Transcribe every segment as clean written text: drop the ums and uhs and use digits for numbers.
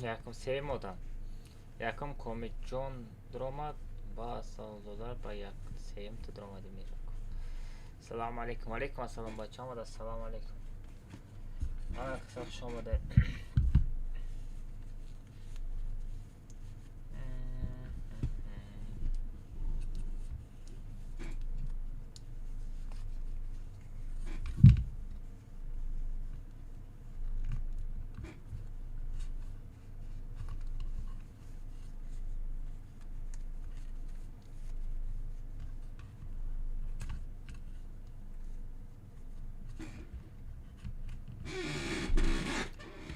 Якум, сеюм одам. Якум Комиҷон дуромад, ба Саломзода, ба як сеюм ту дуромадӣ, Мираков. Салому алейкум. Алейкум ассалом, бача омада. Ассалому алейкум. Ҳама каса хуш омадед.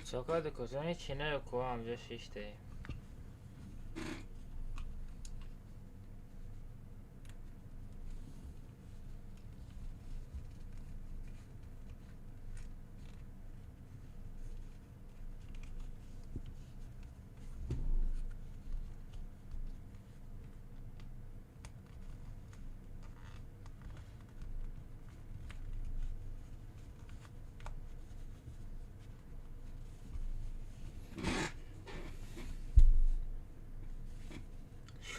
Чо карди, куҷо? Ҳечи не, ку ҳамҷо шиштаем.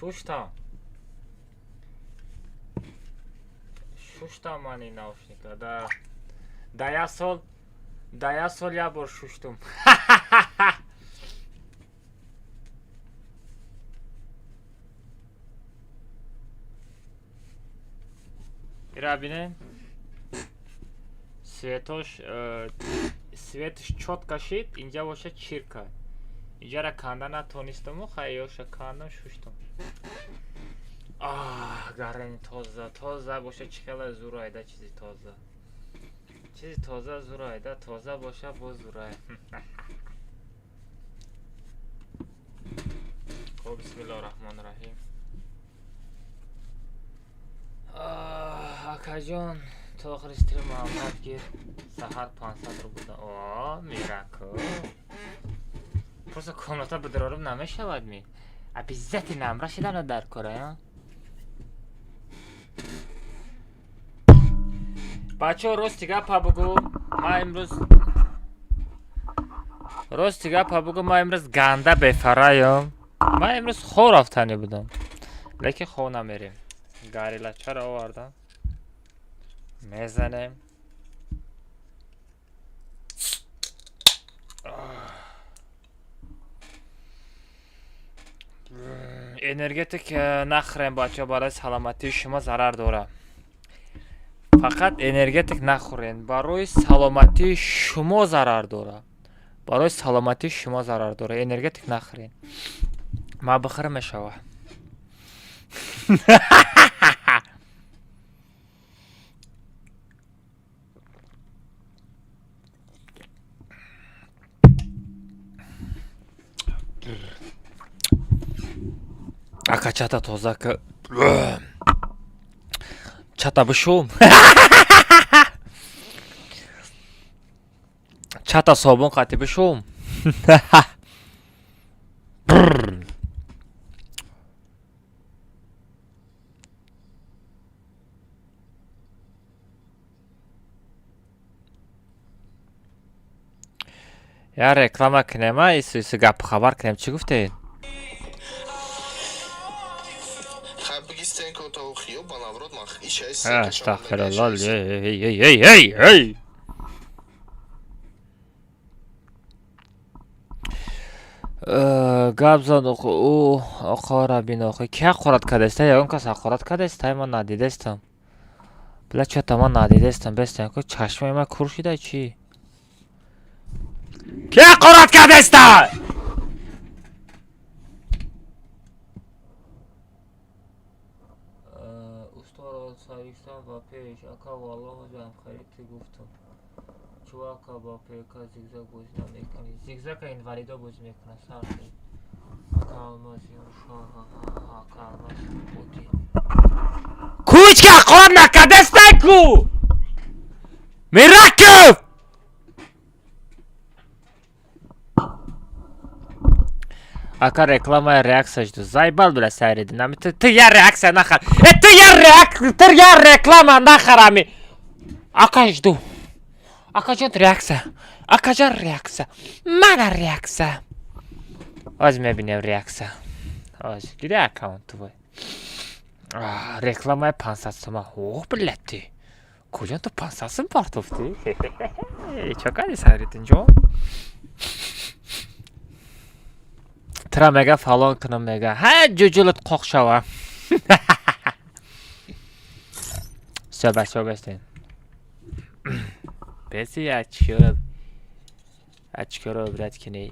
Шуштам. Шуштам ман ин наушника. Да як сол, да як сол як бор шуштум. Ира бинем. Светош, светш чётко шид, инҷа боша чирка. Инҷара канда натонистаму, хай, ёша кандам, шуштум. Аҳ, гарани тоза, тоза боша чӣ хела зурайда чизи тоза. Чизи тоза зурайда, тоза боша боз зурай. Хоб, бисмиллоҳи раҳмони раҳим. Акаҷон, то охири стрим муҳаббат гир. Саҳар 500 рубл. О, Мирако. Просто комната бидорорум намешавад ми? Обязательно амра шидана дар кора, я? Бачаҳо, рости гапа бугӯ, ман имрӯз, рости гапа бугӯ, ман имрӯз ганда бефараём. Ман имрӯз хоб рафтанӣ будам. Лекин хоб намерем. Горилачаро овардам. Мезанем. Энергетик нахӯрем, бачаҳо, барои саломатии шумо зарар дорад. Фақат энергетик нахӯрен, барои саломатии шумо зарар дорад. Барои саломатии шумо зарар дорад. Энергетик нахӯрен. Ма бихӯрам, мешава. Ака, чата тоза ки. Чата бишум. Чата собун қати бишум. Я реклама кунем, а ису ису гап хабар кунем, чӣ гуфтед? Хай, биги стенко то хиёбан аврод ман ишаи. Астағфируллоҳ, эй, эй, эй, эй, эй! Гап зад ӯ оқора бин охи. Ки ҳақорат кардааст? Ягон кас ҳақорат кардааст? Ман надидастам. Била, чата ман надидастам. Бестам ку, чашмои ман кур шида чӣ? Ки ҳақорат кардааст? Усторо саристан ба пеш, ака, валлоҳ ҷамхарид ки гуфтам. Чӯ, ака, ба пека зигзаг бозӣ намекунӣ? Зигзага инвалидо бозӣ мекунад, сар шуд. Ака Алмаз, ака Алмаз буди. Ку ҳеҷ ки ҳақорат накардастай ку? Мираков! Ака, рекламая реакция жду. Заебал, бля, сайриди. Нами ты я реакция нахар. Э, ты я реклама нахарами. Ака, жду. Акаҷон, реакция. Акаҷон, реакция. Мана реакция. Оз мебинем реаксия. Оз гире аккаунт твой. Рекламаи 500 сома. О, блядь ты. Куҷо ту 500 сум партофтӣ? Чо кардӣ, Сайриддинҷон? Тра мега фалон кунам мега. Ҳа, ҷуҷулат қоқ шава. Всё, бачаҳо, гаштем. Беси очкиро ибрат кинӣ.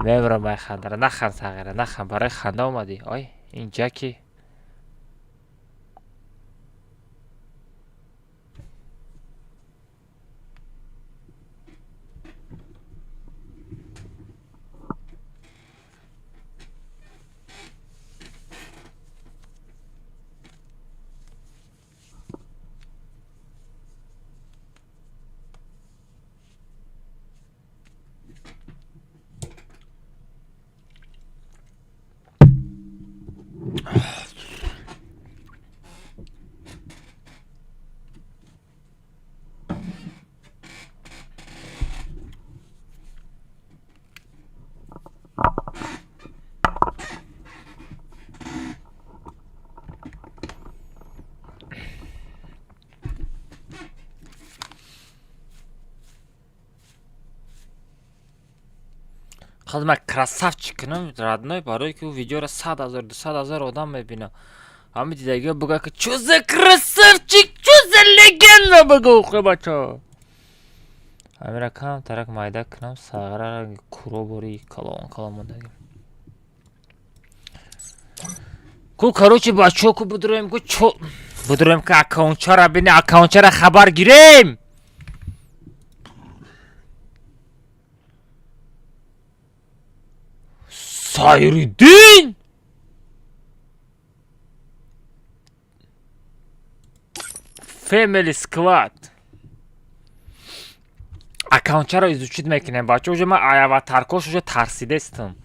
Мемирам ай хандара. Нахан, сағира, нахан, барои ханда омадӣ. Ой, инҷа ки хад ман красавчик кунам, родной, барое ки ӯ видеоро 100 000, 200 000 одам мебинад. Ҳами дидагиҳо буга ки чё за красавчик, чё за легенда, бугу хе бачо. Ҳамира кам тарак майда кунам, сағира куро бори калон калон мондагӣ. Ку, короче, бачо, ку будроем, ку чо будроем, ки аккаунтчара бини, аккаунтчара хабар гирем. Сайриддин Family Squad. Аккаунтчаро изучить мекунем, бачо, уже ман аватаркош уже тарсидестам.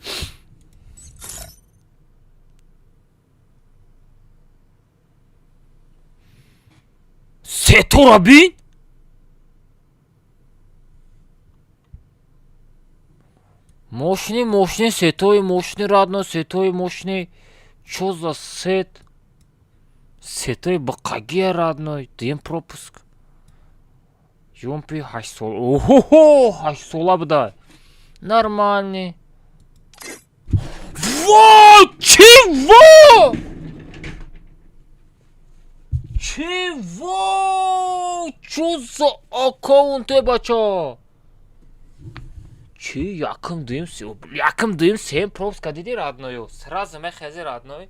Сетора бин? Мошини, мошини, сетои мошини, родной, сетои мошини. Чё за сет? Сетои бақагия, родной, дуюм пропуск. Юмпи ҳаштсола. Оҳоҳо, ҳаштсола буда. Нормальный. Во, чего? Чего? Чё за аккаунте, бача? Чӣ, якум, дуюм, якум, дуюм, сеюм пропуска диди, родною? Сразу мехези, родной.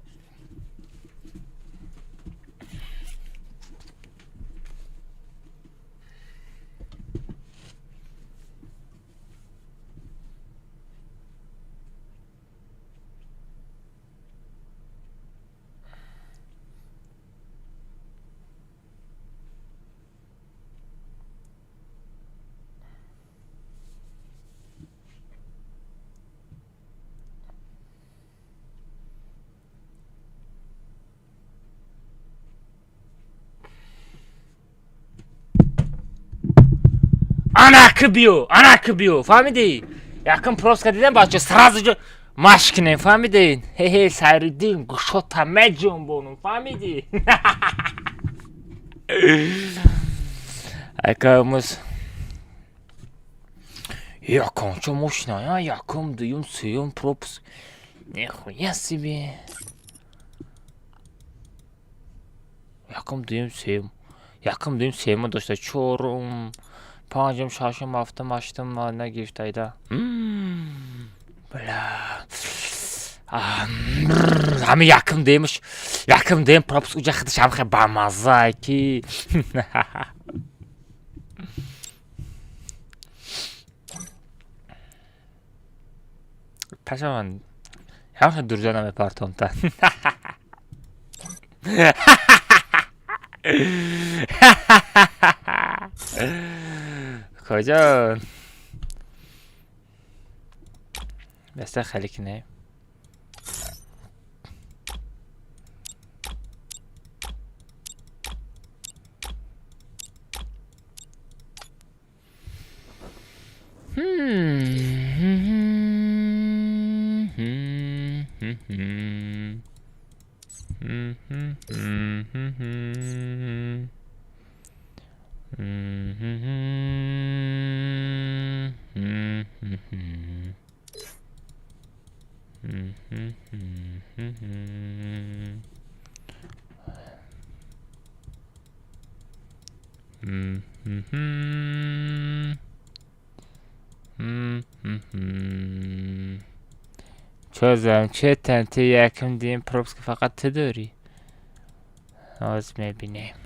Анаки биё, анаки биё, фаҳмидӣ? Якум пропуска дидем, бача, сразу ҷо машқ кунем, фаҳмидӣ? Хе-хе, Сайриддин, гӯшота меҷунбонум, фаҳмидӣ? Акамыз яконча мошина, якум, дуюм, сеюм пропуск. Нихуя себе. Якум, дуюм, сеюм. Якум, дуюм, сеюм дошта, чорум, панҷум, шашум, ҳафтум, ҳаштум нагирифтайда. Бля. Ҳами якум дуюмш, якум, дуюм пропуск уҷа худаш ҳам хе бамаззае ки. Пашаман ҳам хе дурҷа намепартом та. Куҷо? Баста хеле кинем. Чо зам, четан ти якм дим пропуск фақат ту дорӣ. Ҳоз мебинем.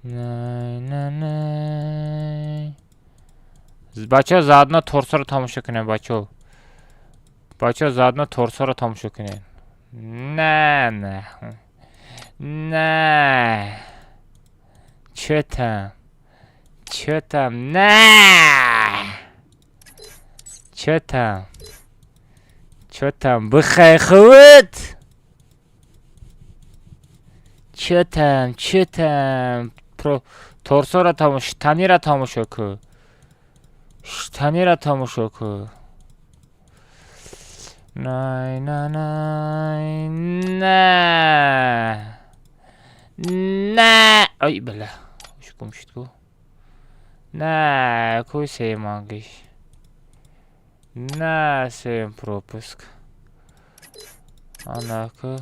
Най, на, най. Бачаҳо, заодно торсоро тамошо кунем, бачаҳо. Бачаҳо, заодно торсоро тамошо кунем. На, на. На. Чё там? Чё там? На! Чё там? Чё там? Бихай худ! Чё там? Чё там? Про торсоро тамошо, штанира тамошо кун. Штанира тамошо кун. Най, на, най, на. На! Ай, бля. Гум шуд ку. На, ку сеюмангиш. На, сеюм пропуск. Анаку.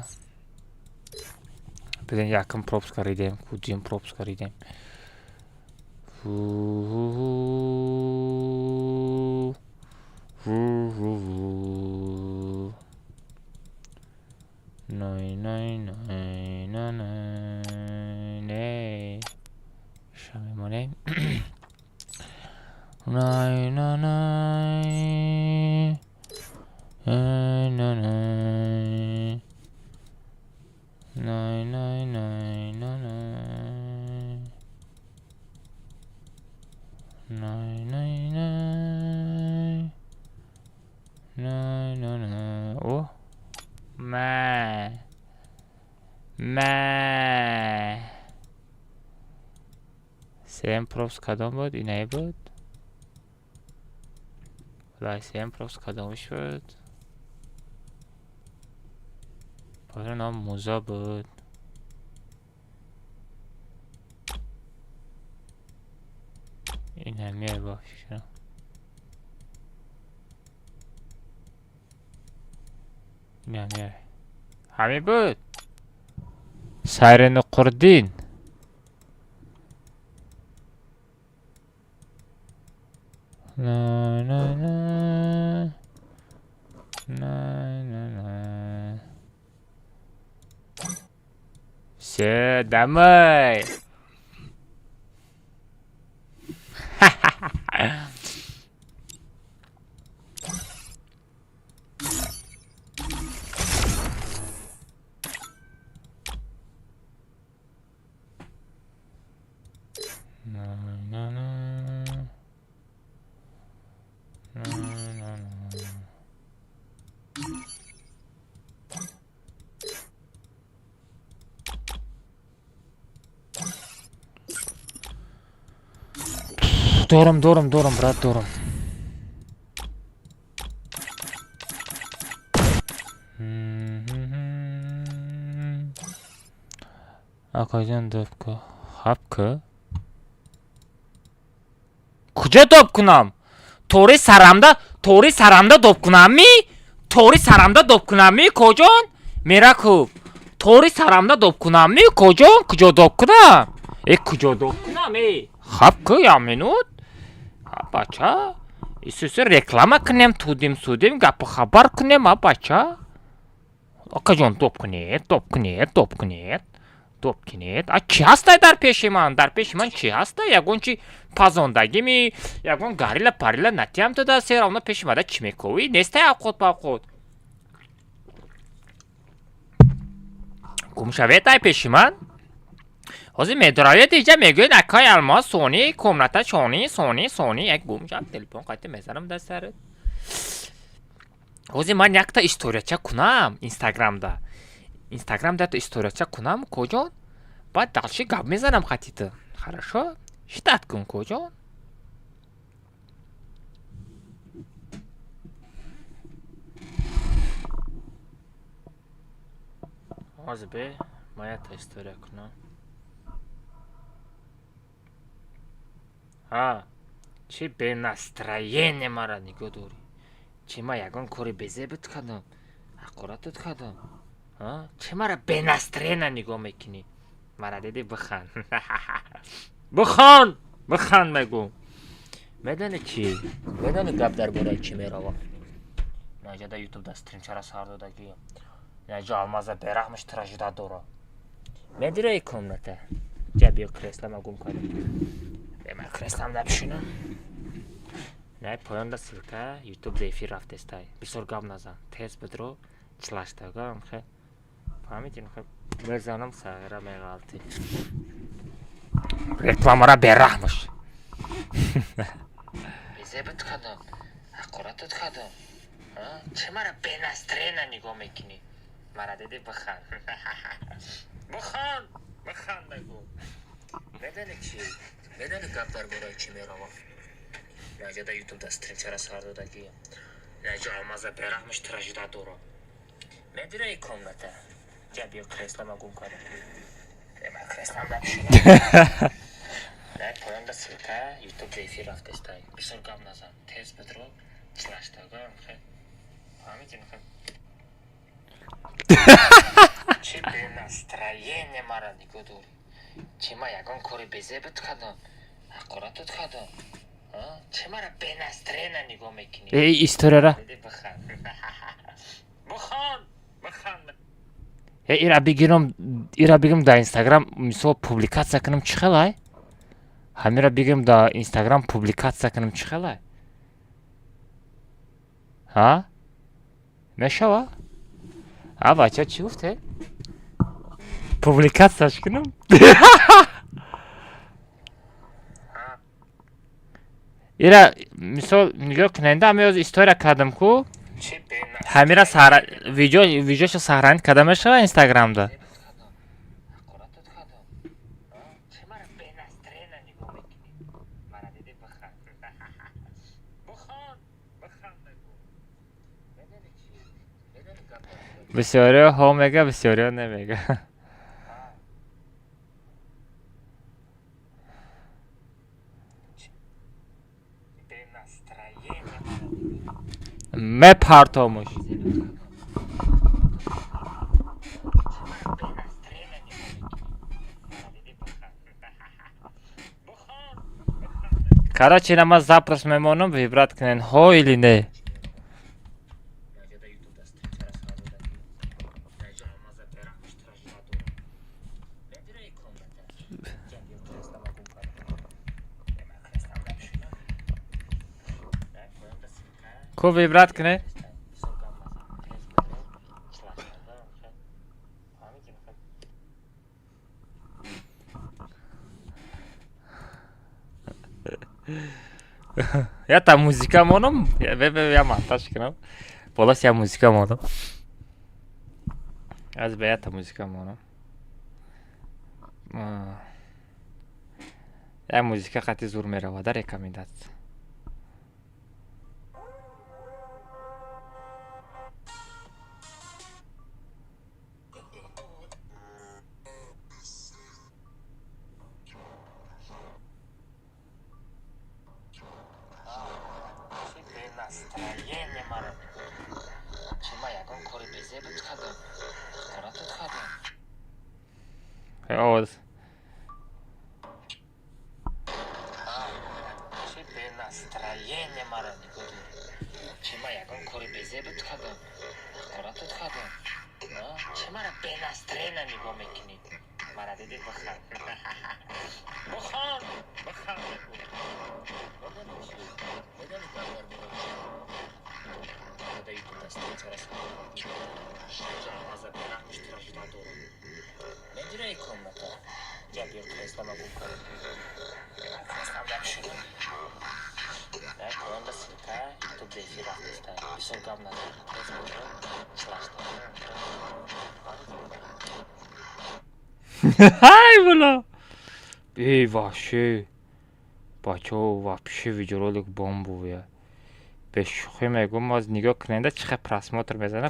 Биден якум пропуск ридем, ку дуюм пропуск ридем. Фу. Фу. Най, най, най, на, най, не. Ша мемонем. Най, на, най. Най, на, най. Най, най, най, на, най. Най, най, най. Най, на, най. О! Ма. Ма. Сеюм пропуск кадом буд? Инае буд? Валай, сеюм пропуск кадомиш буд? Бора ном муза буд. Ин ҳамияй ба фикрам. Ин ҳамияй. Ҳамин буд? Сайрину Қурдин. На, на, на. На, на, на. Всё, домой. На, на, на. На, на, на. Дорам, дорам, дорам, брат, дорам. Акаҷон, доп ку. Хаб ку? Куҷо доп кунам? Тори сарамда, тори сарамда доп кунамми? Тори сарамда доп кунамми, коҷон? Меракуб. Тори сарамда доп кунамми, коҷон? Куҷо доп кунам? Э, куҷо доп кунам, э? Хаб ку, як минут. А, бача. Исуси реклама кунем, тудим судим, гапу хабар кунем, а, бача. Акаҷон, доп кунед, доп кунед, доп кунед. Доп кунед. А чӣ ҳастай дар пеши ман? Дар пеши ман чӣ ҳастай? Ягон чи пазондагими, ягон гарила парила натиям туда сера, оно пеши мада чӣ мековӣ? Нестай авқот павқот. Гум шавед ай пеши ман? Ҳозир медоравед иҷа мегӯед акай Алмоз сони комната чони сони сони як гум шав телефон қайта мезанам дар сарат. Ҳозир ман якта историяча кунам инстаграмда. Инстаграмда якта историяча кунам коҷон? Баъд дальше гап мезанам хати ту. Хорошо? Ждать кун коҷон? Ҳозир бе ман якта история кунам. Ҳа, чӣ бенастроение мара нигоҳ дорӣ? Чӣ ман ягон кори безебит кардам? Ҳақоратат кардам? Чӣ мара бенастроение нигоҳ мекунӣ? Мара диди, бихан, бихан, бихан, мегӯм. Медони чӣ? Медони, гап дар бораи чӣ мерава? Наҷада Ютуб да стримчара сар додагӣ. Наҷа Алмаза бераҳмаш тражида дора. Медираи комната. Ҷа, биё, креслама гум кардам. Бема, креслам напишинам. Не, поёнда ссылка Ютуб да эфир рафтестай. Бисёр гап назан. Тез бидро чилаштагам хе. Фаҳмидин, хе? Мезанам, сағира меғалти. Рекламара бераҳмаш. Безебат кардам. Ҳақоратат кардам. Чӣ мара без настроения нигоҳ мекунӣ? Мара диди, бихан. Бихан! Бихан, мегӯ. Медони чӣ? Медони, гап дар бораи чӣ мерава? Наҷада Ютуб да стримчара сар додагӣ. Наҷа Алмаза бераҳмаш тражида дора. Медираи комната. Ҷа, биё, креслама гум кардам. Бема, креслам напишинам. Не, поёнда ссылка Ютуб да эфир рафтестай. Бисёр гап назан. Тез бидро чилаштагам хе. Фаҳмидин, хе? Чӣ без настроения мара нигоҳ дорӣ? Чӣ, ман ягон кори безебат кардам? Ҳақоратат кардам? Чӣ мара без настроения нигоҳ мекунӣ? Э, историяра. Бихан. Бихан! Бихан! Э, ира бигирам, ира бигирам, дар Инстаграм мисол публикация кунам, чӣ хелай? Ҳамира бигирам, дар Инстаграм публикация кунам, чӣ хелай? Ҳа? Мешава? А, бача, чӣ гуфте? Публикацияш кунам? Ира мисол нигоҳ куненда, ҳами ҳозир история кардам ку, ҳамира видео, видеошо сохранить карда мешава Инстаграмда? Бисёриҳо ҳо мега, бисёриҳо немега. Мепартомуш. Короче, ина ман запрос мемонам, выбрать кунен, ҳо или не. Ку, выбрать кунед. Ята музика монам, я монтаж кунам. Болас я музика монам. Аз ба ята музика монам. Я музика қати зур мерава да рекомендация. Настроение мара. Чӣ, ман ягон кори безебат кардам? Ҳақоратат кардам? Овоз. Чӣ без настроения мара нигоҳ дорӣ? Чӣ, ман ягон кори безебат кардам? Ҳақоратат кардам? Чӣ мара без настроения нигоҳ мекунӣ? Мара диди, бихан. Бихан! Бихан, мегӯ. Медони чӣ? Медони, гап дар бораи чӣ? Ада Ютуб да стримчара сар додагӣ. Наҷа Алмаза бераҳмаш тражида дорам. Медираи комната. Ҷа, биё, креслама гум кардам. Креслам напишинам. Не, поёнда ссылка Ютуб да эфир рафтестай. Бисёр гап назан. Тез бидро чилашта. Ай, була! Эй, вообще. Бачаҳо, вообще видеоролик бомбовая. Бешӯхӣ мегӯм, аз нигоҳ куненда, чӣ хел просмотр мезана,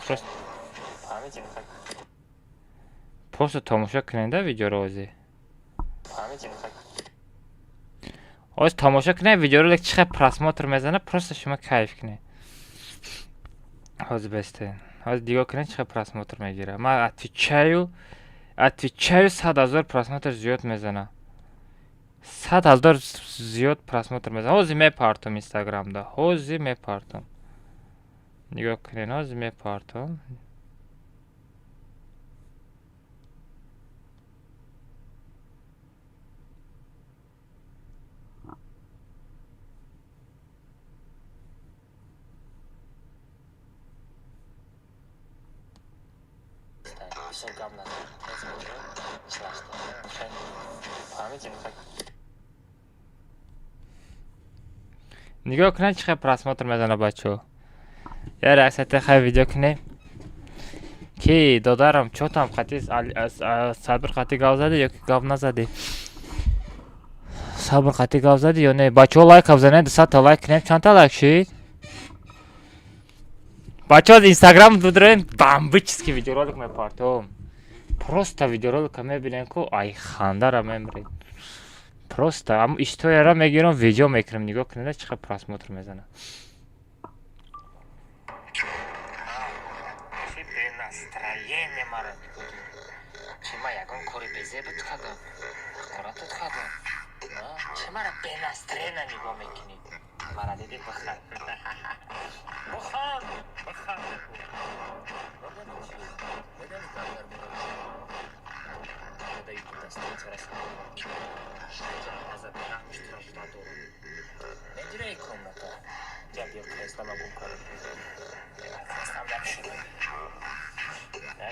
просто тамошо куненда видеоро ҳозир. Ҳозир тамошо кунед видеоролик, чӣ хел просмотр мезана, просто шумо кайф кунед. Ҳозир бестен. Ҳозир нигоҳ кунед, чӣ хел просмотр мегирад. Ман отвечаю. Отвечаю, 100 000 просмотр зиёд мезана. 100 000 зиёд просмотр мезана. Ҳозир мепартом инстаграмда, ҳозир мепартом, нигоҳ кунед, ҳозир мепартом. Бисёр гап назан, тез бошо, чилашта. Фаҳмидем? Нигоҳ кунед, чӣ хел просмотр мезана, бачаҳо. Я реаксияте хай видео кунем, ки додарам, чо там қати Сабир қати гап задӣ ё ки гап назадӣ? Сабр қати гап задӣ ё не? Бачаҳо, лайка бизанед, 200-та лайк кунем. Чандта лайк шид, бачаҳо? Инстаграм бидроем, бомбический видеоролик мепартом. Просто видеоролика мебинем ку, ай хандара мемред. Просто ам историяра мегирам, видео мекунем. Нигоҳ кунед, чӣ қадр просмотр мезанад. Чи бенастроение мара нигоҳ дор. Чи ман ягон кори безебат кардам, ҳақоратат кардам? Чи мара бенастроение нигоҳ мекунӣ? Мара дидӣ, биханд, биханд, биханд. Медонӣ чи? Медонӣ гап дар бораи чи? Дар ютуб дастура аз раҳмиш тура ждать дорам. Медираи комната ҷа, биё, креслама гум кардам, креслам як шуда.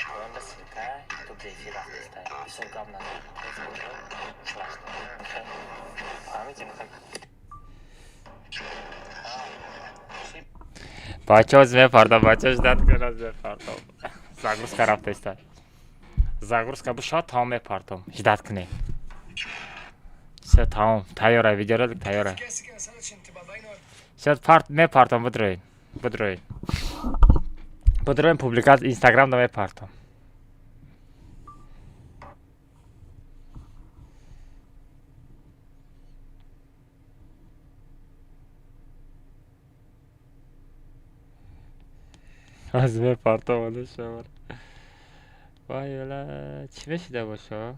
Поёнда ссылка ютуб эфир рафтеста. Бисёр гап назан, тез бошо, чилашта. Фаҳмидем? Бачаҳо, мепардам, бачаҳо, ждать кунад, мепардам. Загрузка рафтеста, загрузка бишавад, тамом, мепартом. Ждать кунед. Всё, тамом, тайёра, видеоролик тайёра. Всё, парт мепартом, бидроед, бидроед, бидроем, публикат инстаграмда мепартом. Аз мепартом шавар. Вай, вала, чӣ мешида боша?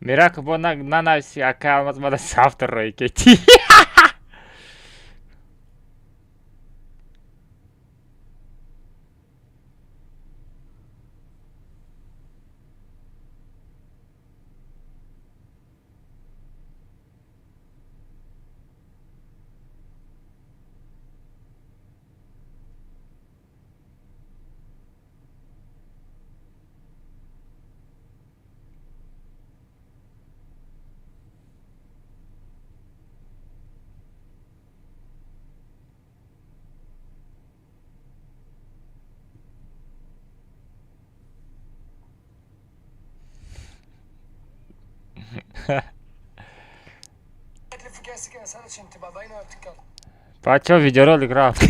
Мирак, бо нанависи, ака Алмаз мада сафтор рой кети. Бачаҳо, видеоролик рафт.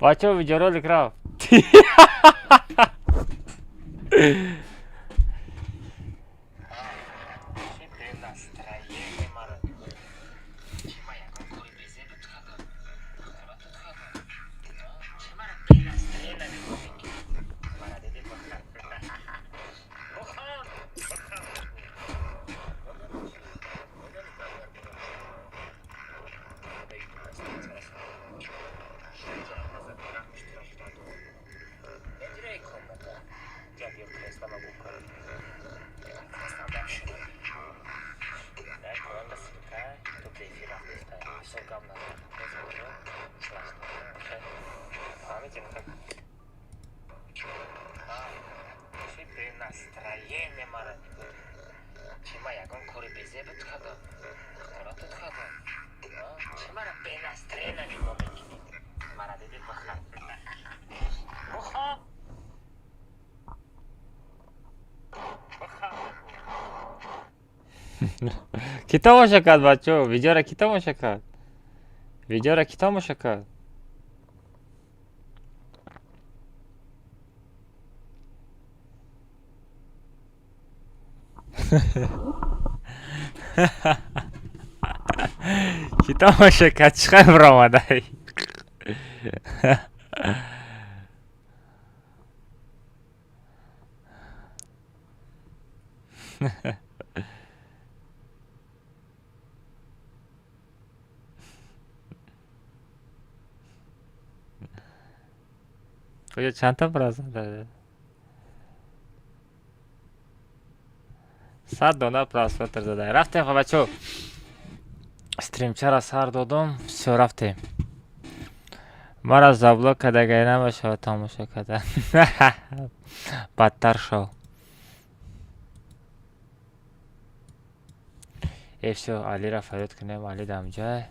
Бачаҳо, видеоролик рафт. Чи бенастроение мара нигоҳ. Чи ман ягон кори безебат кардам, ҳақоратат кардам? Чи мара бенастроение нигоҳ мекунӣ? Мара дидӣ, биханд, биханд, биханд. Медонӣ чи? Медонӣ гап дар бораи чи? Дар ютуб дастура. Бенастроение мара нигоҳ. Чи ма ягон кори безебат кардам? Ҳақоратат кардам? Чи мара бенастроение нигоҳ мекунӣ? Мара диди, биханд. Биханд. Биханд. Кӣ тамошо кард, бачаҳо? Видеора кӣ тамошо кард? Видеора кӣ тамошо кард? Кӣ тамошо кард? Чӣ хел биромадай? Оё чандта просмотр? 100 дона просмотр задай. Рафтем, бачаҳо, стримчара сар додум. Всё, рафтем. Мара заблок кардагай, намешавад тамошо кардан. Бадтар шав. Э, всё, Алира фарёд кунем. Али дамҷай.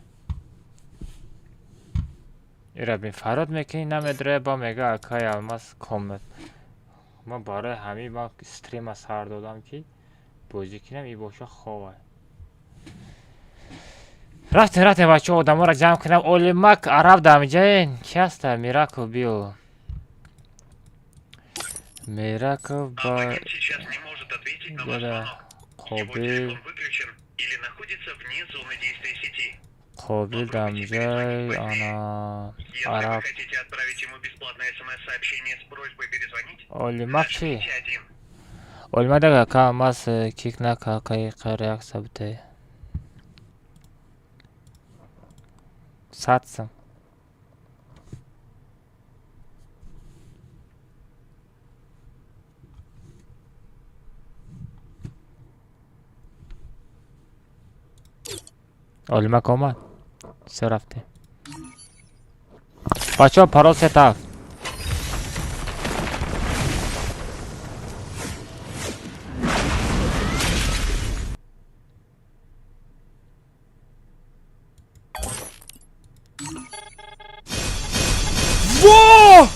Ира бин, фарёд мекунӣ, намедроя, ба мега акай Алмаз комнат. Ман барои ҳамин ман стрима сар додам, ки бозӣ кунам, и боша хова. Рафтем, рафтем, бачаҳо, одаморо ҷамъ кунам. Олимак араб дамҷаен. Ки ҳаста? Мираков, биё. Мираков ба Абонент сейчас не может ответить на ваш Бля, звонок. Его Қобил. телефон выключен или находится вне зоны действия сети. Қобил дамҷай. Ана Если вы араб. хотите отправить ему бесплатное смс-сообщение с просьбой перезвонить, Олимак чӣ? нажмите 1. Олимак дага ака Алмаз кик нака акаи реаксия бите. 100 сум. Олимак омад. Всё, рафтем. Бачаҳо, парол сетафт. Во!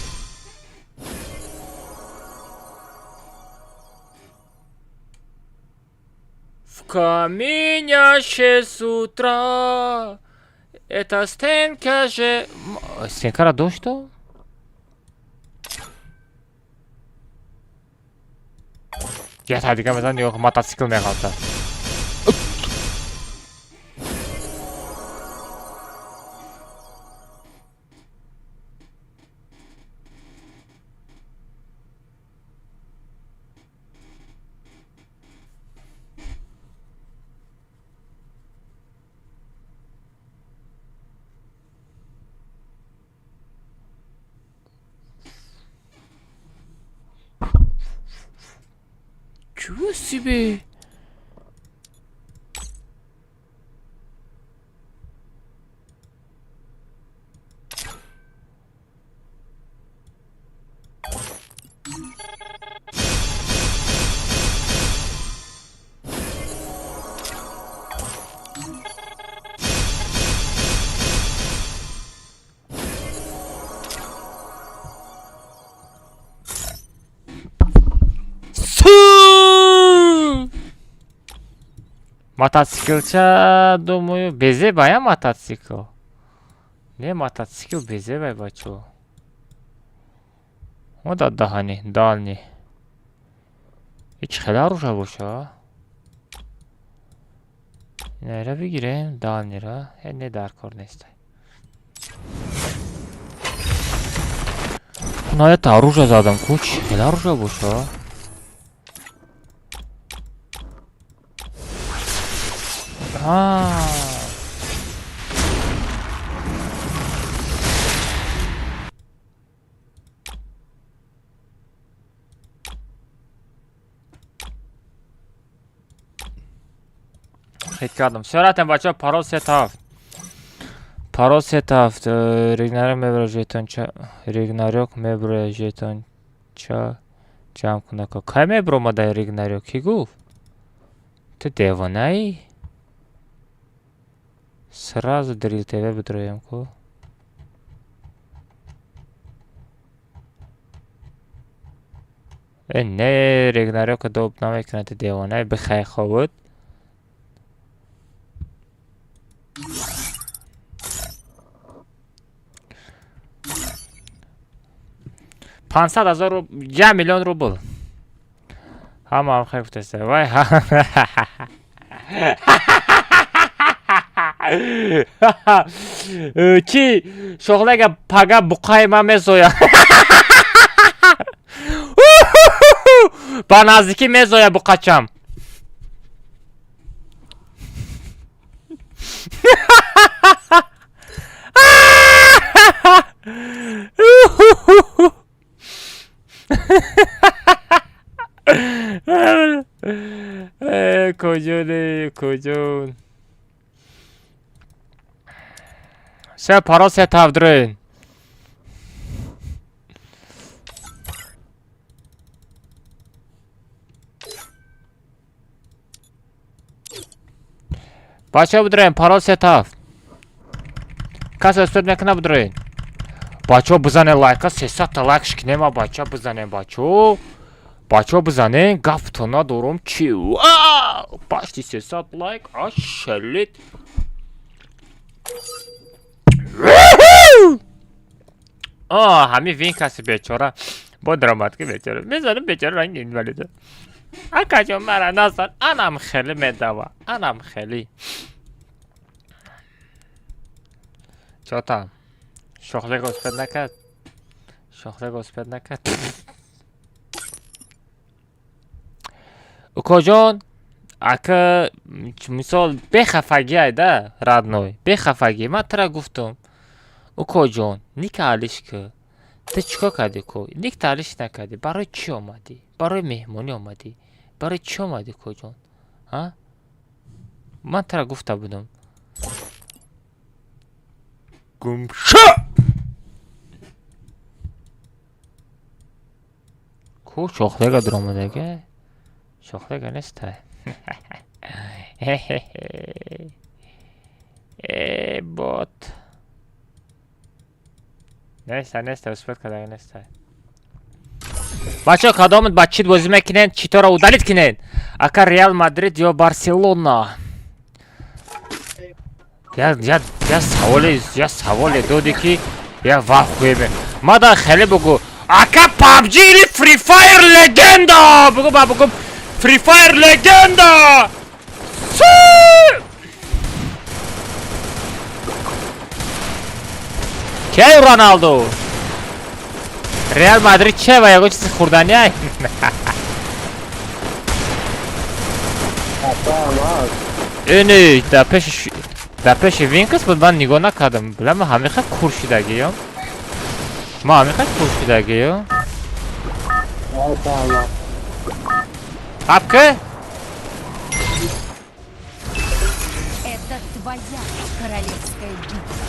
В камине 6 утра. Это стенка же. Стенкара дошту? Я та дига мезан нигоҳ, мотоцикл меғалта. Чего себе? Су! Мотоциклча, думаю, безебая мотоцикл. Не, мотоцикл безебай, бачо. О, да даҳани, дальний. Ҳеч хеле оружие боша. Инайра бигирем, дальнийра. Э, не, дар кор нест. На это оружие задам, куч. Хеле оружие боша. А. Хит кардам. Всё, рафтем, бачаҳо, парол сетафт. Парол сетафт. Регнарёк мебра жетонча. Регнарёк мебра жетонча. Ҷамъ кун ака. Кай мебиромадай Ригнарио? Кӣ гуфт? Ту девонаӣ? Сразу Дрил ТВ бидроем ку. Э не, Ригнарио ка доб намекунад, ту девонаӣ, бихай хобуд. 500 000 рубл, 1 миллион рубл. Ҳамаам хел гуфтаста. Вай, чӣ шоҳлега пага буқаи ман мезоя. Ба наздикӣ мезоя буқачам. Куҷоне, куҷон? Се паро се тавдрин. Бачаҳо, бидроем, парол се тафт. Касе успед мекуна, бидроен. Бачаҳо, бизанен лайка, 300-та лайк шикнема, бача, бизанен, бачаҳо. Бачаҳо, бизанен, гафто надорум, чи пашти 300 лайк, ашалит. А, ҳами вин каси бечора бо даромад ки бечора мезанам, бечора ранги инвалида. Акаҷон, мара назан, анам хеле медава, анам хеле. Чо там? Шохлега успед накард? Шохлега успед накард? Укоҷон, ака, мисол, бехафагӣ айда, родной, бехафагӣ, ман тура гуфтум. Укоҷон, ника алиш ки. Ту чӣ кор кардӣ, ко? Ник алиш накардӣ. Барои чӣ омадӣ? Барои меҳмонӣ омадӣ. Барои чӣ омадӣ, коҷон? А? Ман тура гуфта будам. Гумша! Ку шохлега дуромадага? Шохлега нестай. Э, бот. Неста, неста, успед кардага нестай. Бачаҳо, кадомат ба чит бозӣ мекунед, читора удалить кунед. Ака, Реал Мадрид ё Барселона? Я саволе доди ки я вахуеме. Мада хеле бугу. Ака, PUBG или Free Fire легенда? Бугу ба бугу Free Fire легенда! Су! Кей Роналду? Реал Мадрид че ва ягон чизи хӯрданӣ ай? Ини дар пеши Винкс буд, ман нигоҳ накардам. Била, ман ҳамиқа кур шидагиём. Ман ҳамиқа кур шидагиём. Папка? Это твоя королевская битва.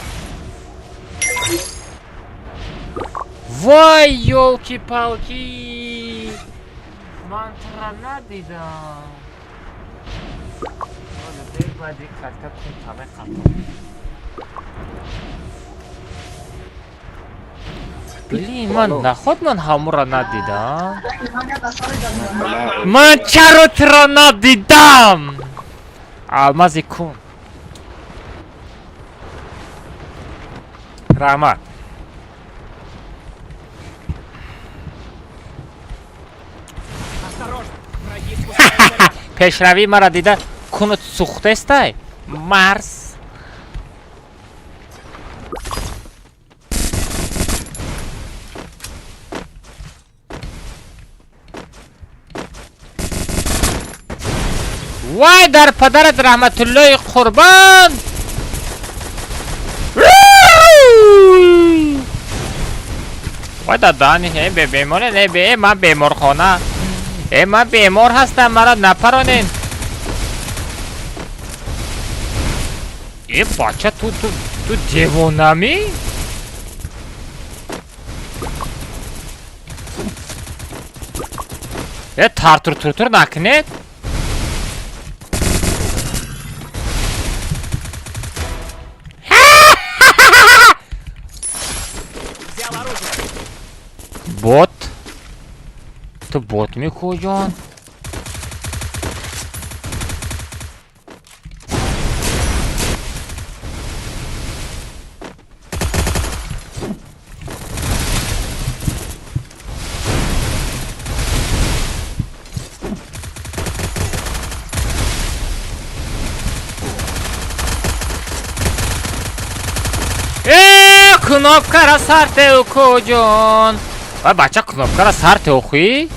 Вой, ёлки-палки! Ман тура надидам. Бояд як катка кун тамай. Блин, ман наход ман ҳамура надидам. Ман чаро тура надидам? Алмази кун. Раҳмат. Осторожно! Враги спускаются рядом. Пешравии мара дида кунут сӯхтестай? Марс. Вай, дар падарат раҳматуллои қурбон! Вай, дар даҳани э беморе не бе ман беморхона. Э, ман бемор ҳастам, маро напаронен. Э, бача, ту девонамӣ? Э, тартур туртур накунед. Взял оружие. Бот. Ту бот мекуҷон? Э, кнопкара сарте укуҷон. Вай бача кнопкара сарте охӯӣ?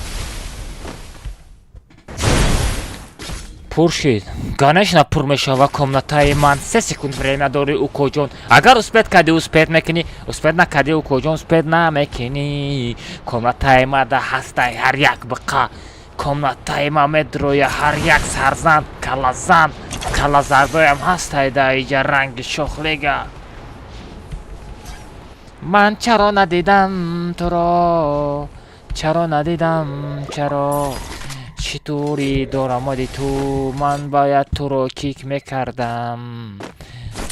Пур шид. Конечно, пур мешава комнатаи ман. 3 секунд время дорӣ, укоҷон. Агар успеть кардӣ, успеть мекунӣ, успеть накардӣ, укоҷон, успеть намекунӣ. Комнатаи мада ҳастай ҳар як биқа. Комнатаи ма медроя ҳар як сарзан, калазан, калазардоям ҳастай да иҷа ранги шохлега. Ман чаро надидам туро? Чаро надидам, чаро? Чӣ тури дорамоди ту? Ман бояд туро кик мекардам.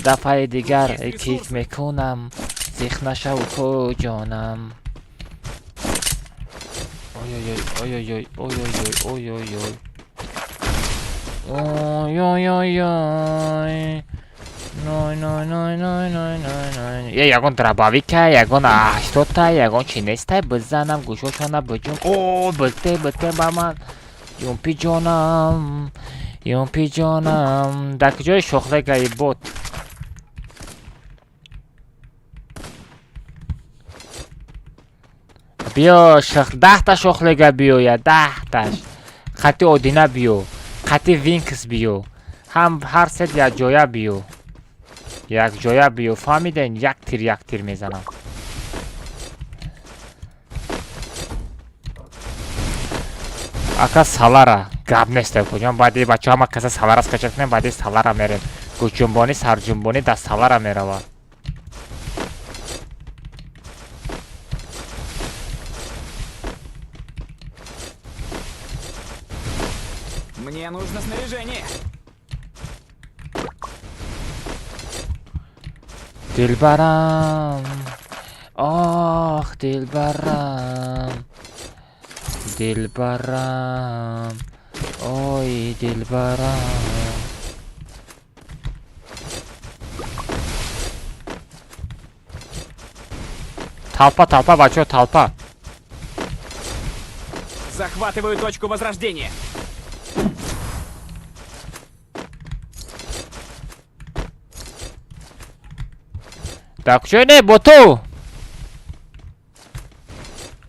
Дафъаи дигар кик мекунам. Зих нашав, ҷонам. Ой-ой-ой, ой-ой-ой, ой-ой-ой, ой-ой-ой. Ой-ой-ой-ой. Ной, ной, ной, ной, ной, ной, ной. Е, ягон дробовика, ягон 80-та, ягон чи нестай, бизанам, гӯшошона биҷум. О, бите, бите ба ман. Юмпи ҷонам, юмпи ҷонам. Дар куҷои шохлегаи бот? Биё, шах, 10-та шохлега биёя, 10-таш. Қати одина биё, қати винкс биё. Ҳам ҳар сет якҷоя биё. Якҷоя биё, фаҳмиден? Як тир, як тир мезанам. Ака салара гап нест, куҷон баъди бачаҳо ҳама каса салара скачать кунем, баъди салара мерем. Гӯшҷунбонӣ, сарҷунбонӣ дар салара меравад. Мне нужно снаряжение. Дилбарам, ох, дилбарам, дилбарам, ой, дилбарам. Толпа, толпа, бачаҳо, толпа. Захватываю точку возрождения. Дар куҷое не боту?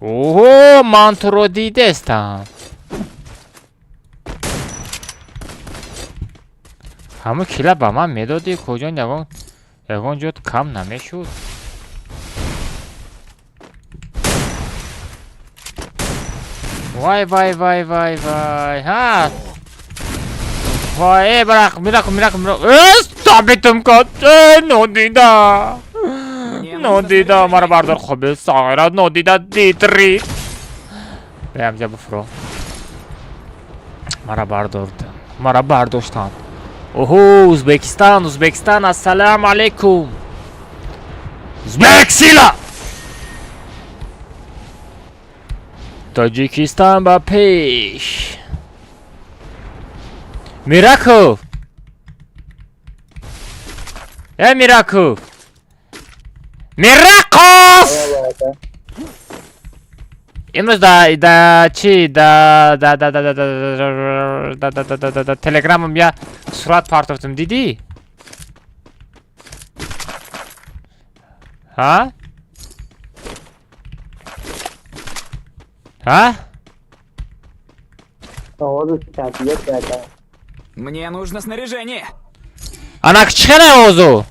Оҳо, ман туро дидестам. Ҳамун кила ба ман медодӣ, куҷон ягон ҷо кам намешуд. Вай, вай, вай, вай, вай. Ҳа. Вай, э, барақ, мираку, мираку, мираку. Э, собитум код. Э, нодида. Мне нужно Нодида, мара снаряжение. бардор хоби сағира, нодида дитри. Беям ҷа буфро. Мара бардорд. Мара бардоштанд. Оҳо, Узбекистан, Узбекистан, ассалому алайкум. Узбек сила! Тоҷикистон ба пеш. Мираков! Э, Мираков! Мираков! Имрӯз да чи да да да да да да да да да да да да телеграмам я сурат партофтам, дидӣ? Ҳа? Ҳа? Мне нужно снаряжение. Анак чӣ хеле овозу?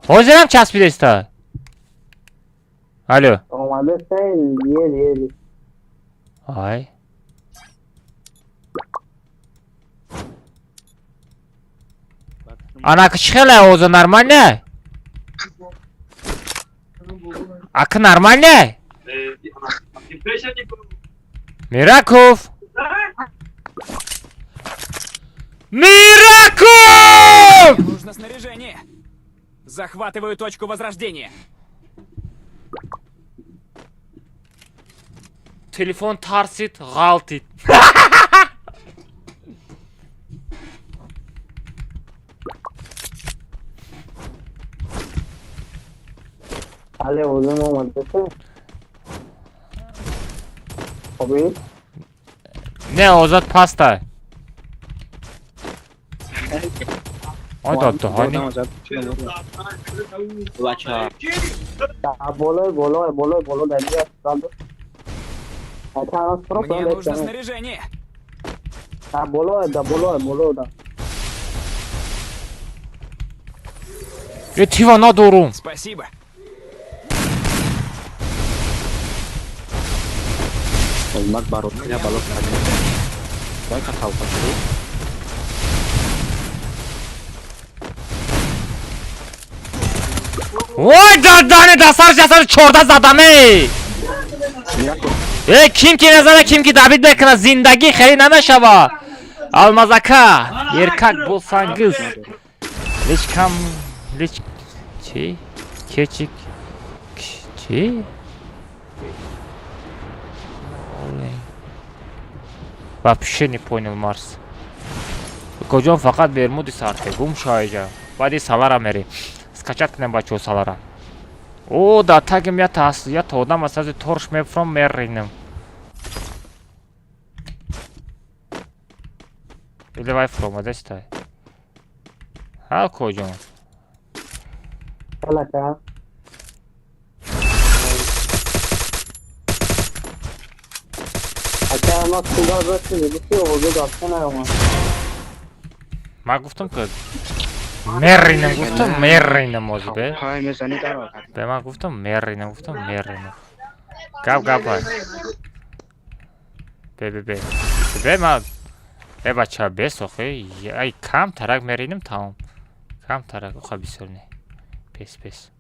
Ҳозирам часпидаиста. Алло. Ай. Анак чӣ хеле овозу нормально? Ака нормально? Мираков! Мираков! Мне нужно снаряжение. Захватываю точку возрождения. Телефон тарсид, ғалтид. Алло, озим омадеса? Оби? Не, озод пастай. Ой, доддоҳони. Боло, боло, боло, боло, далия, сразу. Мне нужно снаряжение. Боло, да, боло, боло, да. Е, тива надорум. Спасибо. Ой, дадане, дасар жасар 14 задаме. Э, ким ки назана, ким ки добит мекунад, зиндагӣ хеле намешава. Алмазака, еркак болсангиз. Личкам, лич чи? Кечик чи? Вообще не понял, Марс. Коҷон фақат Бермуди сарте, гум шоиҷа. Баъди салара мери. Скачать кунем бачаҳо салара. О, да тагим ята аст, ята одам аст, ази торш мефром меринем. Или вай фрома, дестай. Ҳа, коҷон. Алака. Ака, ма куга зашли, гуфти овозе дафта наёмад. Ман гуфтам ки меринем, гуфтам меринем ози бе. Бе ман гуфтам меринем, гуфтам меринем. Гап гап ай. Бе бе бе. Бе ман э бача бес охи, ай кам тарак меринем тамом. Кам тарак оха бисёр не. Пес пес.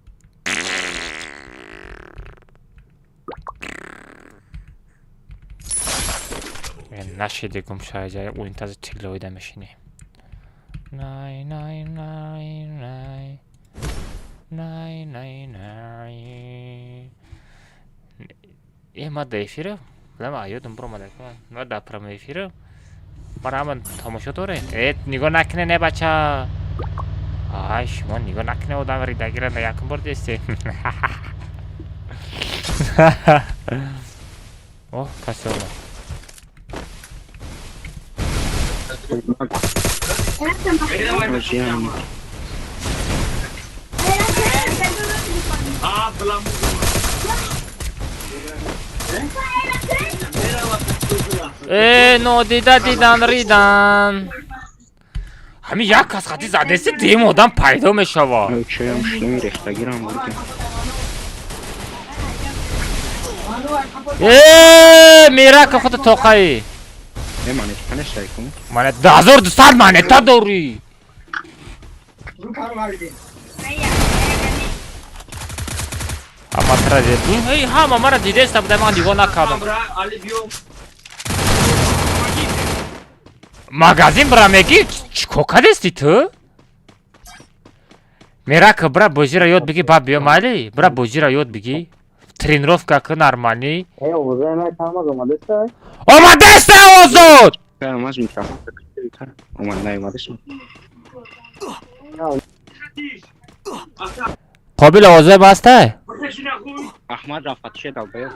Нашиди гум шаҷа уинтази тиллоида мешинӣ. Най най най най най най най. Э, ма да эфира? Лама ёдам буромада. Ма да прямо эфира. Мара ҳама тамошо доре. Э, нигоҳ накне не бача. Ай, шумо нигоҳ накне одам ридагира на якум бор десте. О, касе омад. Э, нодида дидан ридан. Ҳамин як кас хати задеси дим одам пайдо мешава. Э, мирака худо тоқаи. Мана 1200 монета дорӣ. Ҳама тра дид. Эй, ҳама мара дидеста буда, ман нигоҳ накардам. Магазин бра меги? Чӣ кор кардести ту? Мирака, бра бозиро ёд бигӣ, баъд биё майли? Бра бозиро ёд бигӣ. Тренировка ки нормалӣ. Э, овозе ма камаз омадеста? Омадеста озод! Қобил овозе бастай?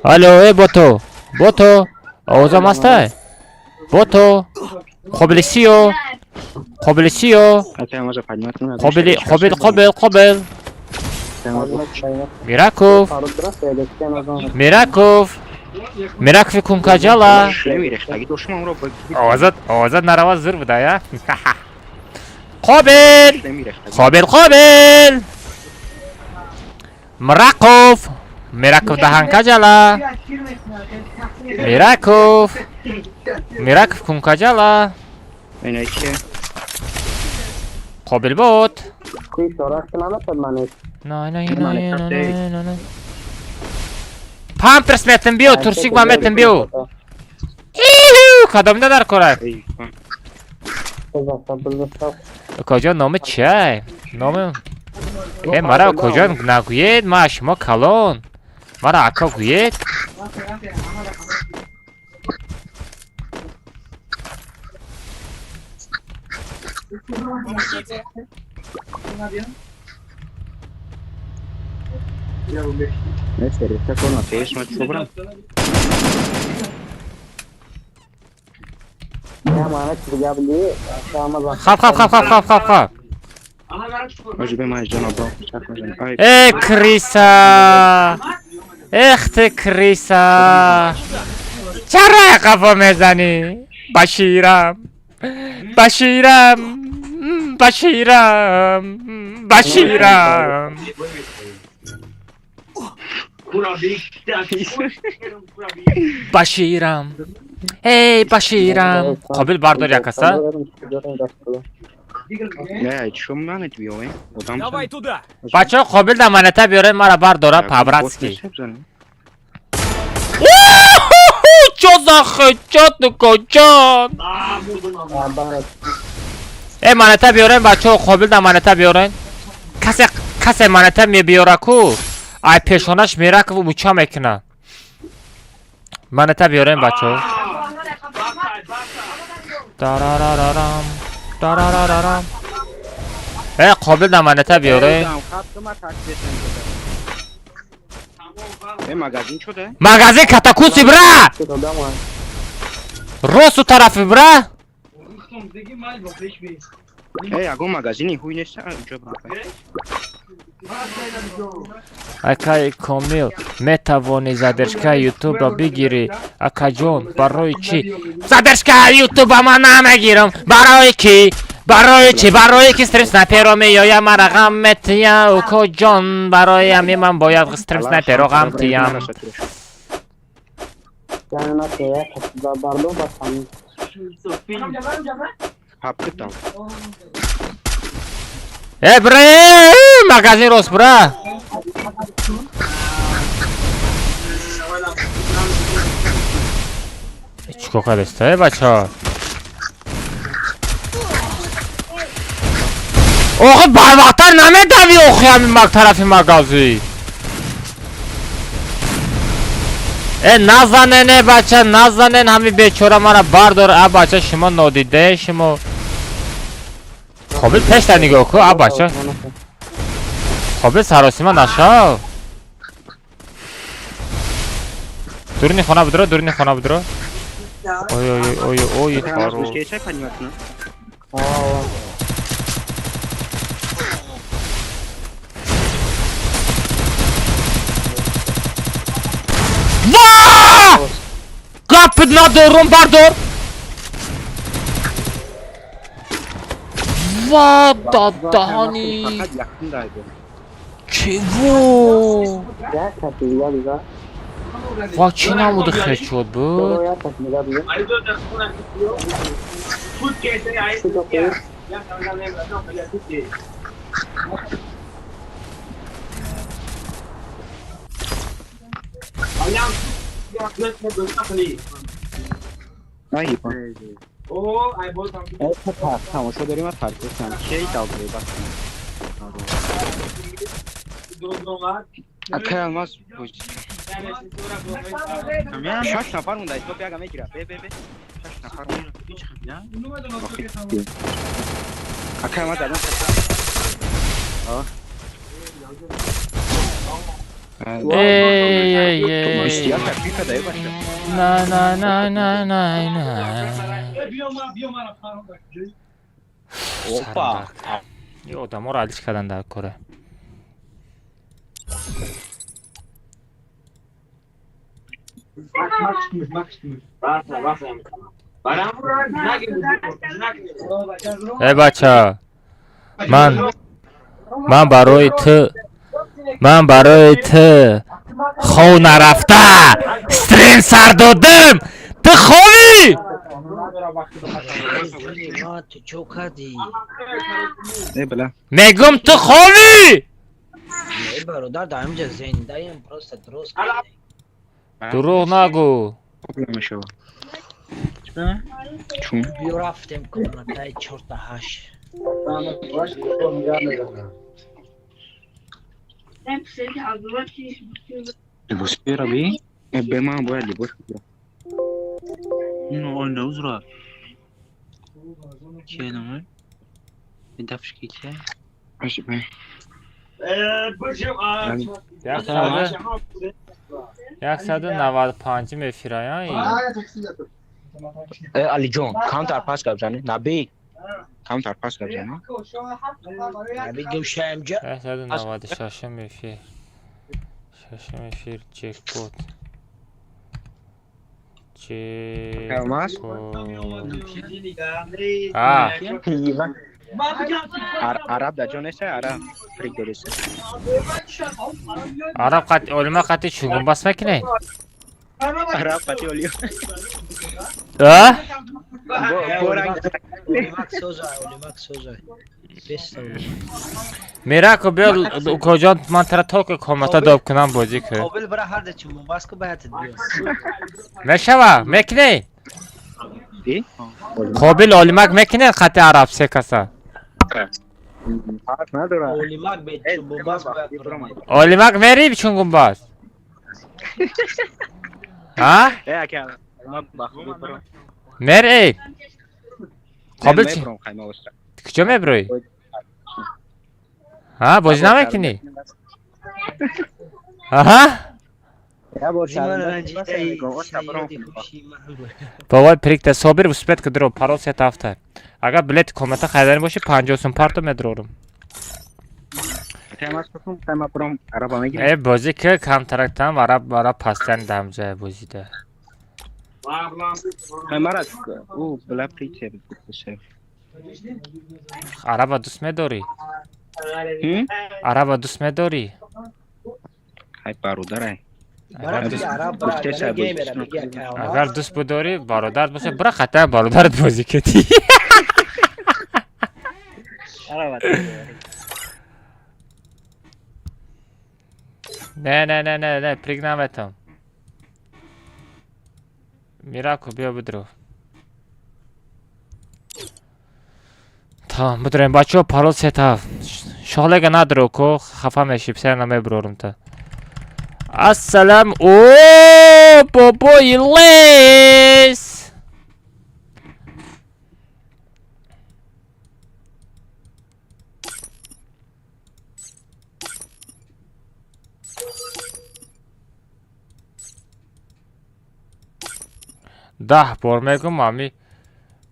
Алло, э бото. Бото. Овозам ҳастай? Бото. Қобили сиё. Қобили сиё. Қобили қобил қобил қобил. Мираков. Мираков. Миракови кункаҷала. Овозат овозат нарава зур буда я. Қобил. Қобил қобил. Мираков. Мираков даҳанкаҷала. Мираков. Мираков кункаҷала. Қобил бот. Куи сорах ки наметад манет. Най най най най най най. Памперс метам биё, туршик ба метам биё. Кадомида дар кора? Укоҷон, номи чиай? Номи э мара укоҷон нагӯед, ма шумо калон. Мара ака гӯед. Хап хап хап хап хап хап хап. Э криса. Эх ты криса. Чаро қафо мезанӣ? Баширам. Баширам. Баширам. Баширам. Баширам. Эй Баширам. Қобил бардор якаса? Давай туда. Бачаҳо қобил да монета биёред, мара бардора по-братски. Чо за хечот кочон? Э монета биёред бачаҳо, қобил да монета биёред. Касе касе монета мебиёра ку, ай пешонаш меракову муча мекуна. Монета биёред бачаҳо. Тарарарарам, тарарарарам. Э қобил да монета биёред. Магазин катакуси бра! Росу тарафи бра! Акаи Комил, метавонӣ задержкаи ютубро бигирӣ? Акаҷон, барои чӣ? Задержкаи ютуба ман намегирам. Барои кӣ? Барои чӣ? Барои ки стрим снайперо меоя мара ғам метия, укоҷон. Барои ҳамин ман бояд стрим снайперо ғам тиям. Э бра, магазин рост бра. Чикор кардеста, бачаҳо? Охи барвақттар намедавӣ, охи ҳамин тарафи магазин. Э назанен, э бача, назанен, ҳамин бечора мара бардор, а бача шумо нодидае шумо. Қобил пешта нигоҳ ку, а бача. Қобил саросима нашав. Дуруни хона будро, дуруни хона будро. Ой ой ой ой хоро. Ва! Гап надорум, бардор. Ва даҳани. Чего? Ва чӣ намуди хечот буд? Эй, эй, эй. На на на на на на. Опа. Ё одаморо алиш кардан дар кора. Эй бача, ман барои ту, ман барои ту хов нарафта стрим сар додам. Ту ховӣ? Мегум ту ховӣ? Дурӯғ нагӯ. Намешавад. Чун? Биё, рафтем комнатаи чорта ҳашт. Либос берави? Бе ман бояд либос бигирам. Ну, он узра. Кие номер? Дафшки кие? Аши бе. 195-ум эфирая. Э, Алиҷон, камтар пас гап зани. Набӣ. Камтар пас гап зани. Набӣ гӯшаемҷа. 196-ум эфир. Шашум эфир, ҷекпот. Алмаз? Ҷекпот. А. Араб дар ҷо нест, араб фрик дорест. Араб қати олима қати чугун бас мекунед? Араб қати оли. А? Олимак соза, олимак соза. Беста. Мирако, биё, укоҷон, ман тара только комната доб кунам, бозӣ кун. Қобил бара ҳар да чун бас ку баятит биё. Мешава, мекунед? Қобил олимак мекунед қати араб се каса? Фарқ надорад. Олимак бе чун бас бояд бирам. Олимак мери чунгунбас? А? Э, ака, ман ба худи барам. Мери? Қобил чи? Мебарам хайма остра. Куҷо мебироӣ? Ҳа, бозӣ намекунӣ? Аҳа? Я бор. Зиман ранҷидаи. Бобой прикта Собир успеть ки дро парол сета ҳафта. Агар билети комната хариданӣ бошӣ, 50 сум парто, медрорум. Хайма сукум, хайма барам, араба мегирам. Э, бозӣ ки камтарактам араб араб пастан дамҷа бозида. Хаймара ӯ била притер гуфташе. Араба дӯст медорӣ? Араба дӯст медорӣ? Хай, бародарай. Бара Агар дӯст- араб бара Гуфте сай геймера бозӣ. бигӣ ака. Агар дӯст будорӣ, бародарат боша, бира хатар бародарат бозӣ кунӣ. Араба. Не, не, не, не, не, приг наметам. Мирако, биё, бидро. Тамом, бидроем, бачаҳо, парол сета ҳафт. Шоҳлега надро ко хафа мешӣ, писар намебирорум та. Ассалам, о, бобои лес. 10 бор мегум, ами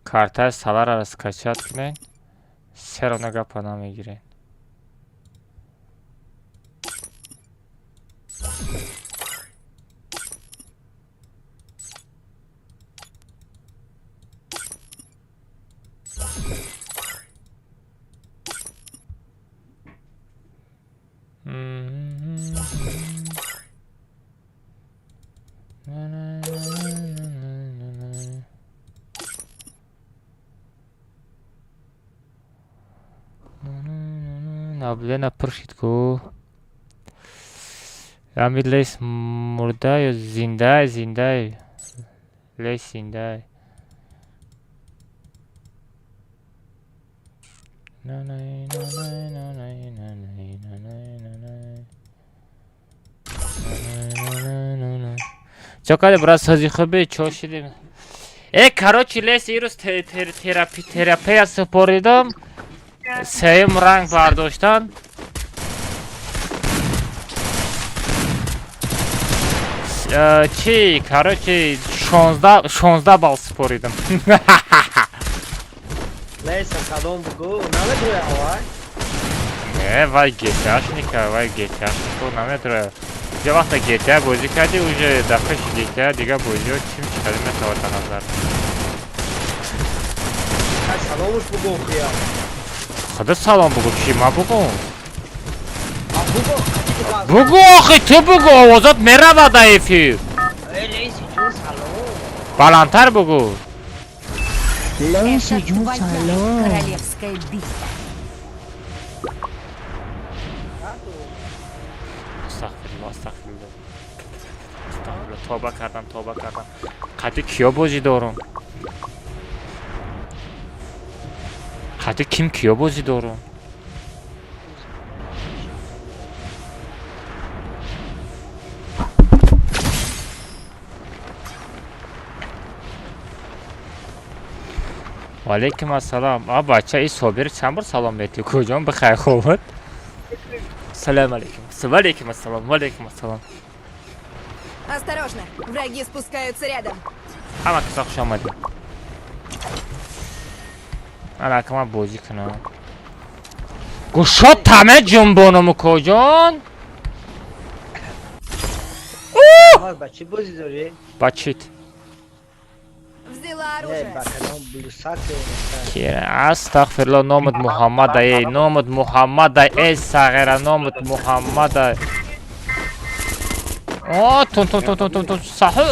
картаи салара скачать кунед, серона гапа намегиред. Наблена пур шид ку. Ами лес мурда ё зиндай, зиндай? Лес зиндай. На на на на на на на на на на на на на на. Чо каде, брат, сози хуби, чо шидем? Э, короче, лес ирӯз терапия супоридам. Сеюм ранг бардоштан. Чи, короче, 16 16 балл супоридам. Леса салом бугу, намедроя авай. Не, вай GTA-шника, вай GTA-шнико намедроя. Ҷа вақта GTA бозӣ кардӣ, уже дар пеши GTA дига бозиҳо чим чиқади метавад ба назар. Хай, саломуш бугу хия. Худо салом бугу, чӣ ма бугум? А бугу, қати газ. Бугу охи, ту бугу, овозот меравад дар эфир. Э, Леси ҷун салом. Баландтар бугу. Это твоя королевская битва. Астағфирулло, астағфирулло. Астағфирулло. Тоба кардам, тоба кардам. Қати киё бозӣ дорум? Қати ким киё бозӣ дорум? Валейкум ассалом. А бача, и Собир чанд бор салом метӣ? Куҷон бихайр хобат? Салам алейкум. Валейкум ассалом. Валейкум ассалом. Осторожно, враги спускаются рядом. Ҳама каса хуш омадед. Ана ака ман бозӣ кунам. Гӯшо таме ҷунбонуму куҷон? Ба чӣ бозӣ дорӣ? Ба чит? Взяла оружие. Ба кадом блюсак? Астағфирулло, номат Муҳаммада, эй, номат Муҳаммада, эй сағира, номат Муҳаммада. О, тун тун тун тун тун тун саҳу.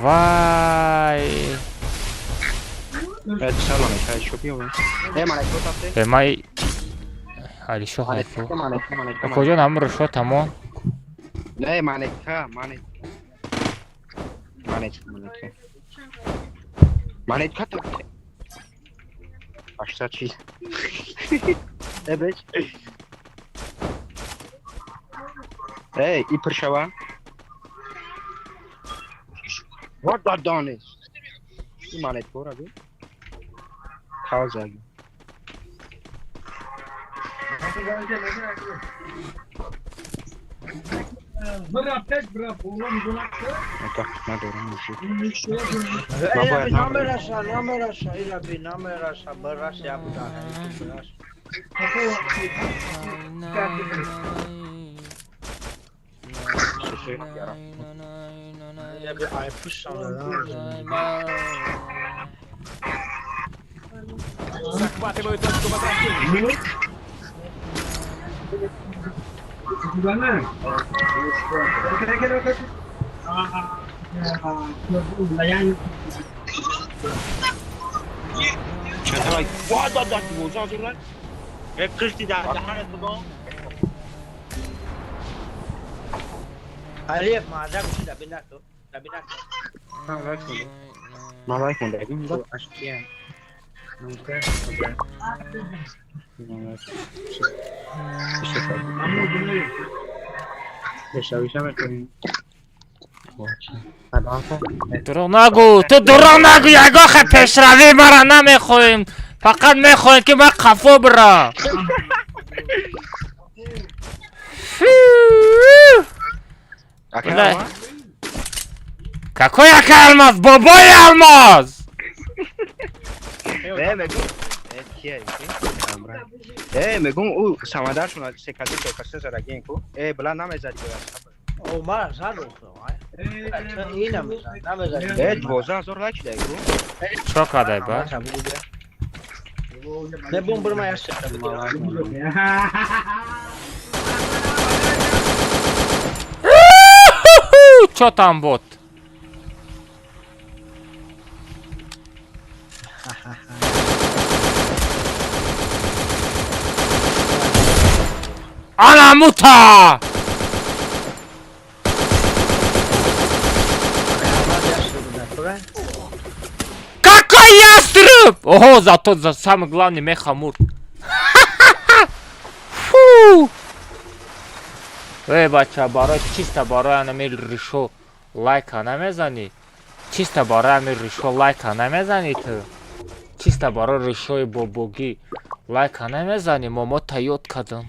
Вай. Э, май Алишо ҳайфу. Куҷо нам рушо тамом? Не, манека, манека. Манека, манека. Манека то. Ашта чи? Э, беч. Эй, и пршава. What the done is? И манека ра би. Хаузаг. Намераша, намераша, ираби, намераша, бараш ябуда, бараш. Захватываю точку возрождения. Алиев, маазак учи дабинато, дабинато. Дурӯғ нагӯ, ту дурӯғ нагӯ, ягохе пешравӣ мара намехоҳем. Фақат мехоҳем ки ман қафо бирам. Какой ака алмаз? Бобои алмаз! Э, мегум ӯ самадаршон секади токасе зараген ку. Э, била намезади. О, мара заду. Ин намезад, намезад. Э, 12000 лайк шудай ку. Чо кадай ба? Не бум бурма яше. Чо там бот? Ана мута! Какой ястреб! Ого, зато за самый главный мехамур. Фу! Эй, бача, барой чисто барой ана ми ришо лайка намезани. Чисто барой ами ришо лайка намезани ту. Чисто барой ришои бобогӣ лайка намезани. Момо таёд кардам.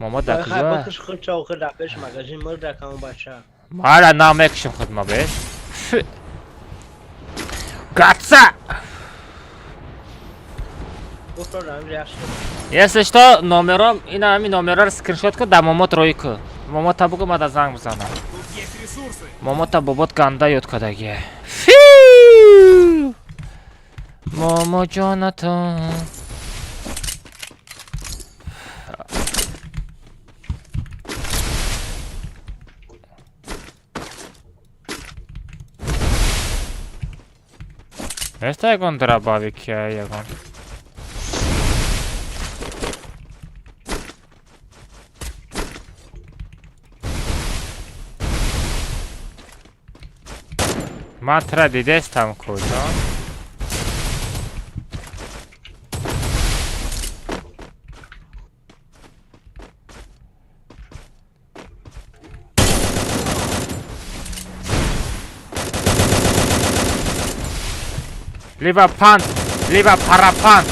Момо да куҷо? Мара намекушем худ ма бес. Гаца! Если что, номером, ина ами номерор скриншот ку да момот рой ку. Момота бугу ма да занг бизанам. Момота бобот ганда ёд кадаги. Фу! Момо ҷонатон. Неста ягон дробовик ягон. Ман тра дидестам куҷо? Либо пант, либо парапант.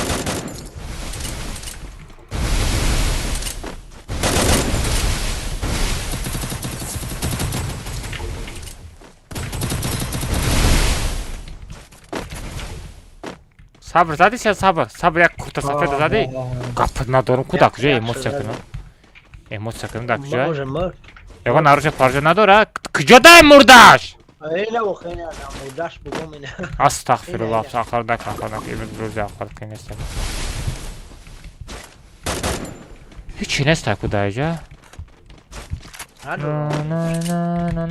Сабр задӣ, сабр, сабр, як курта сафеда задӣ. Гап надорам, ку дар куҷо эмоция кунам? Эмоция кунам дар куҷо? Ягон оружие паружие надора? Куҷо дай мурдаш? Астағфируллоҳ, ахар накун, ахар накун. Имрӯз рӯзи ахар ки нестам. Ҳичи нест ку дар иҷа?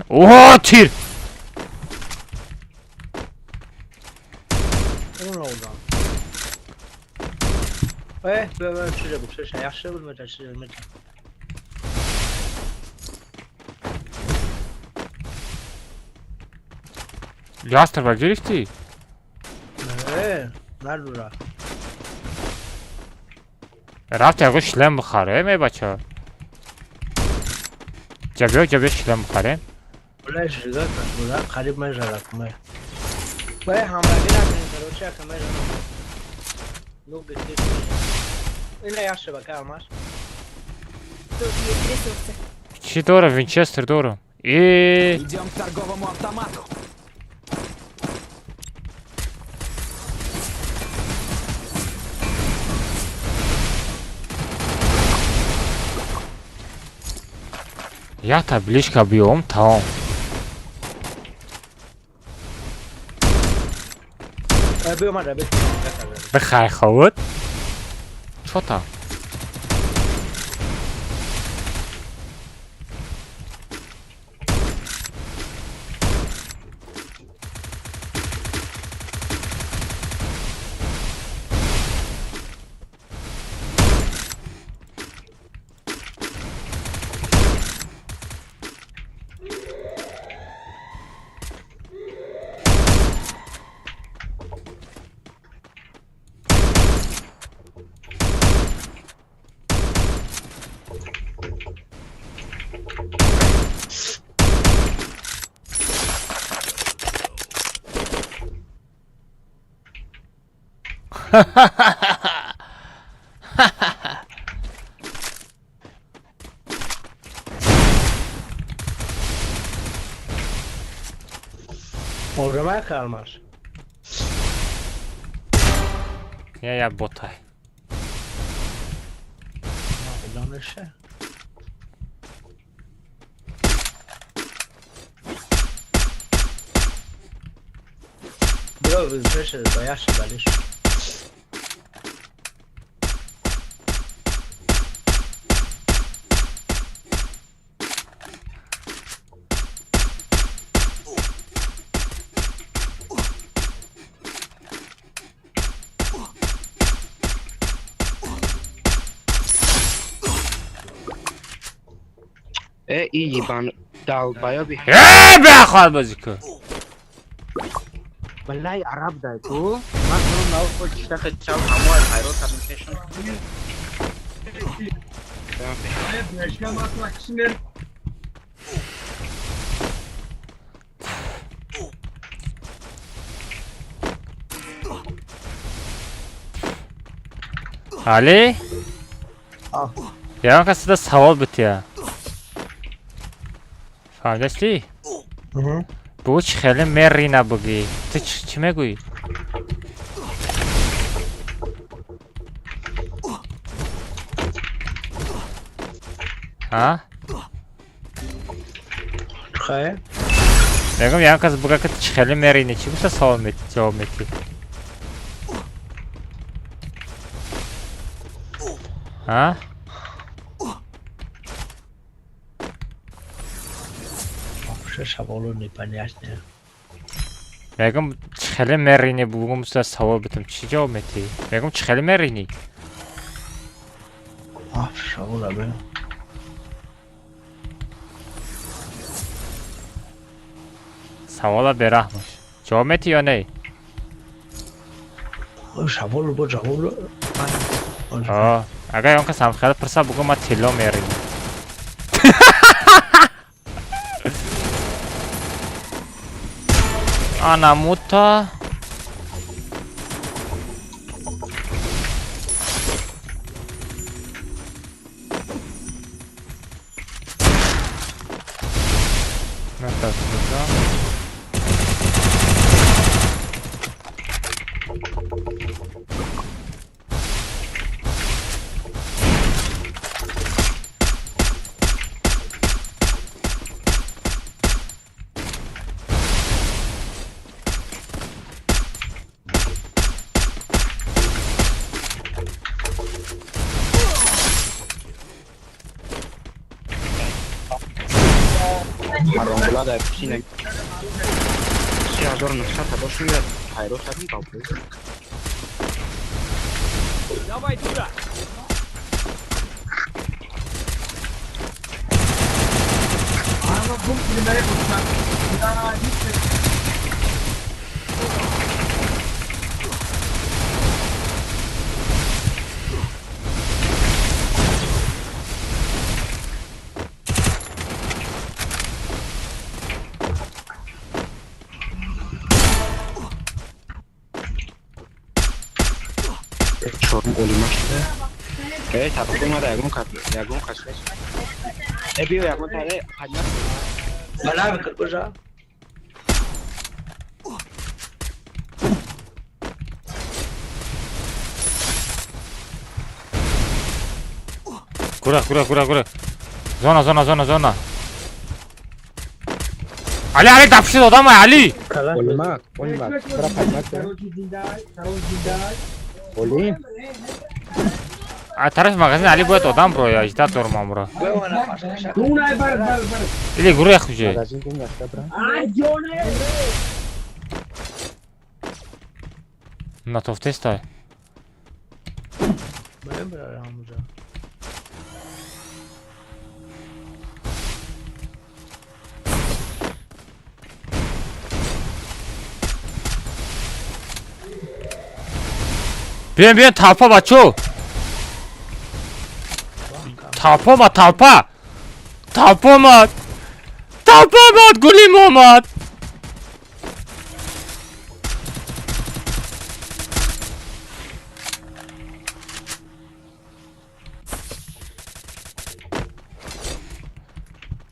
Оҳо, тир! Ястрба гирифтӣ? Не, надора. Рафт ягон шлем бихарем, эй бача. Ҷабиё, ҷабиё шлем бихарем. Бля, жига, бля, қариб межара куме. Бля, ҳамрагӣ накунем, короче, ака межара. Ну, бисир. Ина яхше бака алмаш. Тут есть ресурсы. Чӣ дорам? Винчестер дорам. Э, Идем к торговому автомату. Як табличка биём, тамом. Бихай ховуд. Чо там? Мордамай алмаш. Я я ботай. Донеше. Бро, визеше, бояше балиш. Э, и ебан долбоёби. Э, беахвал бозӣ кун. Валлаи араб дай ту. Ман ту нав чиштаха чав ҳамои хайрот кардам пешам. Али? Ягон кас сида савол бития. Фаҳмидастӣ? Бу чӣ хеле мерина бугӣ. Ту чӣ мегӯӣ? А? Хай? Мегӯям ягон кас буга ки ту чӣ хеле мерини, чӣ гуфта савол ҷавоб метиҳӣ? А? Вообще саволу непонятно. Мегӯям чӣ хеле мерини бугум са савол битам чӣ ҷавоб метиҳӣ? Мегум чӣ хеле мерини? Аф, шавола бе. Савола бераҳмаш. Ҷавоб метиҳӣ ё не? Шавол бо ҷавоб. Агар он кас ҳам хеле пурса бугум ма тилло меринам. Ана мута. Ромбулада псина. 3900 дош меяд. Хайро садим калпу. Давай туда. Чорум олимаш шуда. Э, тарафи мада ягон кас, ягон кас нест. Э, биё ягон таре ҳаҷмат. Бала бикр божа. Гура, гура, гура, гура. Зона, зона, зона, зона. Али, Али, дапшид одамай, Али. Олимак, олимак. Тара ҳаҷмат. Олим. А тарафи магазин Али бояд одам бро, ажда дормам бро. Или гурехт уже. Магазин кун рафта бра. Натофтестай. Биён, биён, толпа бачо. Толпа омад, толпа. Толпа омад. Толпа омад, гулим омад.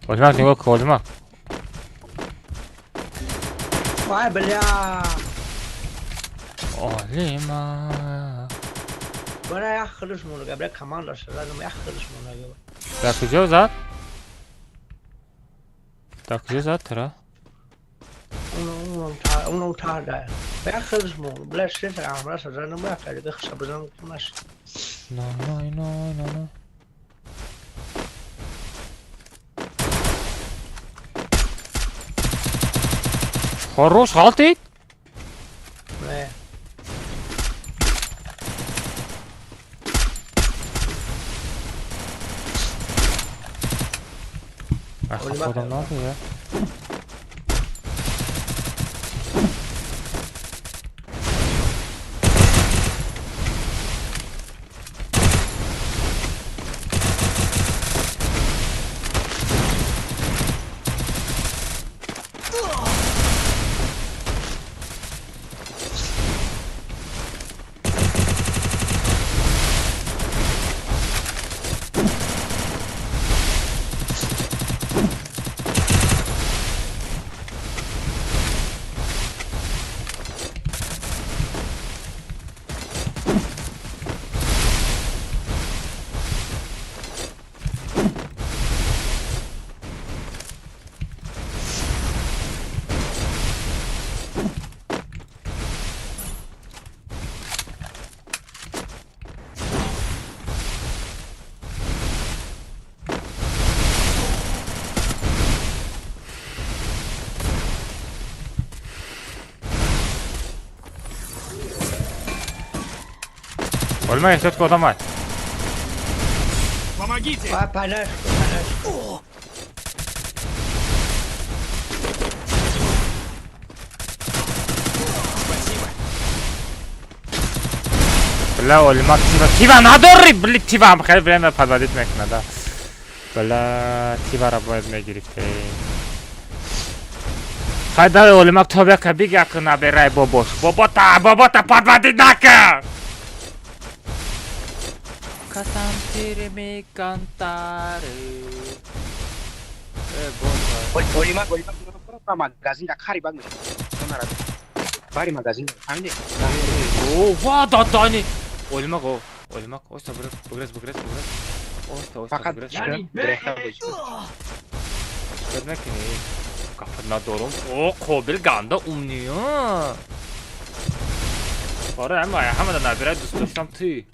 Олимак нигоҳ кун, Олимак. Вай, бля. Олимак. Бара як худаш монда, бля команда шуда, як худаш монда. Дар куҷо зад? Дар куҷо зад тара? Уно та да. Як худаш монда, бля шеф амра шуда, нама як кади хша бизан кунаш. На на на на на. Хорош, ғалтид? Не. Худам надо, я. Олимак, эҳтиёт ки одамай. Помогите! Панашку. Спасибо. Бля, Олимак, тива, тива надори, бли, тива ҳам хеле время подводить мекунад, да. Бля, тивара бояд мегирифте. Хай давай, Олимак, то бяка биги, ака набирай бобош. Бобота, бобота подводить накун! Касам тире мекантаре. Э, бота. Олимак, Олимак, магазин да хари баг мешавад. Бари магазин, фаҳмидӣ? О, ва, дадани. Олимак, о, Олимак, оста бугрез, бугрез, бугрез. Оста, оста, Фақат бугрез. грехта бозӣ. Чикор мекунӣ? Гапат надорум. О, қобил ганда умный, а. Оре, ҳама ҳамада набирай дӯст доштам ту.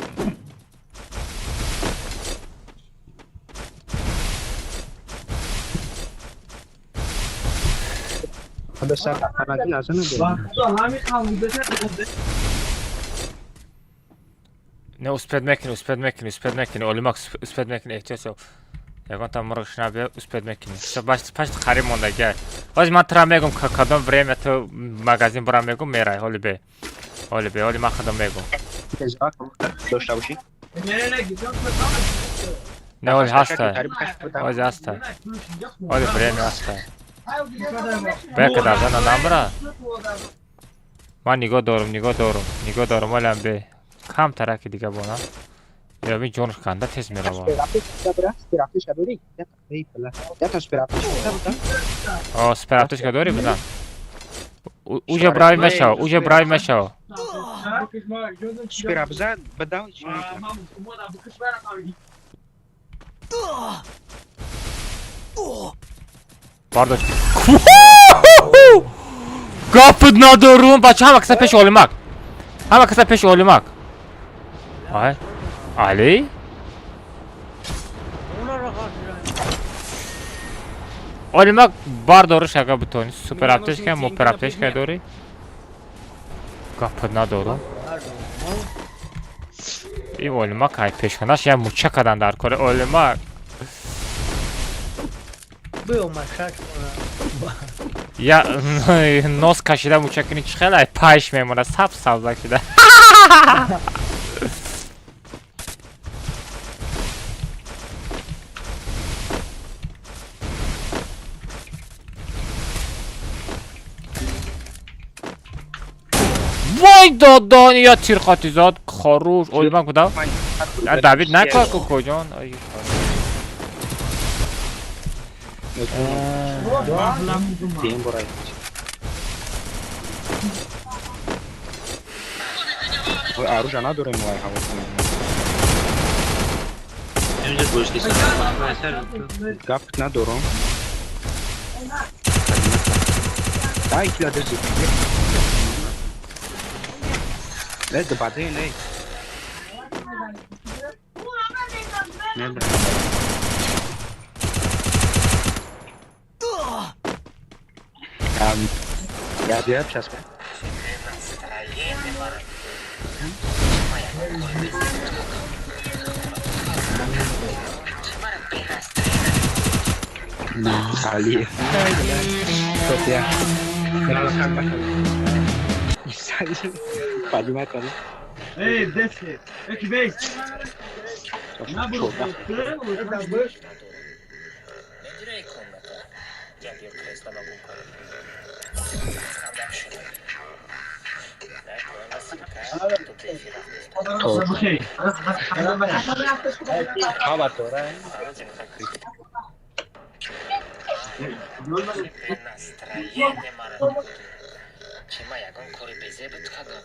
Не успеть мекунӣ, успеть мекунӣ, успеть мекунӣ, Олимак, успеть мекунӣ, эҳтиёт шав. Ягон там мурғ набия, успеть мекунӣ. Всё, баш пашт қариб мондагиай. Ҳозир ман тура мегум, кадом время ту магазин бурам мегум, мерай, ҳоли бе. Ҳоли бе, ҳоли ман худам мегум. Дошта бошӣ? Не, ҳоли ҳастай. Ҳози ҳастай. Ҳоли время ҳастай. Бека дарзана намра. Ман нигоҳ дорум, нигоҳ дорум, нигоҳ дорум, ҳолиам бе. Кам тараки дига бона. Ё бин ҷонаш канда тез мерава. О, спераптушка дори бизан. Уже брави мешава, уже брави мешава. Сперабза бадав чӣ? Бардошт. Гапд надорум, бача, ҳама каса пеши Олимак. Ҳама каса пеши Олимак. Ай. Али? Олимак бардориш ага бутони. Супер Мне нужны аптечка, деньги мупер на аптечка предмет. дори. Гапд надорум. И Олимак ай пешхонаш я муча кадан дар кори Олимак. Я нос кашида муча кунӣ чӣ хел ай пайш мемонад, сабз сабзак шида. Вой додон, я тирхоти зад, хорош. Олимак будав? Я Давид накар ку куҷон? Ай, Оружие надорем, вай ҳавос. Гап надорам. Ай, кила дези. Не, да баде, не. Не, бра. Я я сейчас. Али. София. Ei, desce. É que vem. Чема ягон кори безебат кардам,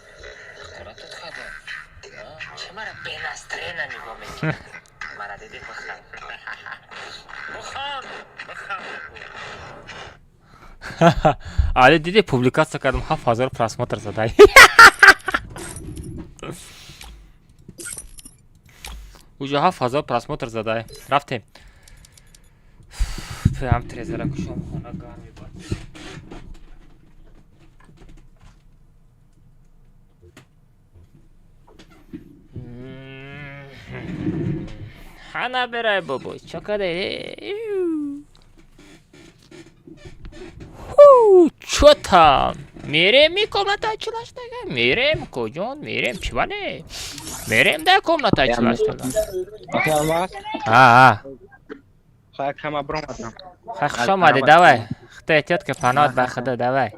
ҳақоратат кардам. Че мара бенастроена нигоҳ мекунӣ? Мара диди, биханд, биханд, биханд. Али, диди, публикация кардам, 7000 просмотр задай. Уже 7000 просмотр задай. Рафтем. Прям трезера кушом, хона гарми бад. Ҳа, набирай, бобо, чо кадай? Чо там? Мерем ми комната чилаштага? Мерем, коҷон, мерем, чиване? Мерем да комната чилаштага. А, Хай, кама бромадам. Хай, хуш омадӣ, давай. Худо эҳтиёт ка, паноҳат ба худо, давай.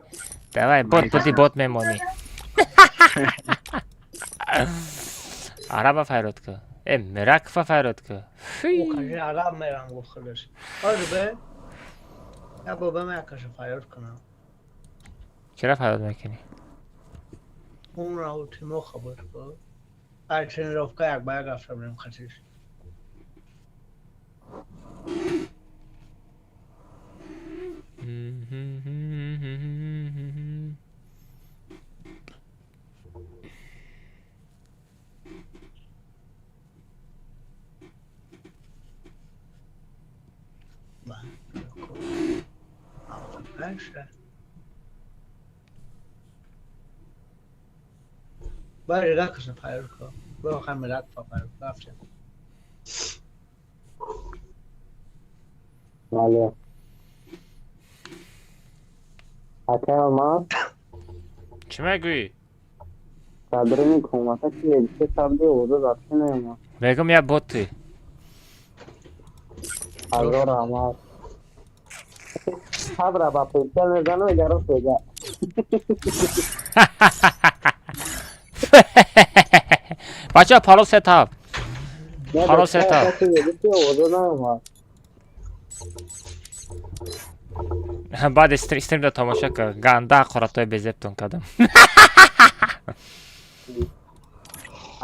Давай, бот буди, бот мемонӣ. Араба файрод ка. Э, Миракова файрод ка. Араб мерам гуфт худаш. Ожи бе. Я баба ма якаша файрод кунам. Чаро файрод мекунӣ? Умра у Тимоха буд бо. Ай тренировка як ба як рафта будем хатиш. Баъд ракаса файрод ко. Бо хам рак файрод рафтем. Бале. Ака Алмаз, Чӣ мегӯӣ? Садрини комната ки се сабди овоза запси наёмад. Мегӯм, я боти. Ҳазор раҳмат. Сабра ба печа мезану яро сега. Бачаҳо, парол сетап. Парол сетап. Овоза наёмад. Баъди стримда тамошо кар. Ганда ҳақоратҳои безебтон кардам.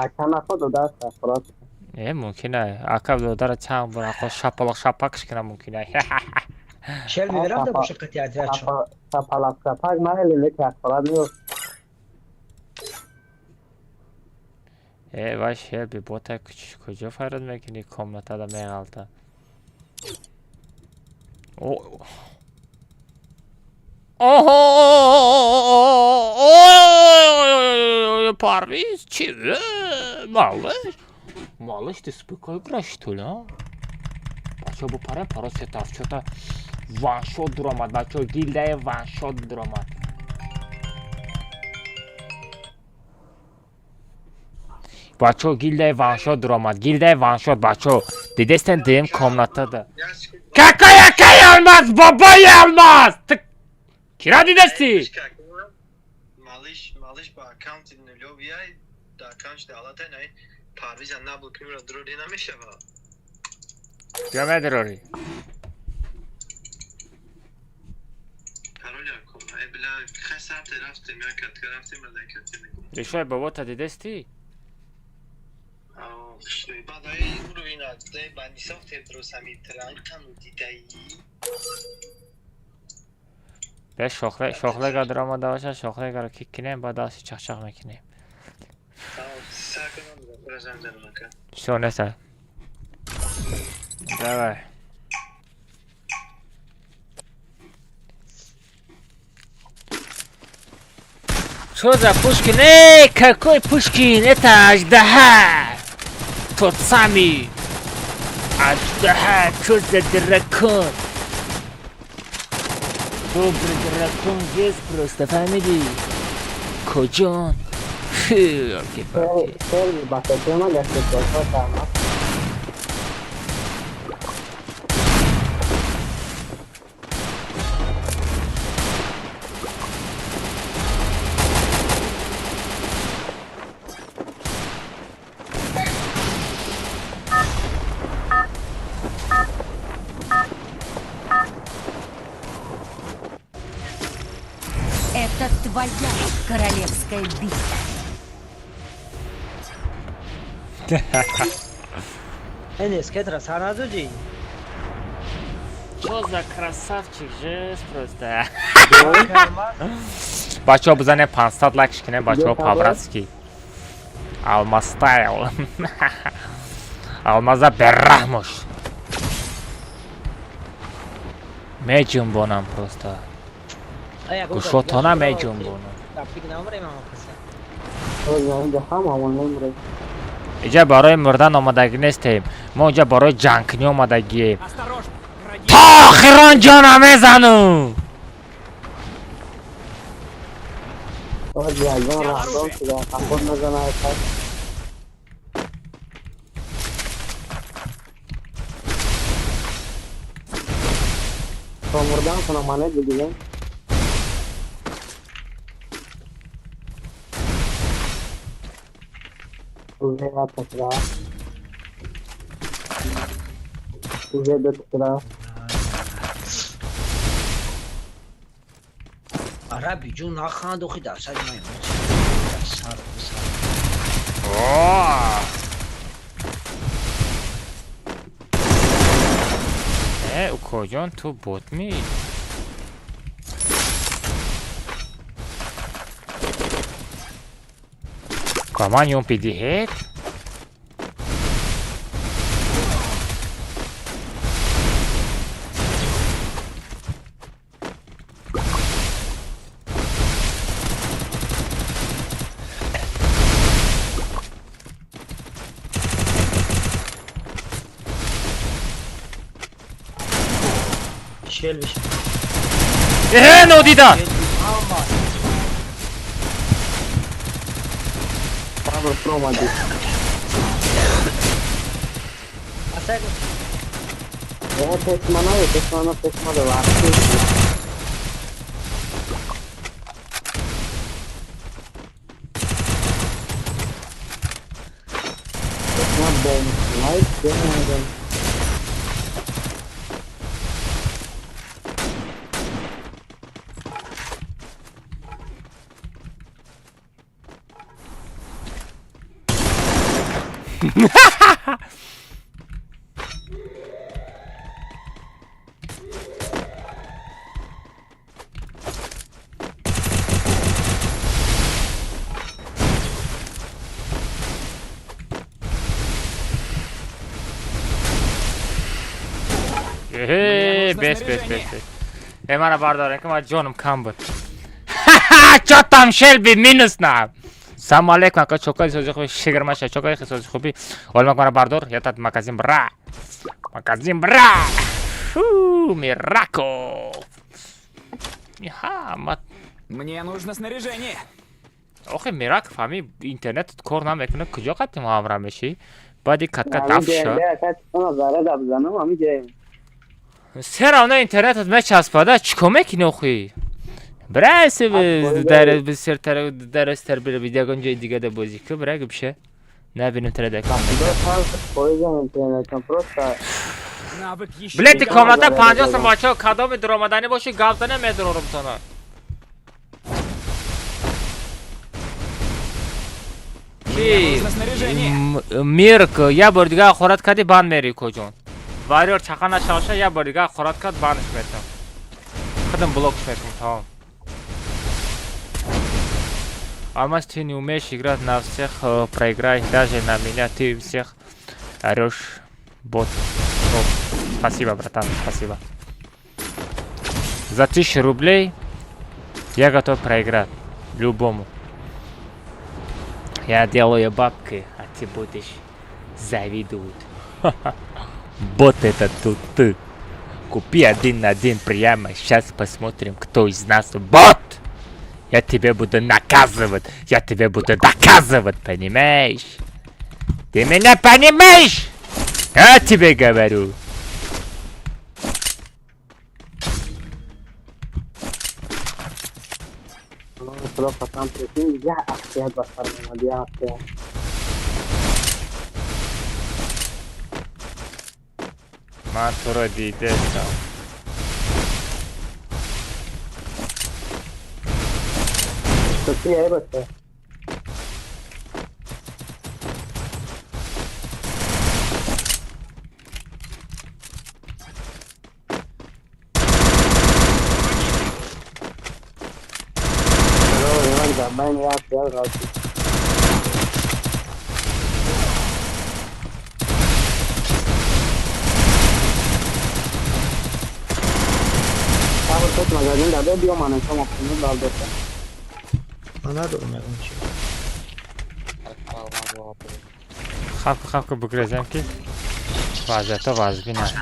Ака нахо додааст ҳақорат. Э, мумкин ай. Ака додара чанд бор ақо шапалоқ шапакш кунам мумкин ай. Шел мерафта боша қати отрядшон. Шапалақ шапак майли, леки ҳақорат нест. Э, вай шелби бота куҷо файрод мекунӣ, комнатада меғалта. Оҳо, Парвиз, чи? Малыш? Малыш, ты с быкой играешь, что ли, а? Бачаҳо, бо парем паро сетаф, чё-то ваншот дуромад, бачаҳо, гилдаи ваншот дуромад. Бачаҳо, гилдаи ваншот дуромад, гилдаи ваншот, бачаҳо. Дидестен дуюм комнатада. Какой акай Алмаз, бобои Алмаз! Ты кира дидести? Малиш, малиш ба аккаунти нулёвияй, да аккаунти давлатай най Парвиза набуд кимра дроди намешава. Кира медрори? Пароля ком, ай била хай сарте рафтем, як катка рафтем, ала катка мекунем. Решои бобота дидести? Баъд ай уровень дай ба нисоф тедросами транкану дидаи. Бе шохле, шохлега дуромада баша, шохлегаро кик кинем, баъд дасти чахчах мекунем. Всё, неста. Давай. Что за Пушкин? Эй, какой Пушкин? Это Аждаха! Тот самый! Аждаха! Что за дракон? Добрый дракон есть просто, фамилии. Коджон. Фу, ёлки-палки. Шелби ба печа магашти раҳмат. Это твоя королевская битва. Энес, кетра сар надодӣ? Что за красавчик, жесть просто. Бачаҳо, бизанем 500 лайк шикунем, бачаҳо, по-братски. Алмаз стайл. Алмаза бераҳмош. Меҷунбонам просто. Гӯшотона меҷунбонам. Тапик намрем ама каса. Иҷа барои мурдан омадагӣ нестем. Мо иҷа барои ҷангкунӣ омадагием. То охирон ҷона мезанум. Араби ҷун наханд охи дар сари ман сар сар. Э, укоҷон, ту бот ми? Каман юм пидиҳед? Э, нодида! Бес, бес, бес, бес. Э, мара бардорем, ки ман ҷонам кам буд. Чотам шелби минус на. Салом алейкум, ака чокаи сози хуби, шигирмаша, чокаи сози хуби. Олмак мара бардор, ятат магазин бра. Магазин бра. Фу, Мираков. Иха, ма. Мне нужно снаряжение. Охи Мираков, ҳами интернет кор намекунад, куҷо қати мо ҳамра мешӣ? Баъди катка даф шуд. Сера интернетат мечаспада, чико мекунӣ охи? Брасе дар бисёртар дарастар бира ягон ҷои дигада бозӣ ку, бра губша. Набинем тара дар Билети комната 50 сом бачаҳо, кадоми дуромаданӣ боши гап зана медурорам тона. Ки Мирк, я бор дига хӯрат кардӣ банд мери коҷон. Вариор чақа нашавша, я бор дига хӯрат кард бандш метам. Худам блокш мекунам, тамом. Алмаз, ты не умеешь играть на всех, проиграй даже на меня, ты всех орешь, бот. Спасибо, братан, спасибо. За 1000 рублей я готов проиграть любому. Я делаю бабки, а ты будешь завидовать. Бот это тут ты. Купи 1 на 1 прямо. Сейчас посмотрим, кто из нас бот. Я тебе буду наказывать. Я тебе буду доказывать, понимаешь? Ты меня понимаешь? Я тебе говорю. Ман туро дидестам. Хавку, хавку бугрезем, ки вазъиятҳо вазбин аст.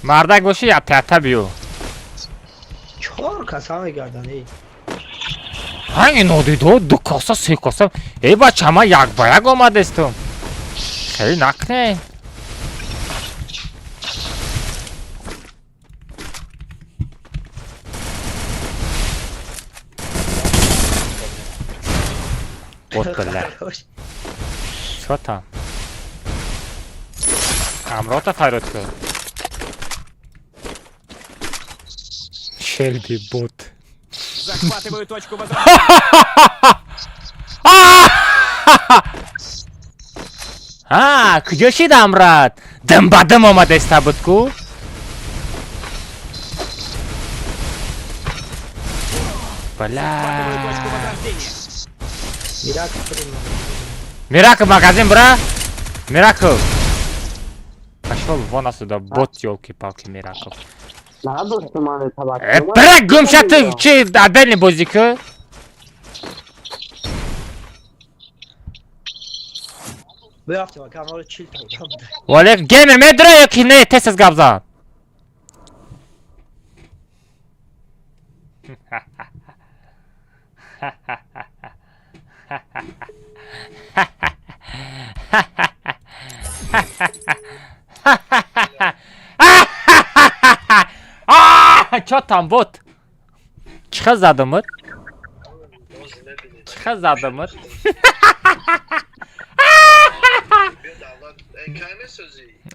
Мардак бошӣ, якта биё. Чор каса мегарданд, эй. Ҳа, нодидо ду коса, се коса. Эй, бача, ман як ба як омадестум. Хеле накунед. Вот бля. Чё там? Ҳамроҳта фарёд кун. Шелби бот. Захватываю точку возрождения. Ҳа, куҷо шид ҳамрат? Дим ба дим омадаиста буд ку? Бля. Захватываю точку возрождения. Миракл, магазин бра? Миракл. Пошел вон отсюда, бот, ёлки-палки, Миракл. Бра, гумша, ты чи отдельный бозӣ ку? Бирафтем, ака, ҳамаро 40 та одам буда. Валек, геймер медура ё ки не, тез тез гап зан. Чо там, бот? Чӣ хел задамуд? Чӣ хел задамуд?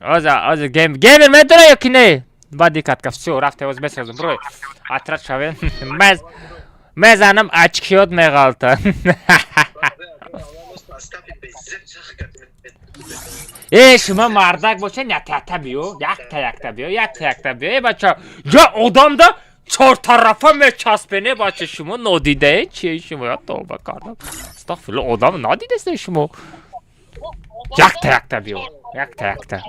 Оза, оза, гейм, геймер медура ё ки не? Баъди катка, всё, рафте, оз месозм, бро. Отряд шавем. Мез мезанам, очкиёт меғалта. Э, шумо мардак бошед, якта биё, якта якта биё, якта якта биё. Э, бача, ҷа одамда чортарафа мечаспене, бача, шумо нодидаe чие шумо? Я тавба кардам. Астағфирулло, одам надидесте шумо. Якта якта биё, якта якта.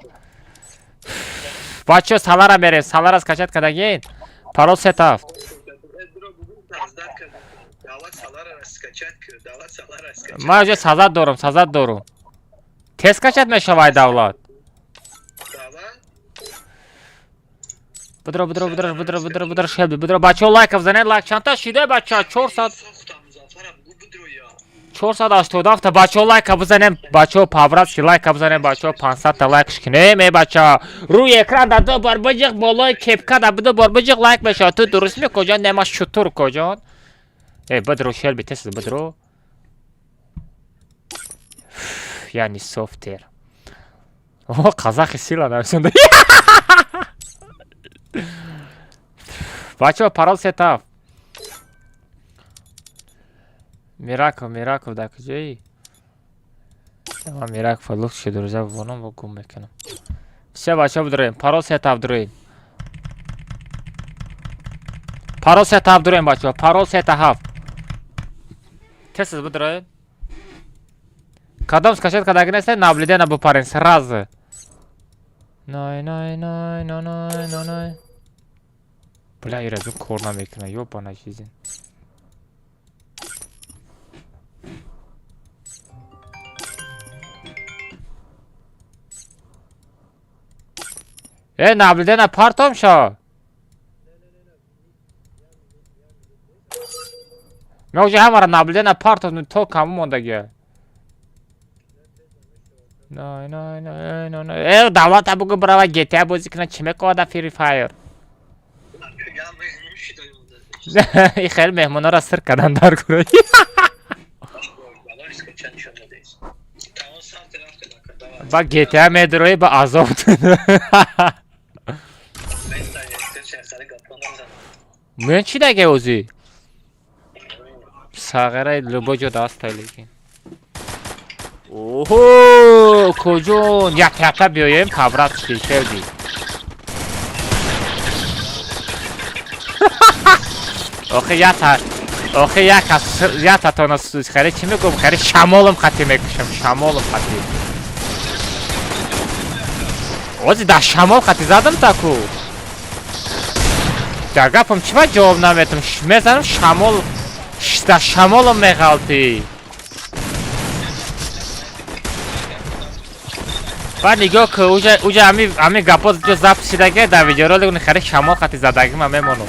Бача, салара мерем, салара скачать кардагин. Парол сетафт. Ман уже сазат дорам, сазат дорам. Тез качать мешавай, давлат. Бидро, бидро, бидро, бидро, бидро, бидро, шелби, бидро. Бачаҳо, лайков занед, лайк чандта шида, бача? 400 487 та. Бачаҳо, лайка бизанем, бачаҳо, по-братски лайка бизанем, бачаҳо, 500 та лайкш кинем. Э, бача, рӯи экран да ду бор биҷиқ, болои кепка да ду бор биҷиқ, лайк мешавад. Ту дуруст мекоҷон, нема шутур коҷон. Э, бидро, шелби, тез бидро. Яъни софтер. О, казахи сила нависонда. Бачаҳо, парол сетаф. Мираков, Мираков дар куҷоӣ? Ман Мираков лукши друзья бубонам ва гум мекунам. Все, бачаҳо, бидроем. Парол сетаф дуроем. Парол сетаф дуроем, бачаҳо. Парол сета ҳафт. Тез бидроем. Кадом скачать кадаги несте, наблюдение бупарен сразу. Най, най, най, най, най, най, най. Бля, иразу кор намекуна, ёбана жизнь. Э, наблюдение партом шо. Ме уже ҳамара наблюдение партом то каму мондагия. Най, най, най, най, най. Э, давлата бугу брава GTA бозӣ кунад, чӣ мекунад Free Fire? И хеле меҳмонҳоро сир кардан дар кура. Ба GTA медуроӣ, ба азоб. Мен чӣ даге озӣ? Сағираи любой ҷо дастай лекин. Оҳо, куҷон? Як якта биёем, по-братски, шелби. Охи ята, охи як ята тона хари чӣ мегӯм? Хари шамолам хати мекушам, шамолам хати. Ози дар шамол хати задам таку. Да гапам чӣ ба ҷавоб наметам? Мезанам шамол, да шамолам меғалтӣ. Баъд нигоҳ ку, уҷа ами гапо ҷо запис шидаги, дар видеоролик хари шамол қати задаги ман мемонам.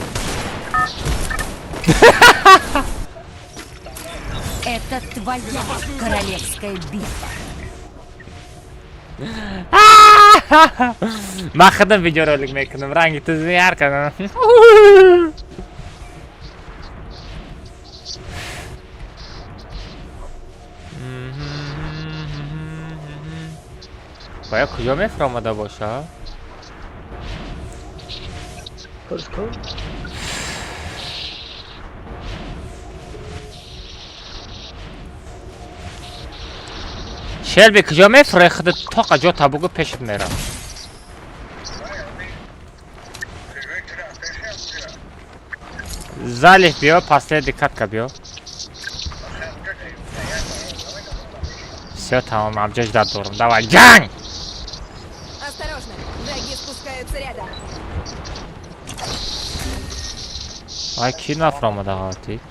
Это твоя королевская битва. Ман худам видеоролик мекунам, ранги ту ҳар кадам. Бояд куҷо мефаромада боша? Курс кун. Шелби куҷо мефурои худат тоқа ҷо та бугу пешат мерам. Залиф биё, последний катка биё. Всё, тамом, абҷо ждать дорам. Давай, ҷанг! Осторожно, враги спускаются рядом. Ай, ки нафаромада ғалтид?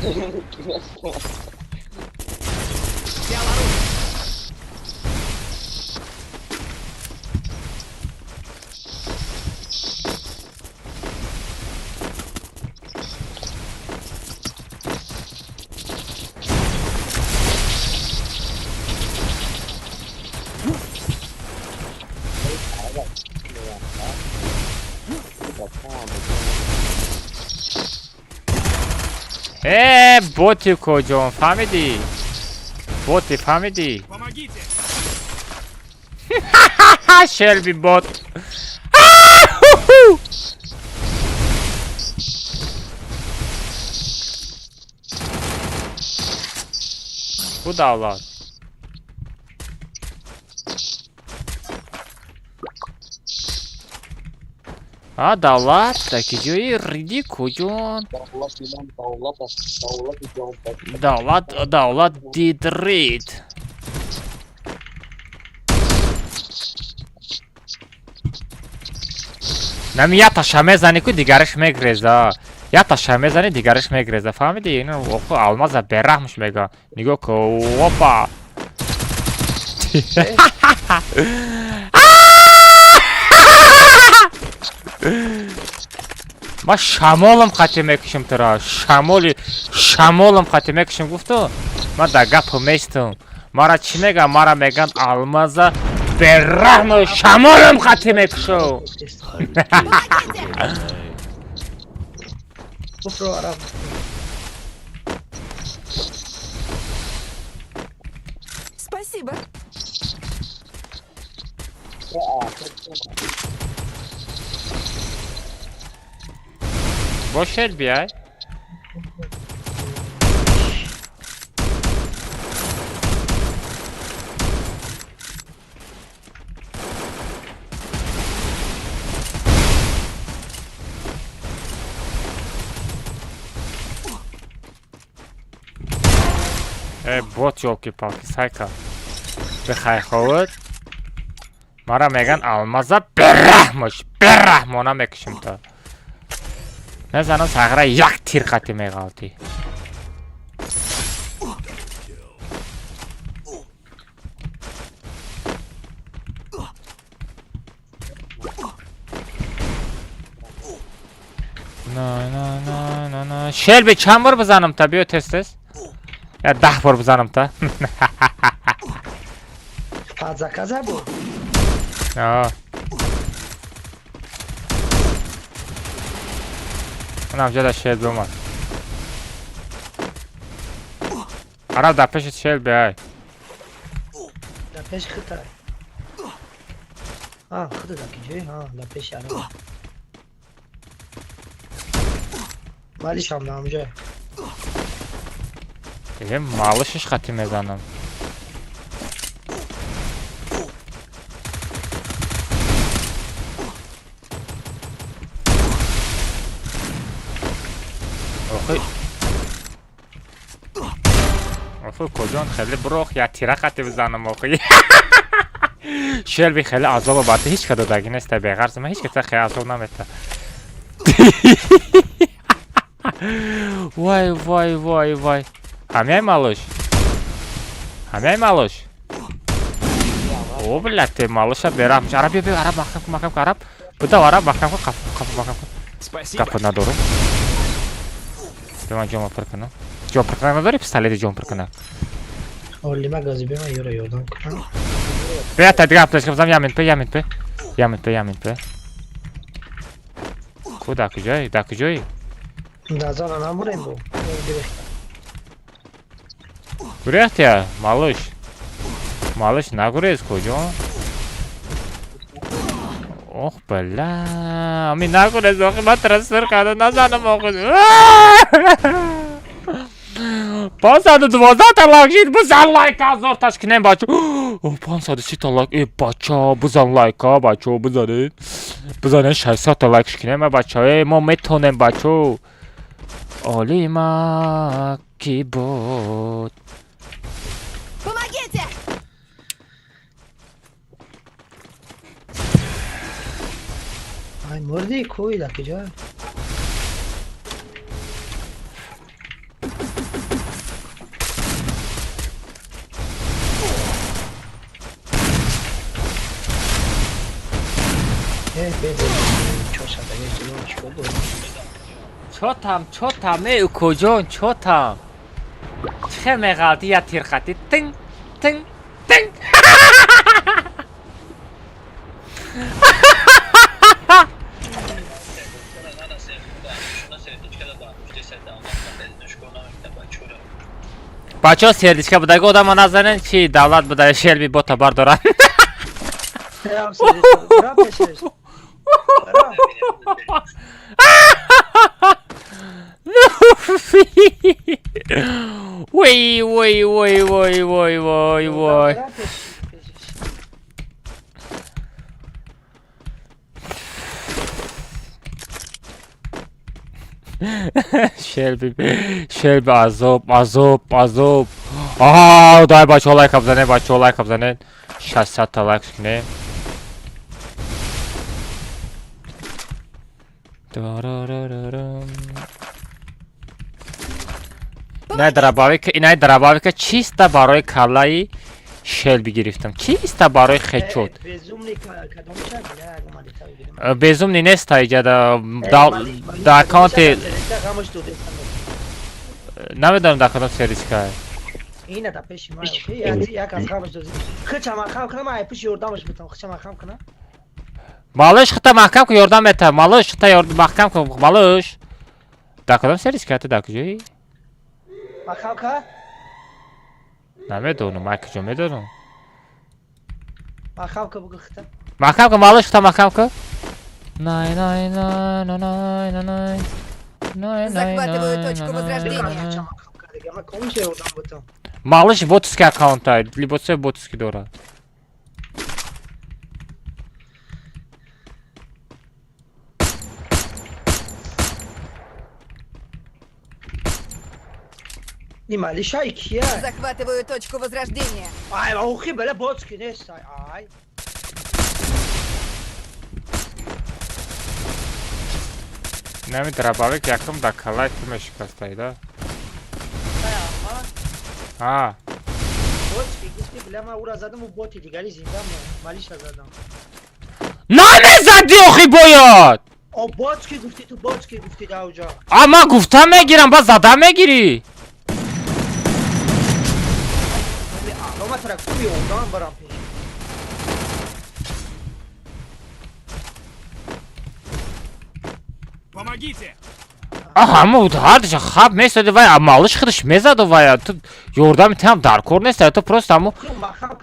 Взял оружие. Э, боти куҷон, фаҳмидӣ? Боти, фаҳмидӣ? Помогите! Шелби бот. Бу давлат. А давлат, таки ҷои риди куҷон? Давлат, давлат дидрид. Нами я таша мезани ку дигараш мегреза. Я таша мезани дигараш мегреза. Фаҳмиди? Ин оху алмаза бераҳмш мега. Нигоҳ ку, опа. Ма шамолам қати мекушам тура. Шамоли, шамолам қати мекушам гуфту. Ма да гапу местум. Мара чӣ меган? Мара меган алмаза бераҳму шамолам қати мекушам. Куфру араб. Спасибо. Бо Шелби, ай? Э, бот ёлки-палки, сайка. Бихай ховуд. Мара меган алмаза бераҳмош, бераҳмона мекушам та. Мезанам сағра як тир қати меғалтӣ. На на на на на. Шелби чанд бор бизанам та? Биё тез тез. Я 10 бор бизанам та. Под заказа буд? А. Унам ҷода Шелби омад. Араб дар пеши Шелби ай. Дар пеши худта. А, худта дар киҷои? А, дар пеши араб. Малишам дар ҳамҷоя. Э, малышиш хати мезанам. Охи. Охи куҷон хеле бирох я тира хати бизанам охи. Шелби хеле азоба ба ту ҳеҷ ка додагӣ неста, беғарз ман ҳеҷ каса хеле азоб намета. Вай, вай, вай, вай. Ҳамяй малош? Ҳамяй малош? О, блядь, те малоша бераҳм. Араб, биё, биё, араб маҳкам кун, маҳкам кун, араб. Будав, араб маҳкам кун, қафо, қафо маҳкам кун. Спасибо. Гапо надорум. Биё ман ҷома пур кунам. Ҷом пур кунак надорӣ, пистолети ҷом пур кунак? Олима гази бема ёра ёрдам кунам. Биё та дига аптечка бизанам, я минут, я минут, я минут, я минут. Ку дар куҷоӣ? Дар куҷоӣ? Дар зона намурем бо. Гурехтия, малыш. Малыш, нагурез куҷо? Ох, бля. Ами нагурез, охи ман тра сир карда назанам охи. 512 та лайк шид, бизан лайк, 1000 таш кунем бачо. 530 та лайк, э бача, бизан лайка, бачо, бизанед. Бизанед 600 та лайк кунем бачо. Э мо метонем бачо. Олима ки буд. Помогите! Ай мурди куй дар куҷо? Э, беде, чоршанбеги ҷилон чикор дорӣ? Чотам, чотам, э укоҷон, чотам. Чӣ хел меғалти я тирхати? Тинг, тинг, тинг. Бачаҳо сердичка будаги одама назанен, чи давлат буда шелби бота бардорад. Вой, вой, вой, вой, вой, вой, вой. Шелби, шелби азоб, азоб, азоб. Аҳа, дай бачаҳо лайка бизанед, бачаҳо лайка бизанед. 600 та лайк кунем. Инай дробовика, инай дробовика чисто барои каллаи Шелби гирифтам. Чисто барои хечот. Безумный нест иҷа да аккаунти намедонам дар кадом сервиска. Ина да пеши ма, як аз ғамаш дозӣ. Хича маҳкам кунам, ай пиши ёрдамаш битам, хича маҳкам кунам. Малыш, хита маҳкам кун, ёрдам мета. Малыш, хита маҳкам кун, малыш. Дар кадом сервиска ту дар куҷоӣ? Маҳкам ка? Намедонам, ман куҷо медонам. Маҳкам ка бугу хита. Маҳкам кун, малыш, хита маҳкам кун. Най най най най най най най. Захватываю точку возрождения. Малыш ботский аккаунт ай, либосои ботский дорад. Малишай кия? Захватываю точку возрождения. Ай, охи, бля, ботский нест, ай. Нами дробовик якум да калай ту мешикастай, да? А. Ботский гуфти, бля, ман ура задам, у боти дигари зинда мо, малиша задам. Намезади охи бояд! О, ботский гуфти, ту ботский гуфти да уҷа. А ман гуфта мегирам, баъд зада мегирӣ. Помогите! Аҳа, мо ҳардиша хаб месоди вай, малыш худаш мезаду вай, ту ёрдами тиам даркор нест, ту просто ҳамо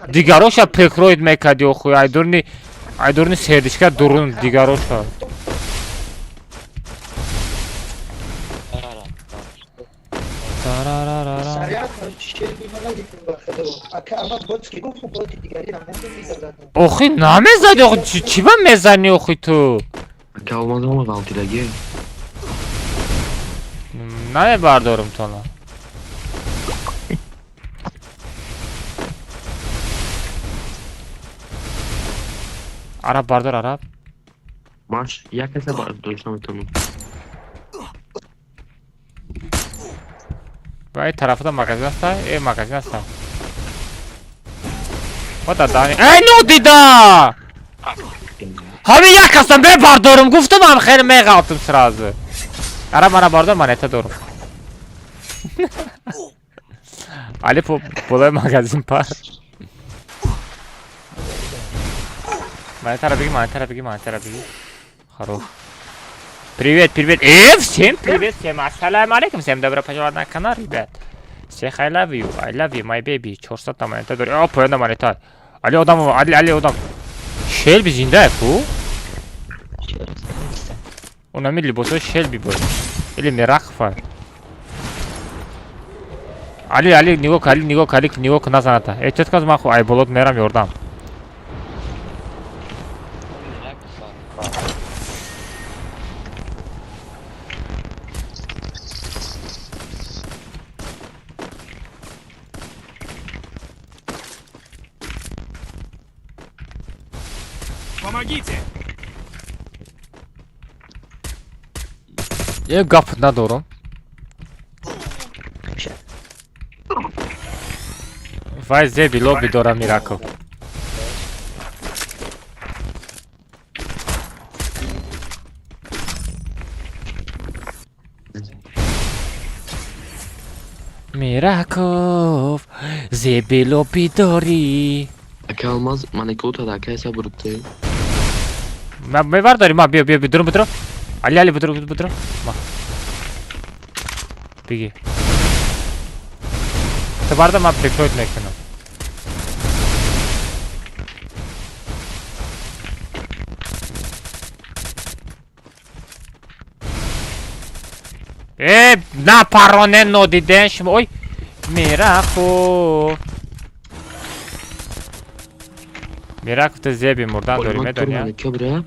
дигароша прикроид мекарди охуй, айдурни айдурни сердичка дурун дигароша. Охи намезади, охи чӣ ба мезани охи ту? Намебардорум тона. Араб бардор, араб. Маш, як каса бардошта метавонам. Ва тарафда магазин аста? Э, магазин аста. Ва дани. Эй, нодида! Ҳами як касам бардорум, гуфтам ам хеле меғалтум сразу. Араб мана бардор, монета дорум. Али болои магазин пар. Монетара беги, монетара беги, монетара беги. Хорош. Привет, привет. Всем привет, всем ассаляму алейкум, всем добро пожаловать на канал, ребят. Всех I love you, I love you, my baby. 400 та монета дори. О, поёна монета. Али одам, Али, Али одам. Шелби зинда ку? Онами либосо Шелби бой. Или Мирахфа. Али, Али, нигоҳ, Али, нигоҳ, Али, нигоҳ назаната. Эҳтиёт кун, ман ху айболот мерам ёрдам. Помогите! Е, гап надорам. Вай зеби лоби дорам Мираков. Мираков, зеби лоби дорӣ. Ака Алмаз, манекота да ака сабурте. Ма мебардорӣ, ма биё, биё, бидурум, бидурум. Али, Али, бидурум, бидурум. Ма. Биги. Ту барда, ман прикроет мекунам. Э, напароне нодиден шумо. Ой, Мираков. Мираков, ту зеби мурдан дорӣ, медонӣ? Манекобра.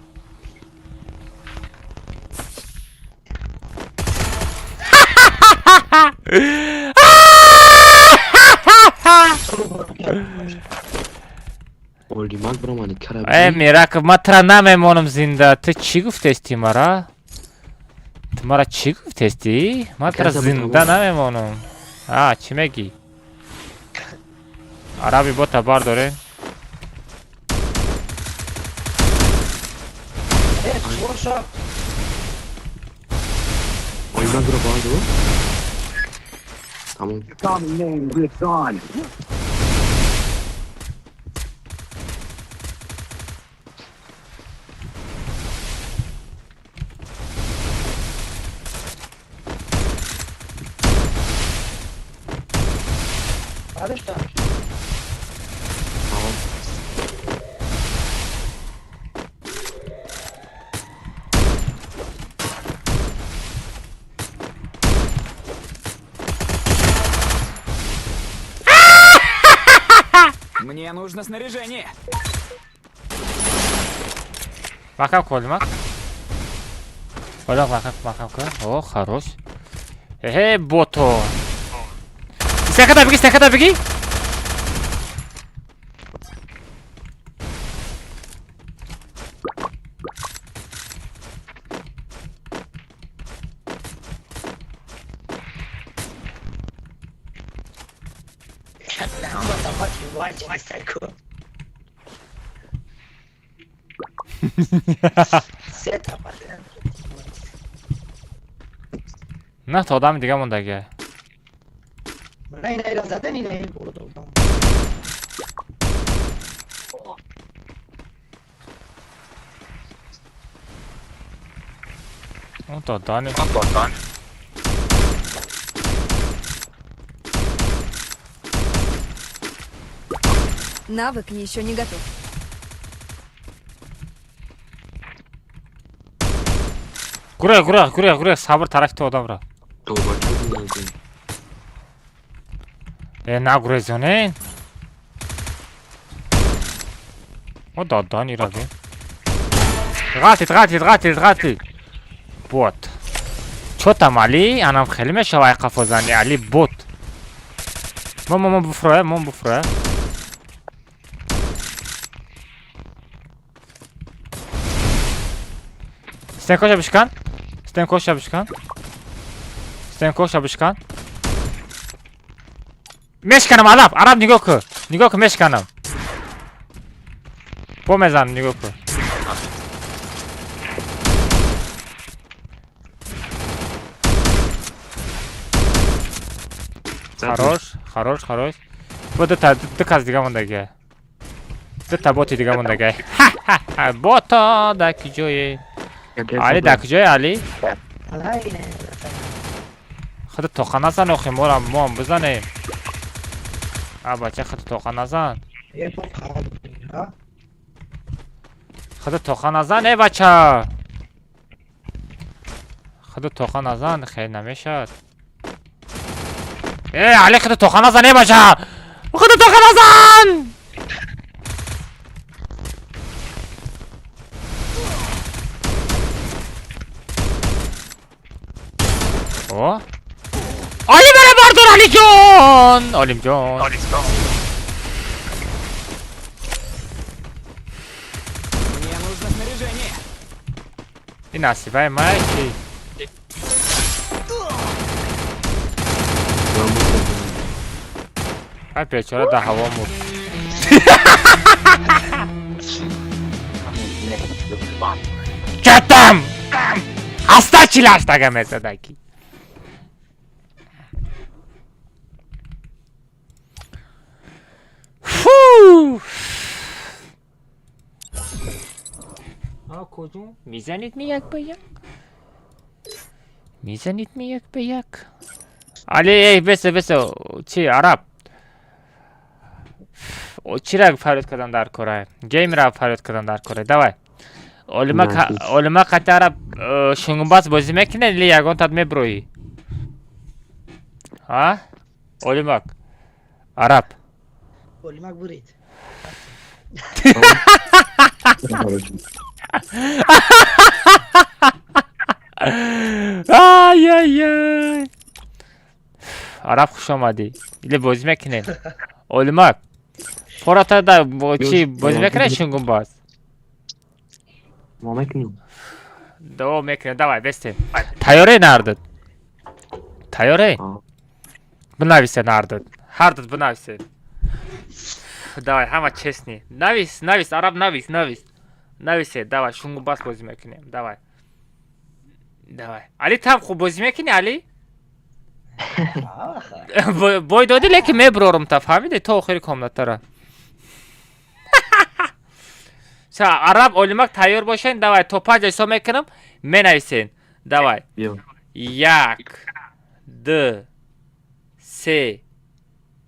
Олимак бро манекара. Э, Мираков, ман тура намемонам зинда. Ту чӣ гуфтести мара? Ту мара чӣ гуфтести? Ман тура зинда намемонам. А, чӣ мегӣ? Араби бота бардоре. Олимак бро бардор. Тамом. Мне нужно снаряжение. Маҳкам кун, Олимак. Олимак, маҳкам, маҳкам кун. О, хорош. Эҳе, бото. Стаката бигӣ, стаката бигӣ. На то одами дига мондага. То дани. Навык еще не готов. Гурах, гурах, гурах, гурах, сабр тарафи ту одамра. Э, нагурезоне? О, додани раги. Ғалтид, ғалтид, ғалтид, ғалтид. Бот. Чо там, Али? Анам хеле мешава ай қафо зани, Али бот. Мо, мо, мо буфроя, мо буфроя. Стенкоша бишкан. Стенкоша бишкан. Стенкоша бишкан. Мешканам, араб, араб, нигоҳ кун. Нигоҳ кун, мешканам. Бо мезанам, нигоҳ кун. Хорош, хорош, хорош. Бо дута, ду кас дига мондагия. Дута боти дига мондагия. Ха-ха-ха, бота дар куҷое? Али дар куҷое, Али? Худ тоқа назан, охи, морам моам бизанем. А бача, худ тоқа назан. Худ тоқа назан, э бача. Худ тоқа назан, хел намешад. Э, Али, худ тоқа назан, э бача. Худ тоқа назан! О? Али мара бардор, Алиҷон! Олимҷон. Мне нужно снаряжение. Ин насибаи май чи? Ай бечора дар ҳаво мурд. Кетам! Аста чилаштага мезадаки. Фу! А куҷо? Мизанед ми як ба як? Мизанед ми як ба як? Али, эй, бесе, бесе, чи, араб? Чира фарёд кардан дар кора? Геймера фарёд кардан дар кора. Давай. Олима қати араб шунгумбаз бозӣ мекунед или ягон тат меброӣ? А? Олимак. Араб. Олимак бурид. Ай-ай-ай. Араб, хуш омадӣ. Или бозӣ мекунед? Олимак. Пората да чи бозӣ мекунед шунгумбаз? Мо мекунем. Давом мекунем. Давай, бестем. Тайёре нардад? Тайёре? Бинависе нардад. Ҳардад бинависе. Давай, ҳама честный. Навис, навис, араб, навис, навис. Нависе, давай, шунгумбаз бозӣ мекунем. Давай. Давай. Али, там хуб бозӣ мекунӣ, Али? Бой додӣ, лекин меброрум та, фаҳмидӣ? То охири комнатара. Са, араб, олимак тайёр бошен, давай, то панҷ ҳисоб мекунам, менависен. Давай. Як, ду, се,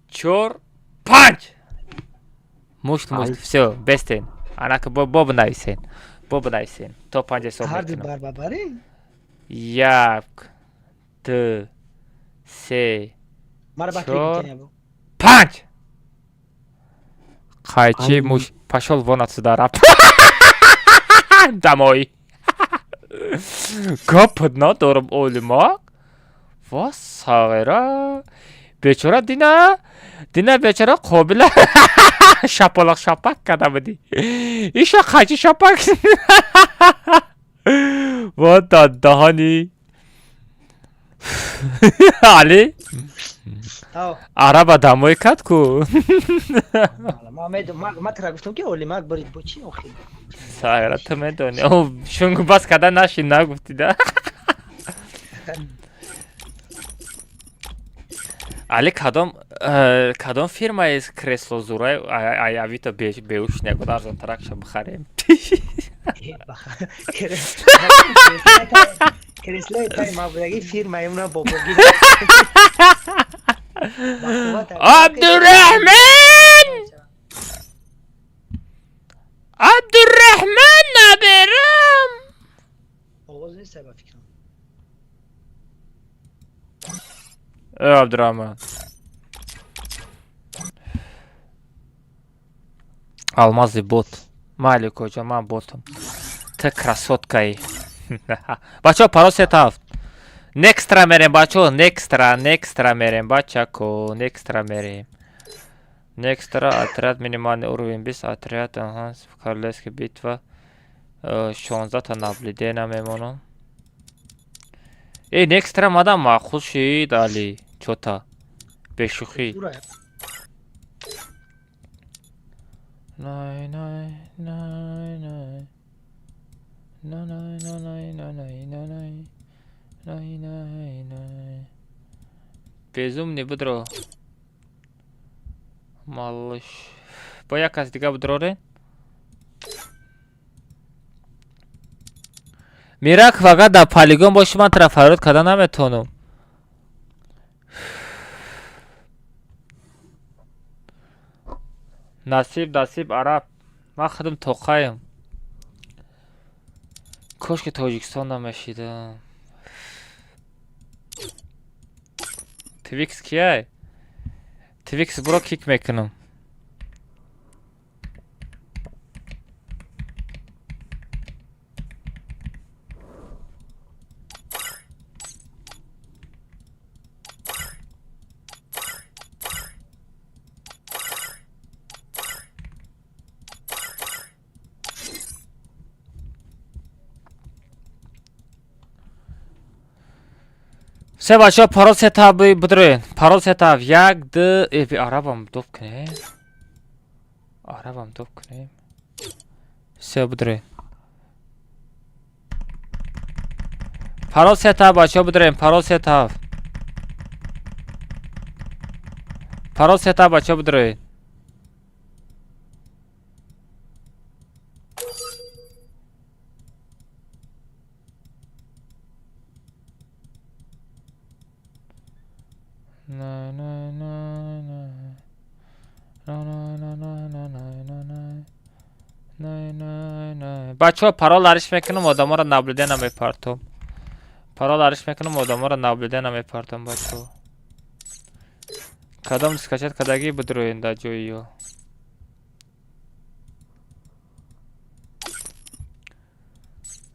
чор, панҷ. Мушт, мушт, всё, бестен. Анака бо бинависен. Бо бинависен. То панҷ ҳисоб мекунам. Як, ду, се, чор, панҷ. Қайчи муш. Пошёл вон отсюда, араб. Домой. Гап надорам, олимак. Ва сағира. Бечора дина. Дина бечора қобила шапалақ шапак карда будӣ. Иша қайчи шапак. Ва даҳани. Али? Араба домой кард ку. Ма тра гуфтам ки олимак бурид, бо чи охи? Сағира, ту медонӣ. Шунгу бас карда наши нагуфтӣ да. Али, кадом кадом фирмаи кресло зурай ай Авито беуш негод арзонтаракша бихарем? Креслои тай мабудаги фирмаи уна бобоги. Абдурахман! Абдурахман наберам! Овоз нест ба фикрам. Э, Абдурахман. Алмази бот. Майли куҷо, ман ботам. Ту красоткаи. Бачаҳо, паро сета ҳафт. Некстра мерем, бачаҳо, некстра, некстра мерем, бачако, некстра мерем. Некстра, отряд, минимальный уровень 20, отряд, ага, королевская битва. 16 та наблюдения мемонам. Э, некстра мадам маъқул шид, Али, чота. Бешӯхӣ. Най най най най. На най на най на най на най. Най най най. Безумни будро. Малыш. Бо як кас дига будроре? Мирак, фақат дар полигон боши, ман тура фарёд карда наметавонам. Насиб, насиб, араб. Ман худам тоқаем. Кош ки Тоҷикистон намешидам. Твикс кияй? Твикс буро кик мекунам. Се бачаҳо, парол сета бидроен. Парол сета як д э би арабам доб кунем. Арабам доб кунем. Се бидроен. Парол сета бачаҳо бидроен. Парол сета. Парол сета бачаҳо бидроен. На на на на на на на на на на на на на на. Бачаҳо, парол ариш мекунам, одаморо наблюдения намепартом. Парол ариш мекунам, одаморо наблюдения намепартом, бачаҳо. Кадом скачать кардагӣ бидроен дар ҷои ё.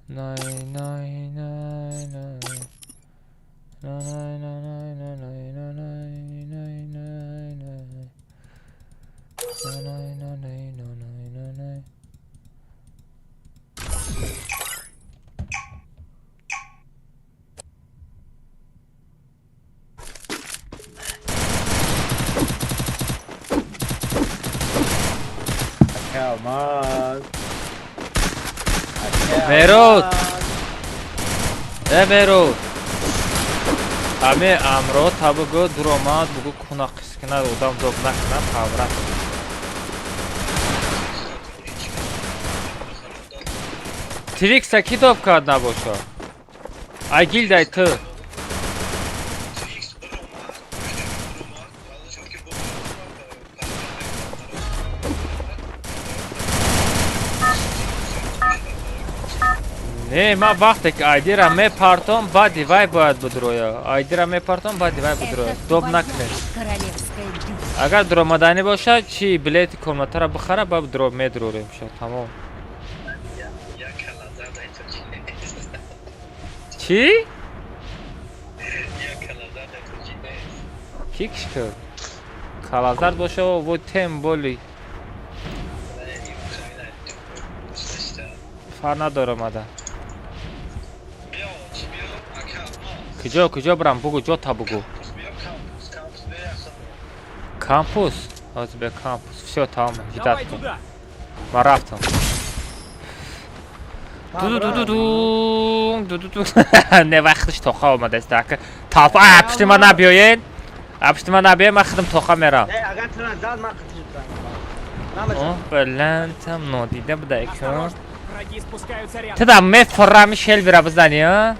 Най най най най. На най на най на най на най най най най. На най на най на най на най. Алмаз. Мерод! Э, Мерод! Ами амро та бугу дуромад, бугу куна қискина одам доб накунад, таврат. Твикса ки доб кард набошад? Ай гилдай ту. Не, ман вақте ки айдира мепартом, баъди вай бояд бидроя. Айдира мепартом, баъди вай бидроя. Это Доб твоя накунед. королевская битва. Агар дуромаданӣ бошад, чи билети комнатаро бихара, баъд дро медурорем ша, тамом. Як калазар дай тоҷи нест. Чӣ? Як калазар дай тоҷи нест. Кӣ киш кард? Калазар боша, во тем боли. Фар надорам ада. Куҷо, куҷо бирам? Бугу, ҷо та бугу. Кампус? Ҳозир бе кампус. Всё, тамом, Давай ждать кун. туда! Ман рафтам. Ду-ду-ду-ду, ду-ду-ду. Не, вай худаш тоқа омадааст. Ака талфа, а, пушти ман набиёед. А, пушти ман набиёед, ман худам тоқа мерам. Не, агар тура зад, ман қатиш бизанам. О, баландам нодида буда ика. Осторожно! Враги спускаются рядом! Ту да мефорами шелбира бизанӣ, а?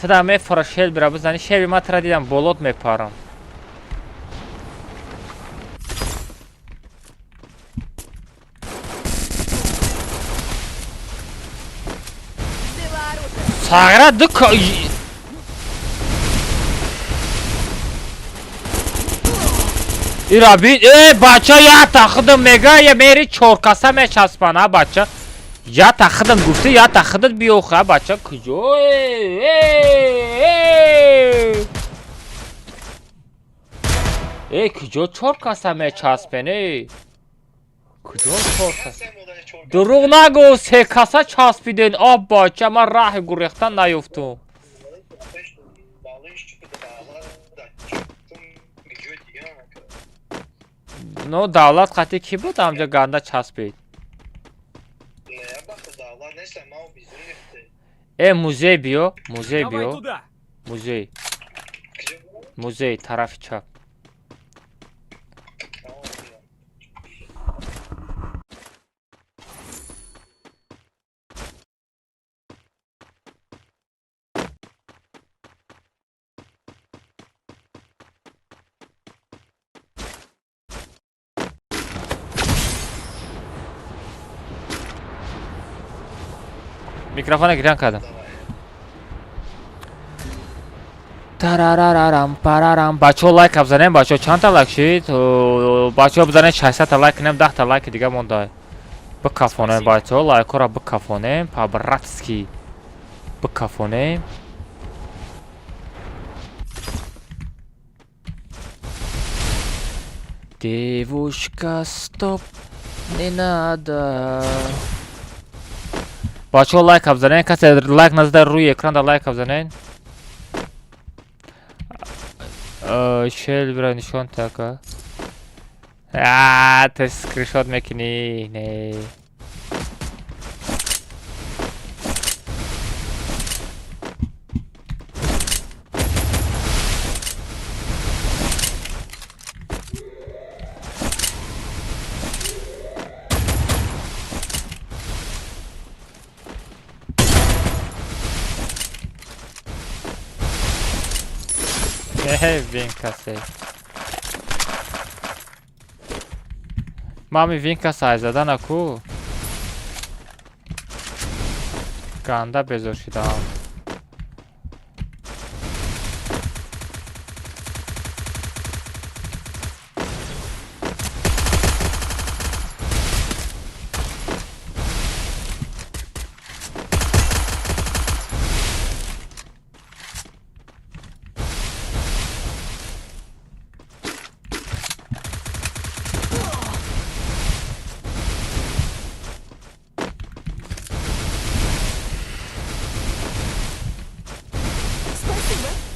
Ту да мефора шелбира бизанӣ, шелби ман тура дидам, болот мепарам. Взяла оружие. Сағира ду ка... Ира бин, э, бача, я тахидам мега, я мери чоркаса мечаспан, а бача. Я тахидам гуфти, я тахидат биёха, бача, куҷо? Э, э, э. Э, куҷо чоркаса мечаспен, э? Куҷо чорта? Дурӯғ нагӯ, се каса часпиден. Об бача, ман раҳи гурехтан наёфтум. Но давлат қатӣ кӣ буд ҳамҷа ганда часпид? Э, музей биё, музей Давай биё. туда! Музей. Музей тарафи чап. Микрофона гирян кардам. Тарарарарам парарам. Бачаҳо лайк бзанем, бачаҳо чандта лайк шид? Бачаҳо бзанем 600 та лайк кунем, 10 та лайки дига монда. Бикафонем бачаҳо, лайкҳоро бикафонем, по-братски бикафонем. Девушка, стоп, не надо. Бачаҳо лайк бзанем, касе лайк назада рӯи экранда лайк бзанем. Шел бира нишон така. А, ты скриншот мекунӣ. Не. Винкасе. Мами винкаса айзадана ку. Ганда безор шидам. Спасибо.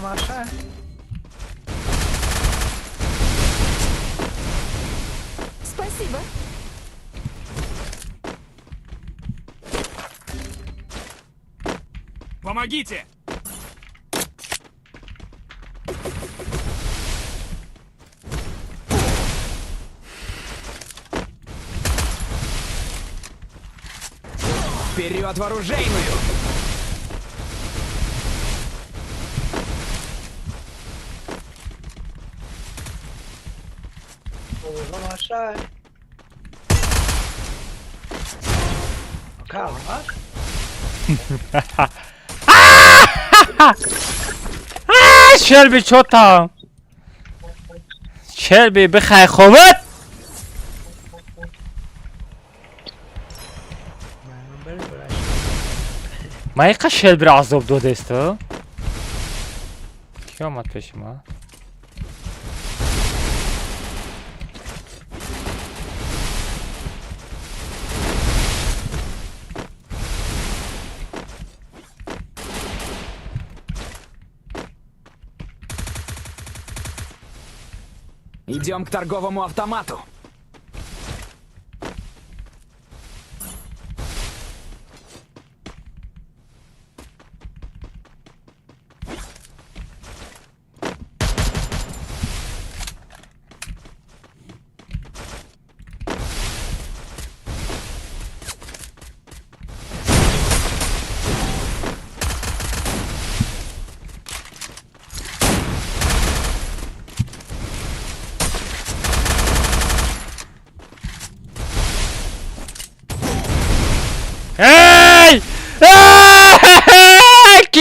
Наша. Спасибо. Помогите! Вперед в оружейную! Наша. Как? Шелби, чё там? Шелби, бихай ховат! Ма иқа Шелбиро азоб додесту? Кӣ омад пеши ма? Идем к торговому автомату.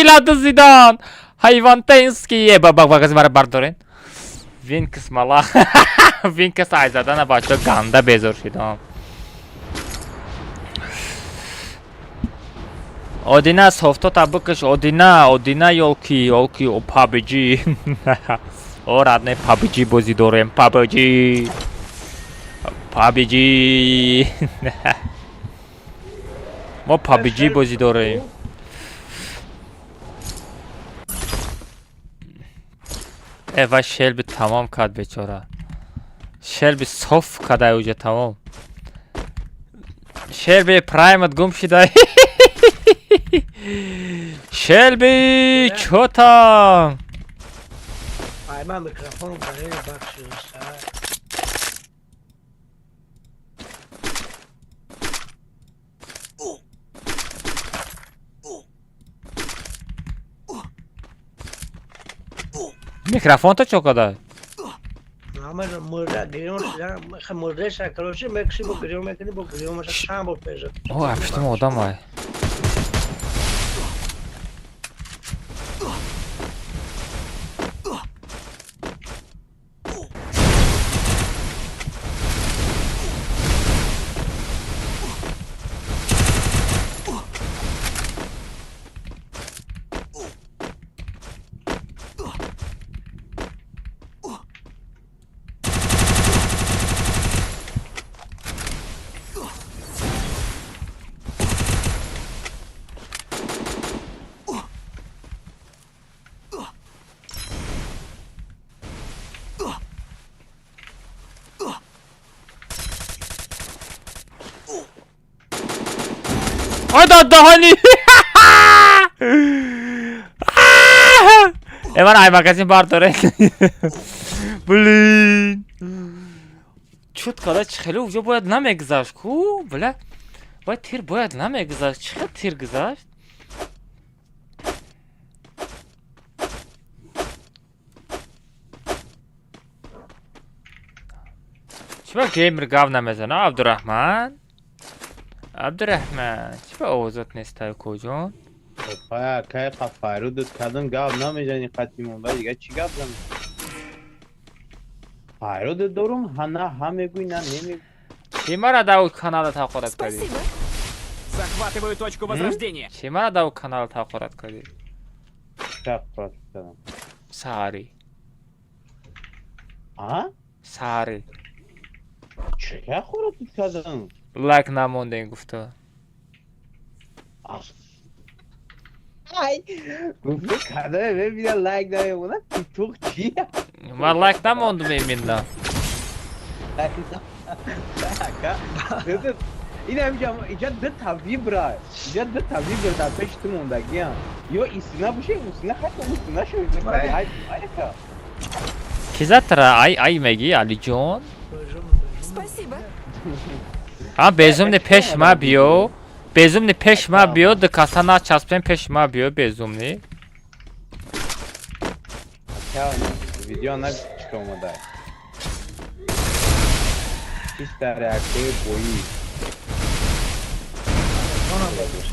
Кила дузидан. Ҳайвонтенский. Ба мара бардорен. Винкс мала. Винкс айзадана бачо ганда безор шидам. Одина софтота бикаш, Одина, Одина ёлки, ёлки, о PUBG. О родной PUBG бозӣ дорем, PUBG. PUBG. Мо PUBG бозӣ дорем. Э ва Шелби тамом кард бечора. Шелби соф кадай уҷа тамом. Шелби праймат гум шидай. Шелби чё там? Ай, ман микрофон барои бахши. Микрофон то чё кадай? Ама мурда гирён мурда ша короче мекши бо гирён мекни бо гирён маша чанд бор пеша. О, апштум одам ай. Ай даҳани. Э ман ай магазин бардоре. Блин. Чут када хеле уҷо бояд намегузашт ку, бля. Бояд тир бояд намегузашт. Чӣ хел тир гузашт? Чӣ ба геймер гав намезана, Абдурраҳман? Абдурраҳман, чӣ ба овозот нестай куҷон? Опа, кай қафарудут кадом гап намезани қатимон, ба дига чӣ гап зан? Файрудут дорум, ҳа на ҳа мегӯй, на немегӯй. Чӣ мара дав канала тақорат кардӣ? Спасибо. Захватываю точку возрождения. Чӣ мара дав канала тақорат кардӣ? Тақорат кардам. Саҳарӣ. А? Саҳарӣ. Чӣ тақорат кардам? Лайк намондем гуфта. Ай, гуфта кардам, мебинам лайк намемонад, тикток чи? Ман лайк намондум именно. Ин ҳамиҷа иҷа ду та вибра, иҷа ду та вибра дар пеши ту мондагиам. Ё истина боша, устина ҳатто устина шо. Ай, ай. Ки зад тара? Ай ай мегӣ, Алиҷон? Спасибо. А безумни пеш ма биё. Безумни пеш ма биё, ду каса начаспем пеш ма биё безумни. Видео на чӣ омада. Чиста реаксияи боӣ.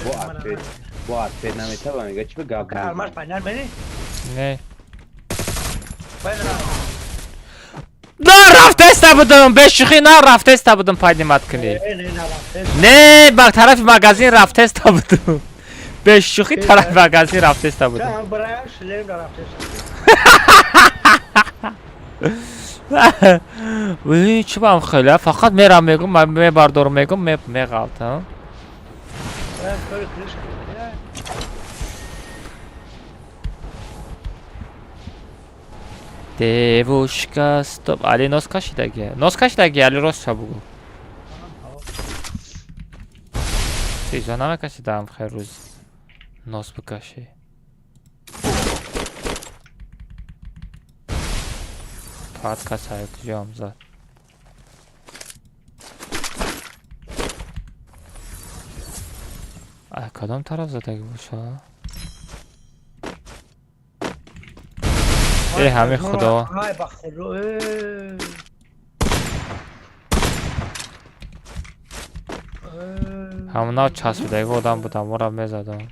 Бо ответ, бо ответ наметавонам, мега чӣ ба гап Ка алмаш пайнар мени? Не. Пайнар. На рафтеста будам, бешӯхӣ на рафтеста будам поднимать кунӣ. Не, не, на рафтеста. Не, ба тарафи магазин рафтеста будам. Бешӯхӣ тарафи магазин рафтеста будам. Ча барая шлем на рафтеста. Вай, чӣ бам хеле, фақат мерам мегум, мебардорам мегум, меғалтам. Девушка, стоп. Али нос кашидаги. Нос кашидаги, Али рост ша бугу. Чизо намекашидам хел рӯз. Нос бикашӣ. Пад касай куҷоам зад. Ай кадом тараф задаги боша? Э ҳами худо. Ай ба худо. Ҳамона часпидаги одам будам, ора мезадам.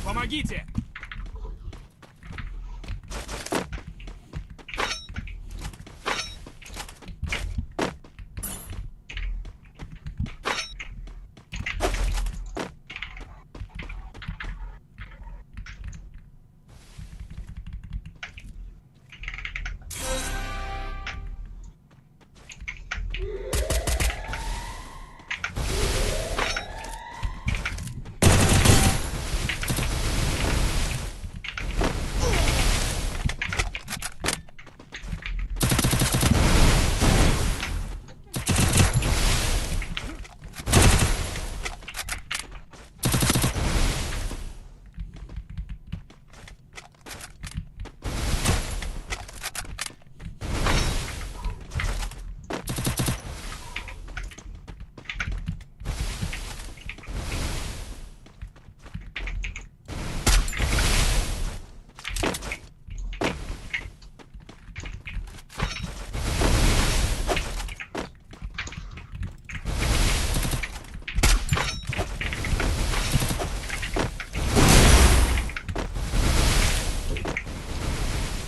Помогите!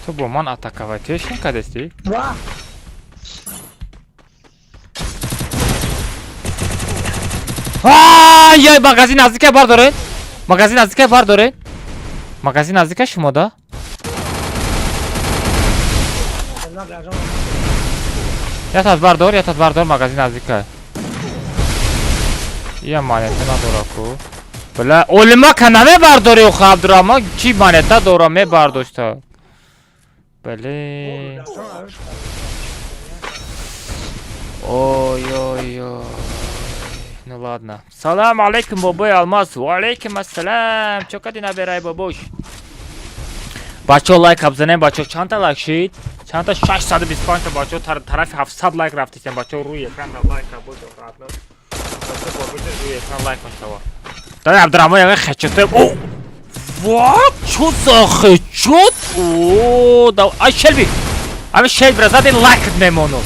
Ту бо ман атаковать кардести? Яй, магазин наздика бардоред, магазин наздика бардоред, магазин наздика шумо да. Ятат бардор, ятат бардор, магазин наздика. Я монета надора ку. Бля, олима ка намебардори охо, Абдурахмон, чи монета дора мебардошта. Блин. Ой-ой-ой. Ну ладно. Салам алейкум, бобой Алмаз. Ва алейкум ассалам. Чо кади набирай, бобош? Бачо, лайк абзанем, бачо, чандта лайк шид? Чандта? 625 та, бачо, тарафи 700 лайк рафтисем, бачо, рӯи экран лайк абозо ратно. Бачо, бобош, рӯи экран лайк мешава. Дай Абдурахмон яга хечоте. О! Вот, чё за хечот? О, да, ай Шелби. Ами Шелби ра зади, лайк мемону.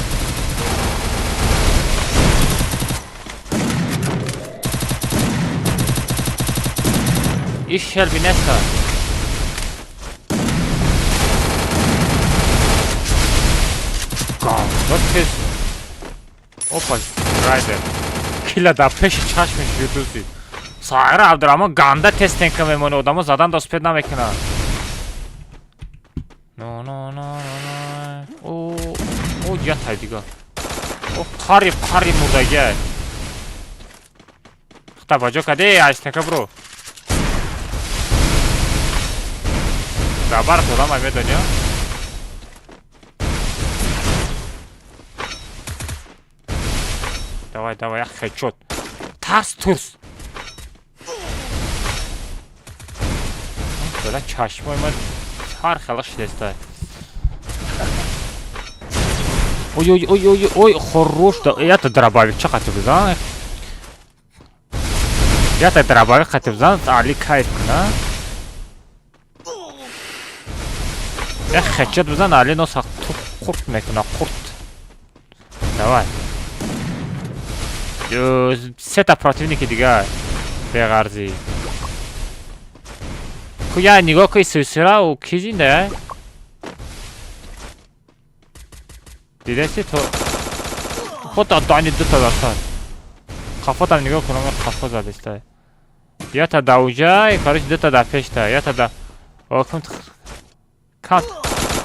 Иш Шелби неста. Вот тез. Опа, райдер. Кила да пеши чашмиш юдузи. Сайра Абдурахмон ганда тез тенка мемоне, одамо задан да успед намекунад. Но но но но. О, о, ятай дига. О, қари қари мурдагай. Хта баҷо каде, айстенка бро. Дабар одам ай медони. Давай, давай, як хечот. Тарс турс. Бля, чашмои ман ҳар хела шидеста. Ой, ой, ой, ой, ой, хорош. Я-то дробовик, ча хати бизан? Я-то дробовик хати бизан, али кайф куна. Я хечот бизан, али носа қурт мекуна, қурт. Давай. Сета противники дига беғарзӣ. Ку я нигоҳ куи силсила, ӯ ки зинда? Дидаси то худ дани дута дастан. Қафотам нигоҳ кунам, қафо задиста. Ята да уҷа, короче, дута да пешта, ята да. Окум кат.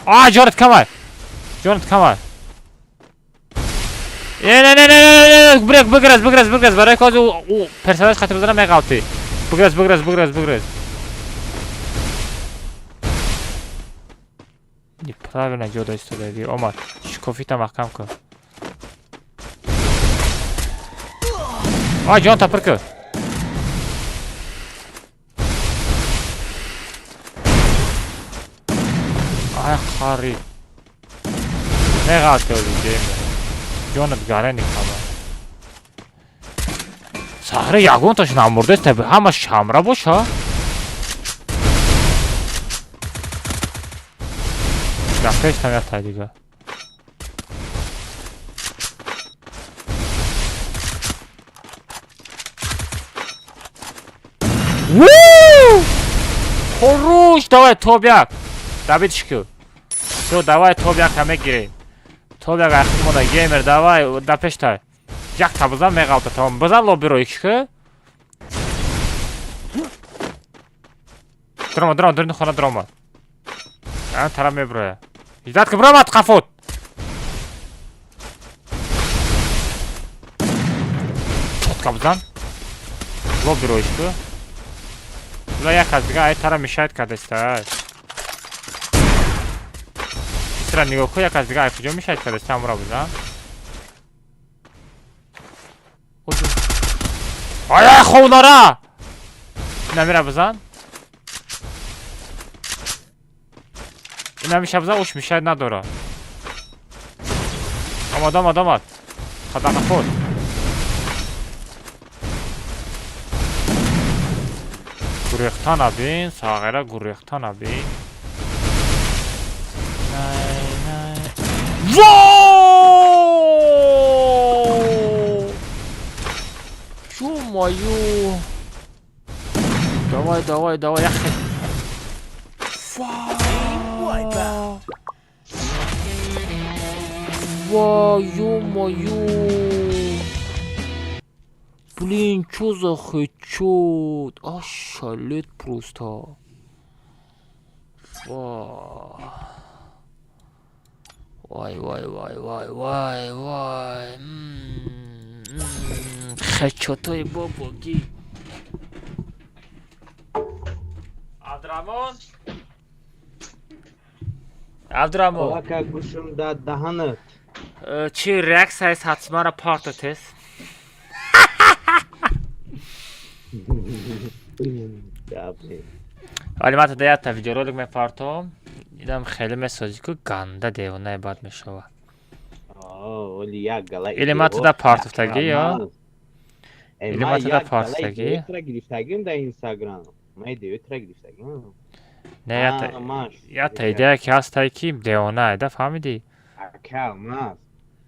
А, ҷонат камай. Ҷонат камай. Не, не, не, не, не, бирек, биграз, биграз, биграз, барои ки ӯ персонаж хати бизана меғалтӣ. Биграз, биграз, биграз, биграз. Неправильно ҷо истодаги. Омад. Шикофита маҳкам кун. А, ҷон тапир кун. Ай, қари. Меғалти ози ҷем. Ҷонат гарани кама. Сағира, ягонташ намурдест, ҳама шамра боша. Дар пештам яктай дига. Хорош, давай топ як. Добить ку. Всё, давай топ як мегирем. Топ як ахир мода геймер, давай, да пештай. Як та бизан, меғалта, тамом. Бизан лобби икки. Дрома, дрома, дурни хона дрома. Ан тарам меброя. Иждат ки бромад қафот. Чётко бизан. Лобби ишку. Ула як аз дига ай тара мешает кардеста. Исра нигоҳ ку, як аз дига ай куҷо мешает кардеста, амура бизан. Ай, ай, ховнара! Инамира бизан. Инамиша бизан, уш мешает надора. Омад, омад, омад. Хадақа худ. Гурехта набин, сағира, гурехта набин. Най, най. Во! Ё-моё! Давай, давай, давай, яхе. Ва, ё-моё! Блин, чё за хедшот? Ошалеть просто. Ва. Вай, вай, вай, вай, вай, вай. Хедшотои бобоги. Абдураҳмон? Абдураҳмон. Ака, гӯшум да даҳанат. Чи реаксияи сатсмара парто тез? Вале ман тада якта видеоролик мепартом. Идам хеле месозӣ ку, ганда девонаи бад мешава. Или ман тада партофтагӣ ё? Или ман тада партофтагӣ? Гирифтагим дар Инстаграм. Ман идеотра гирифтагим. Не, якта идея ки ҳастай, ки девонае да, фаҳмидӣ? Ака, мас.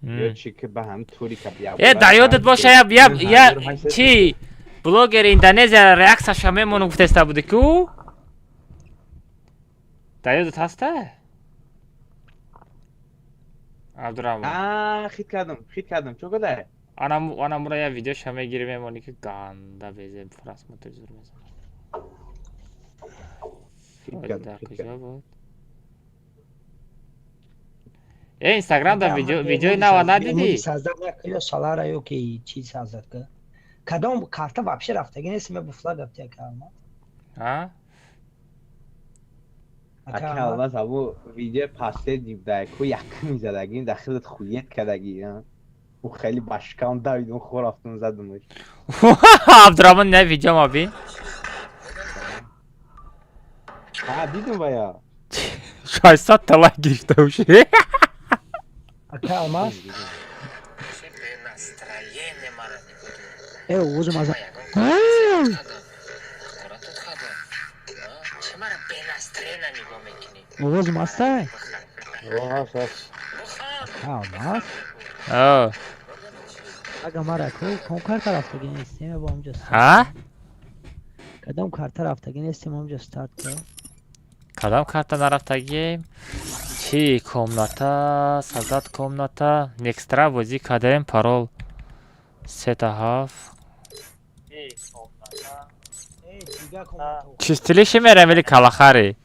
Ё чи ки ба ҳам турика. Э, дар ёдат боша, я чи блогери Индонезия реаксияша мемону гуфтеста буди ку? Дар ёдат ҳаста? Абдураҳмон. Хит кардам, хит кардам. Чо кадай? Ана мура я видеоша мегири, мемонӣ ки ганда безеб просмотр зур мезанад. Дар куҷо буд? Э, Инстаграм да видеои нава надидӣ? Создать накунё салара ё ки чи создать ка? Кадом карта вообще рафтагӣ нест, ме буфла гафти, ака Алмаз. А? Ака Алмаз, ҳамо видео последний буда ку, якми задагим, дар хелат хует кардагӣ. Ӯ хеле башкам давидум, хо рафтум, задумаш. Абдураҳмон, не видео ма бин. Ҳа, дидум вая. 600 та лайк гирифта уши. Ака Алмаз. Настроение мара нигоҳ. Э, узм аз Чӣ мара бенастроена нигоҳ мекунӣ? Овозм ҳастай? Ҳаст, ҳаст. Ака Алмаз. О. Ага, мара ку ком карта рафтагӣ нестем бо ҳамҷо? Ҳа? Кадом карта рафтагӣ нестем ҳамҷо старт ка? Кадом карта нарафтагием? Чи комната, создать комната, некстра бозӣ кардем, парол сета ҳафт. Чистилиши мерем или калахари?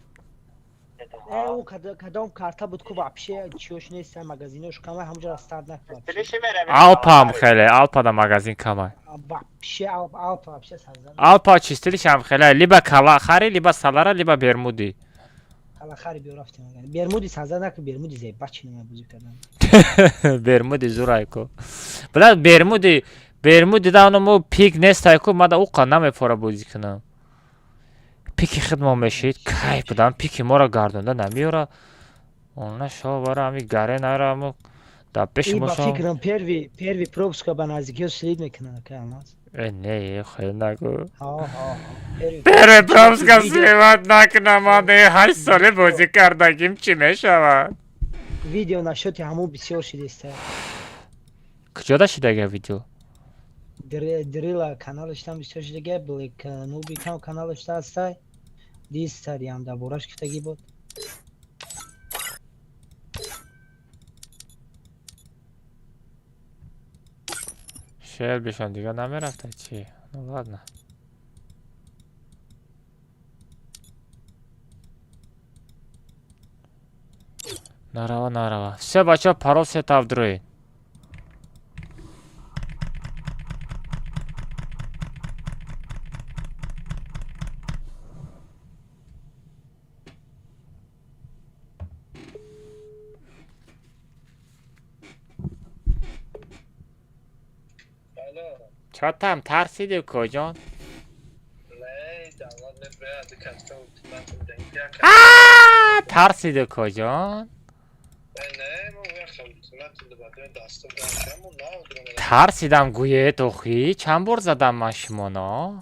Э, кадом карта буд ку, вообще чиёш нест, магазинош камай, ҳамҷо старт накун. Алпам хеле, алпа да магазин камай. Вообще алпа вообще создать. Алпа чистилишам хеле, либо калахари, либо салара, либо бермуди. Калахари биё рафтем. Бермуди создать накун, бермуди зеба чи нема бозӣ кардан. Бермуди зурайко. Бла бермуди, бермуди да оно пик нестайко, мада уқа намефора бозӣ кунам. Пики хидмо мешид, кайф будам, пики моро гардонда намеёра. Она шо бара ами гаре нараму да пеши Ба мо. фикрам первый пропуска ба наздикиҳо слид мекунанд, ака Алмаз. Не, хел нагӯ. Перепропуска сливать накунам, ман 8 соли бозӣ кардагим, чӣ мешавад? Видео насчёти ҳамун бисёр шидеста. Куҷода шидага видео? Дрила каналаштам бисёр шидага, Блек Нубикам каналашта ҳастай. Дистариам дар бораш гуфтагӣ буд. Шелбишон дига намерафта чи? Ну ладно. Нарава, нарава. Все, бачаҳо, парол сетав дроид. Чотам тарсиди, куҷон? Тарсиди, куҷон? Тарсидам гӯед, охӣ, чанд бор задам ман шумоно?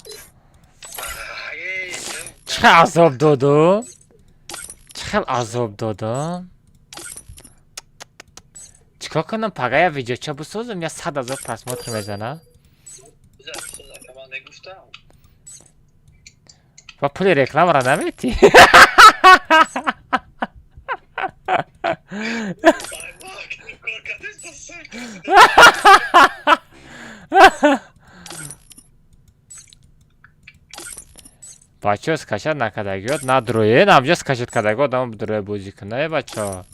Чӣ хел азоб додум? Чӣ хел азоб додум? Чӣ кор кунам? Пага я видеоча бисозам, я 100 000 просмотр мезана ва пули рекламаро наметӣ. Бачаҳо, скачать накардагиёт надроен, ҳамҷо скачать кардаги одам дроя бозӣ кунад, э бачаҳо.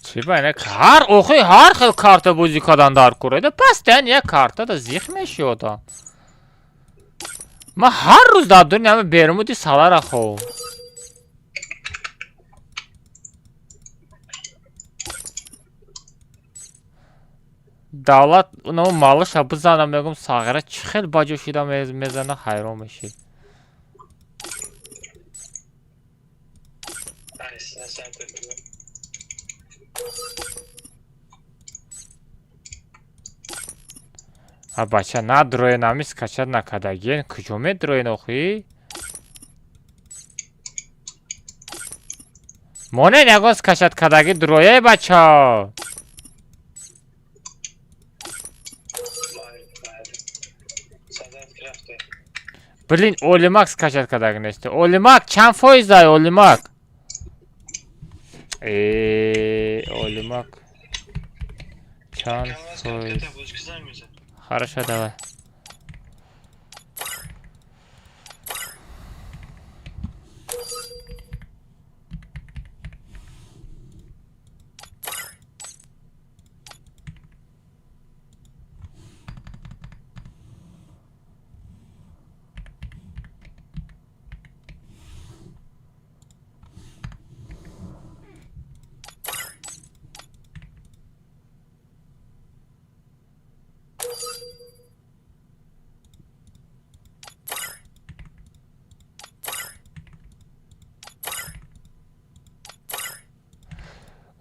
Чӣ ба ина ҳар охи ҳар хел карта бозӣ кардан дар куреда, постоянно як картада зих меши одам. Ман ҳар рӯз дар дуни ҳама бермуди салара хов. Давлат унамо малыша бизанам, мегум, сағира чӣ хел баҷо шида мезана, ҳайрон мешӣ. А бача, надроен, ами скачать накардагиен куҷо медроен охӣ? Монен ягон скачать кардаги дроя, бачао. Блин, Олимак скачать кардаги нести. Олимак чанд фоизай, Олимак? Э, Олимак чанд фоиз? Хорошо, давай.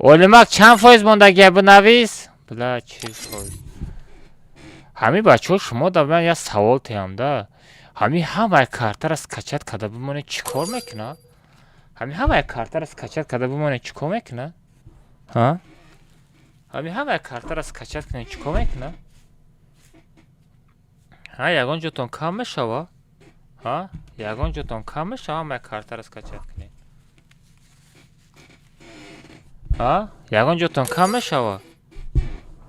Олимак чанд фоиз мондагия, бинавис. Била, 40%. Ҳамин бачаҳо, шумо да ман як савол теам да. Ҳамин ҳамаи картаро скачать карда бимонед, чӣ кор мекунад? Ҳамин ҳамаи картаро скачать карда бимонед, чӣ кор мекунад? Ҳа? Ҳамин ҳамаи картаро скачать кунед, чӣ кор мекунад? Ҳа, ягон ҷотон кам мешава? Ҳа? Ягон ҷотон кам мешава ҳамаи картаро скачать кунед? Ҳа? Ягон ҷотон кам мешава?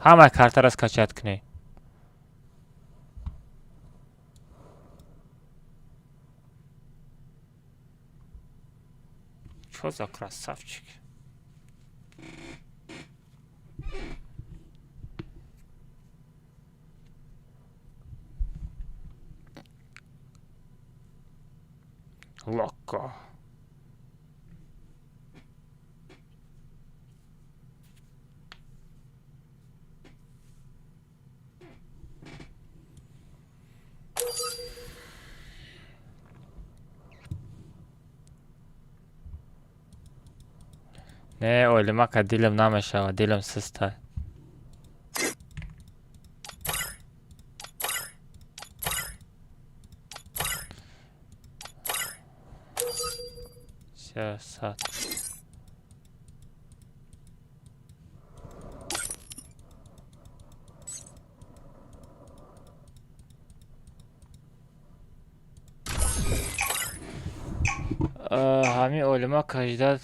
Ҳамаи картаро скачать кунед. Чё за красавчик? Локо. Не, олимака дилам намешава, дилам систа. Сад. Ҳамин олима каждат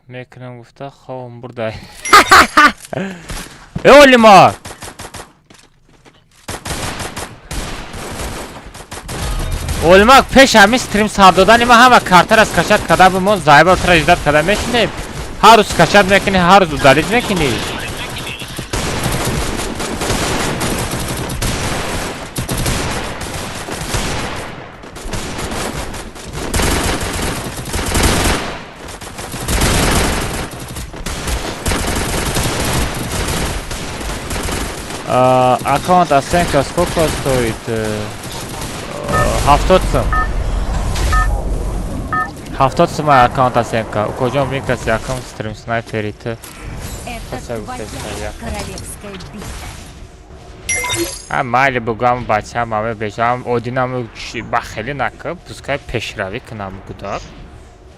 мекунам гуфта хобам бурдай. Э, олима! Олимак пеш ҳамин стрим сар додани ман ҳама картара скачать карда бимон, зайба тра ждать карда мешинем. Ҳар рӯз скачать мекунӣ, ҳар рӯз удалить мекунӣ. Аккаунт оценка сколько стоит? 70 сум. 70 сум аккаунт оценка. Укоҷон бин каси якум стрим снайпери ту. Это твоя королевская битва. А майли бугам бачам аме бежам одинам ба хеле нака, пускай пешравӣ кунам гудак.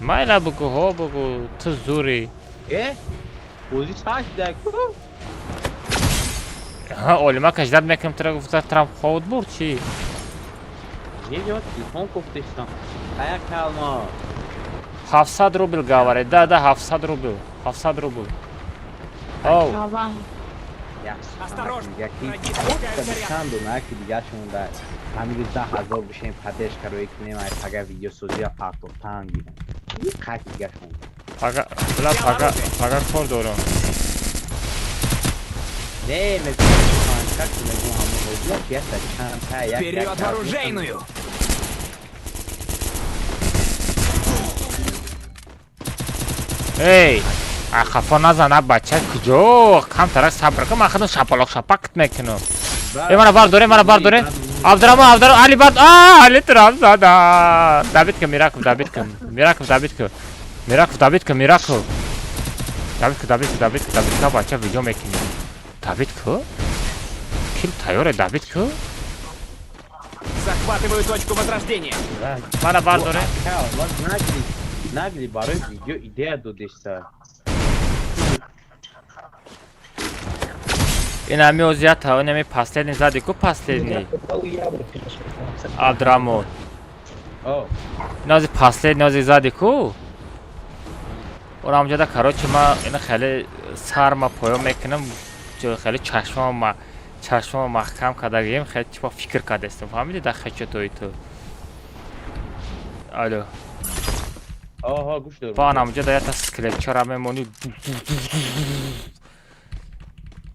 Майла бугу ҳо бугу ту зури. Э? Бозӣ чаш даку? Ҳа, олима каждат мекунам тра гуфта Трамп ховуд бурд чӣ? Не ҷо телефон кофтештам. Ая калма. 700 рубл говорит. Да, да, 700 рубл. 700 рубл. Оу. Осторожно! Чанд дона ки дигашон да ҳамин 10,000 бишем поддержка рӯи кунем, ай пага видеосозия партофтан гирем. Қак дигашон. Пага, бла пага, пага кор дорам. Не, мегӯям как мегӯям ҳамон бозия ки яста чанд та як Вперед в оружейную! Эй, а хафо назан, а бача куҷо? Камтарак сабр кун, ман худам шапалоқ шапак мекунам. Э, мана бардоре, мана бардоре. Абдурахмон, Абдурахмон, Али бад, а, Али Трам зада. Добить кун, Мираков, добить кун. Мираков, добить кун. Мираков, добить кун, Мираков. Добить кун, добить кун, добить кун, добить кун, бача видео мекунӣ. Добить кун? Кил тайёре, добить кун? Захватываю точку возрождения. Мана бардоре. Нагли барои видео идея додешта. Ин ҳами озията, ин ҳами последний зади ку последний. Абдураҳмон. Ин ози последний ози зади ку. Ора ҳамҷода короче ма ина хеле сарма поё мекунам, хеле чашмама чашмама маҳкам кардагием, хеле типа фикр кардастам. Фаҳмидӣ дар хечатои ту. Алло. Оҳо, гӯш дорам. Ба ҳамҷода ята скелетчара мемонӣ.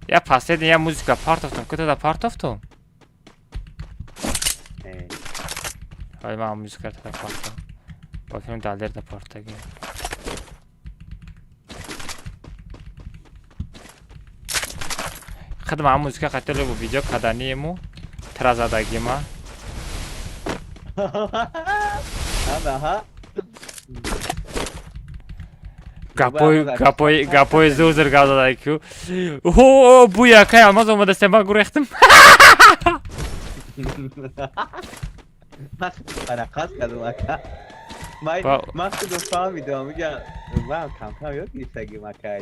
Я последний я музыка партофтам. Куда да партофтам? Ай, ма музыка та партофтам. Ба филм далер да партаги. Хадма музыка хотели бу видео каданиему тразадагима. Аха. Гапои гапои гапои зур гап задаи ку. О, буя кай алмаз омадастем, ман гурехтам. Ман фарақат кардам ака. Ман худо фаҳмидам, мегам ман кам-кам ёд гирифтагим ака.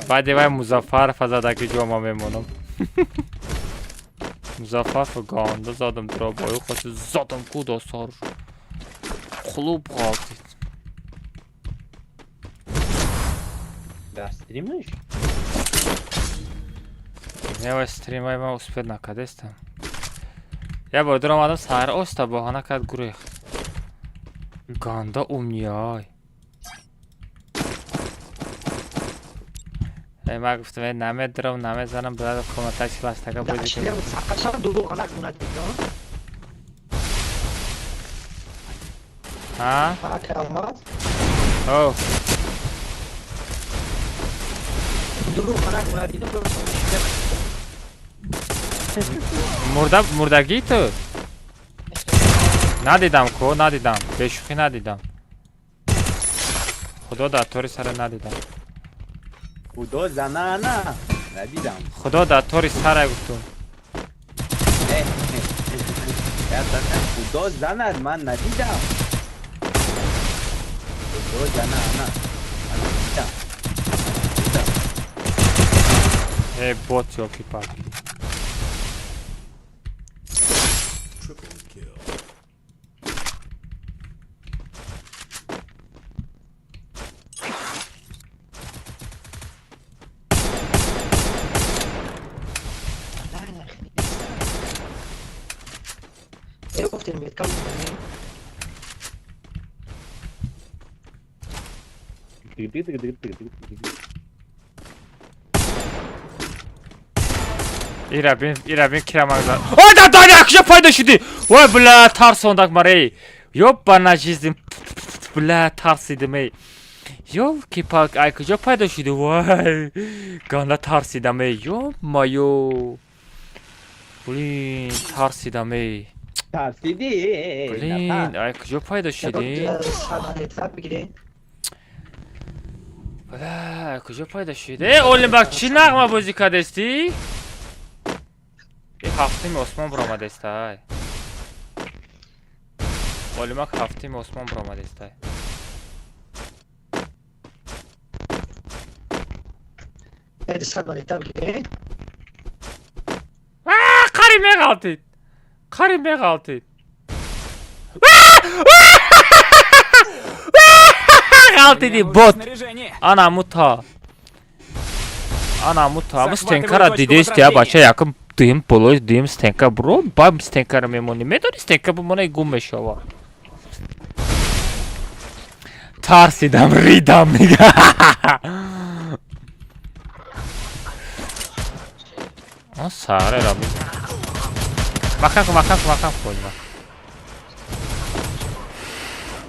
Баъди вай Музаффаров задаги ҷо ма мемонам. Музаффаров ганда задам дробою хоси задам ку досар. Клуб ғалтид. Да стримиш? Не, вай стримай ман успед накардестам. Я бор дуромадам саҳар оста баҳона кард гурехт. Ганда умниай. Эй, ман гуфтам, эй, намедурам, намезанам, билад коматак ластака бозӣ кунам. Ҳа? О. Мурда мурдагӣ ту? Надидам ко, надидам. Бешӯхӣ надидам. Худо дар тори сара надидам. Худо зана на. Надидам. Худо дар тори сара гуфтум. Худо занад, ман надидам. Худо зана на. Ман надидам. Э, бот ёлки-палки. Ира бин, ира бин кирамагза. Ой, да, да, да, куҷо пайдо шудӣ? Ой, бля, тарсондак мара, эй. Ёбана жизнь. Бля, тарсидим, эй. Ёлки-палки, ай куҷо пайдо шудӣ? Вай, ганда тарсидам, эй. Ё-моё. Блин, тарсидам, эй. Тарсидӣ? Блин, ай куҷо пайдо шудӣ? Бля, ай куҷо пайдо шудӣ? Э, Олимбак, чӣ нағма бозӣ кардестӣ? Э, ҳафтими осмон баромадестай. Олимак ҳафтими осмон баромадестай. Қари меғалтид. Қари меғалтид. Ғалтиди бот. Ана мута. Ана мута. Аму стенкара дидести, а бача якум дуюм болои дуюм стенка бро, бам стенкара мемонӣ. Медонӣ стенка бимона гум мешава. Тарсидам, ридам мега. Он саре ра. Макам кун, макам кун, макам кун, Олимак.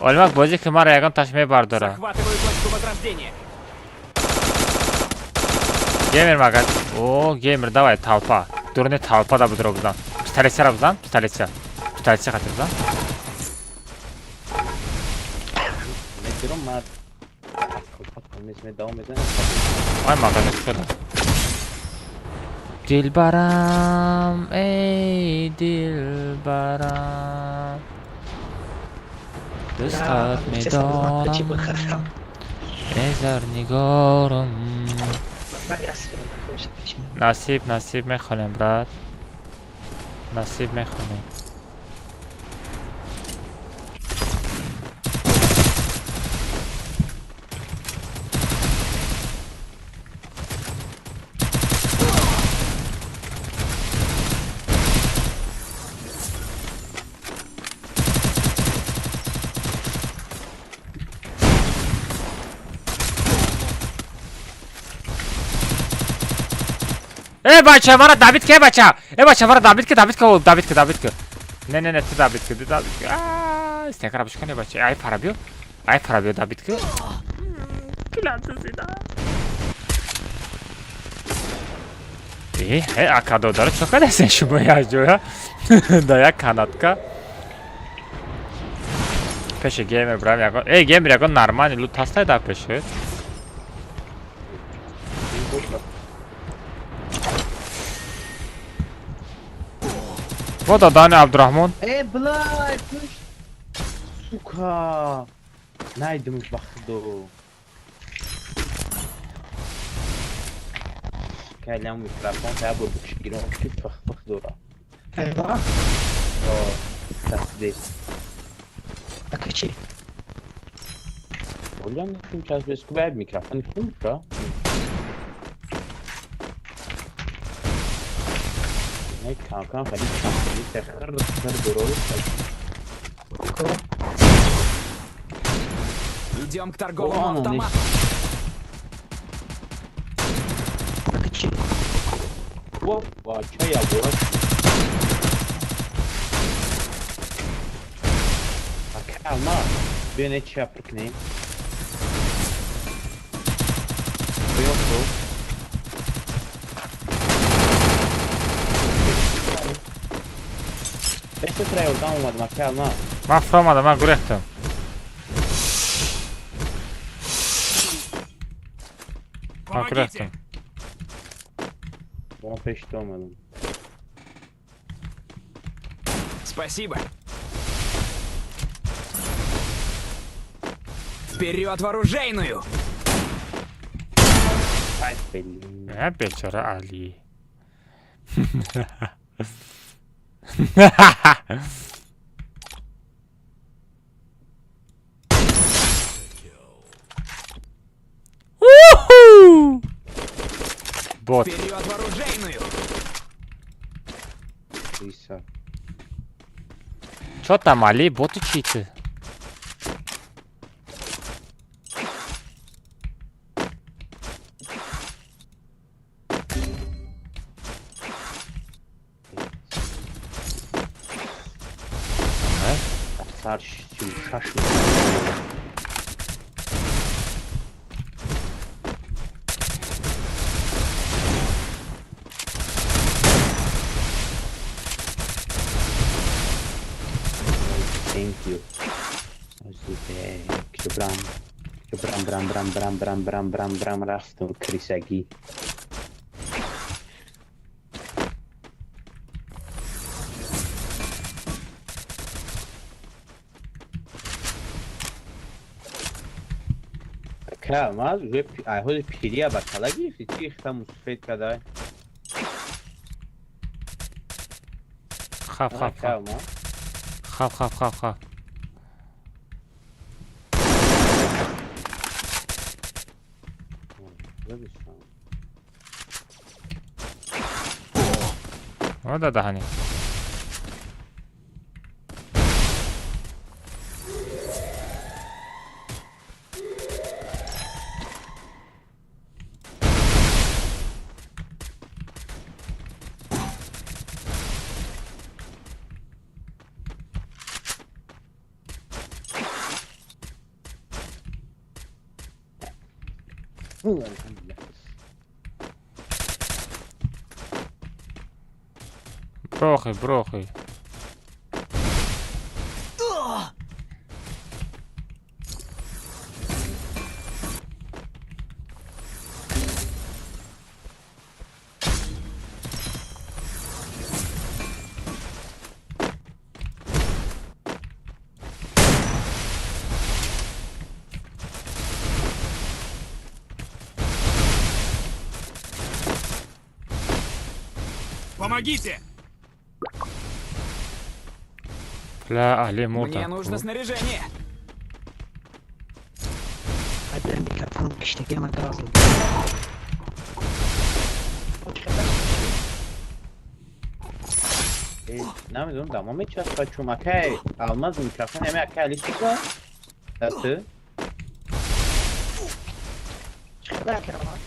Олимак бозӣ ки мара ягон таш мебардора. Захватываю точку возрождения. Геймер магаз. О, геймер, давай, толпа. Дурне толпа да будро бизан. Пистолетчара бизан, пистолетча. Пистолетча хати бизан. Метиром ман давом медонам. Ай магазин шуда. Дилбарам, эй, дилбарам. Дӯстат медорам. Эй зарнигорам. Насиб, насиб мехонем, брат. Насиб мехонем. Э, бача, мара Давид ке, бача? Э, бача, мара Давид ке, Давид ке, Давид ке, Давид ке. Не, не, не, ты Давид ке, ты Давид ке. Аа, стенкара бишкане, бача. Ай, пара биё. Ай, пара биё, Давид ке. Э, э, ака додаро чо кардастен шумо як ҷоя? Да як канатка. Пеши геймер брам ягон. Эй, геймер ягон нормальный лут ҳастай дар пеши? Вот Адани Абдурахмон. Э, блядь, сука. Найдем бахду. Калям микрофон та бур бикшгирон ки фах фах дора. Айва? О, тасдис. Акачи. Оля, ким час без кубай микрофон хумка. Не кам кам хали кам хали тахр тахр дорог. Идем к торговому автомату. Опа, чё я вот? А калма, бене чапркни. Ман фуромадам, ман гурехтам. Помогите! Ман пеши ту омадам. Спасибо. Вперед в оружейную! Ай, блин. Э, бечора Али. Уху! Бот. Вперед в оружейную! Иса. Чё там, Али? Боты чьи-то? Сар 36. Thank you. Брам, брам, брам, брам, брам, брам, брам, брам, брам, рафтум крисагӣ. Ка, ма уже ай ҳоли пирия ба кала гирифти, чи ихта мусфед кадай? Хап, хап, хап. Хап, хап, хап, хап. О, да, даҳани. Брохи, брохи. Помогите! Бля, Али мурда. Мне нужно снаряжение. Намедонам, дамо мечаспад, чун акай алмаз микрофон ами акай али чӣ кор? Дасту?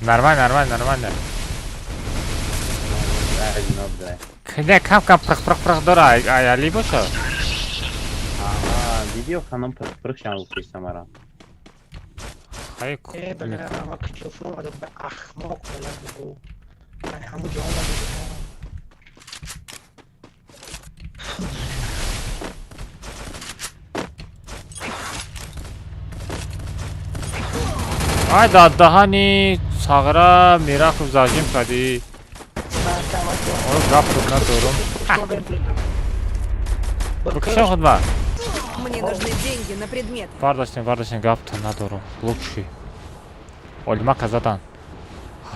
Нормально, нормально, нормально. Не, кам кам прах прах прах дора, ай Али боша. Диди ханам прах прах шам гуфти мара. Хай. Э, бля, ма микрофон омада ба ахмоқ бля бугу. Ай ҳаму ҷо омада. Ай да даҳани сағра мирахов зажим кардӣ. О, гап худ надорум. Бикушам худ ма. Мне нужны деньги на предметы. Бардоштем, бардоштем, гапта надорум. Лучший. Олимака задан.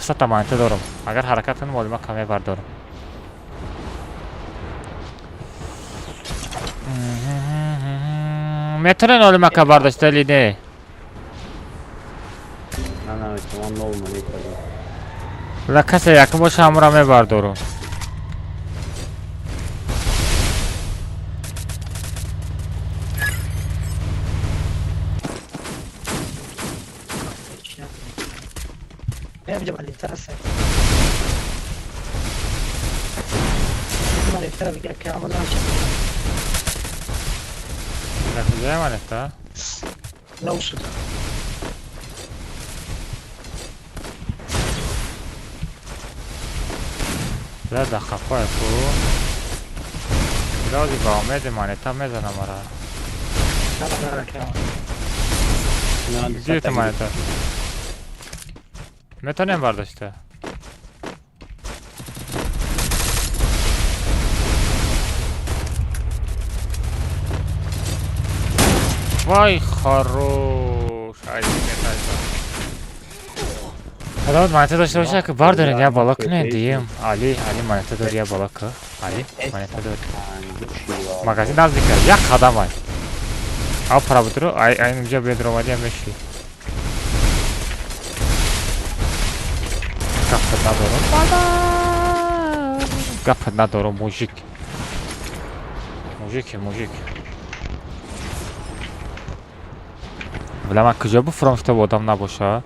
700 монета дорум. Агар ҳаракат кунам, олимака мебардорам. Метавонен олимака бардошта или не? На, наметавонам, нол монета дорам. Ла касе якум боша, ҳамура мебардорум. Куҷоя монета? Бля, да қафое ку. Бля, ба умеди монета мезанам ара. Где эта монета? Метонем бардошта. Вай хорош. Ай, Хадамот монета дошта боша ки бардоред я бало кунед дием. Али, Али монета дори я бало ки. Али монета дори. Магазин наздик як қадам ай. Ав пара будро, ай ай инҷа бедро омадиам меши. Гапат надорам. Гапат надорам мужик. Мужик, мужик. Бля, ман куҷо буфурам, чтобы одам набоша?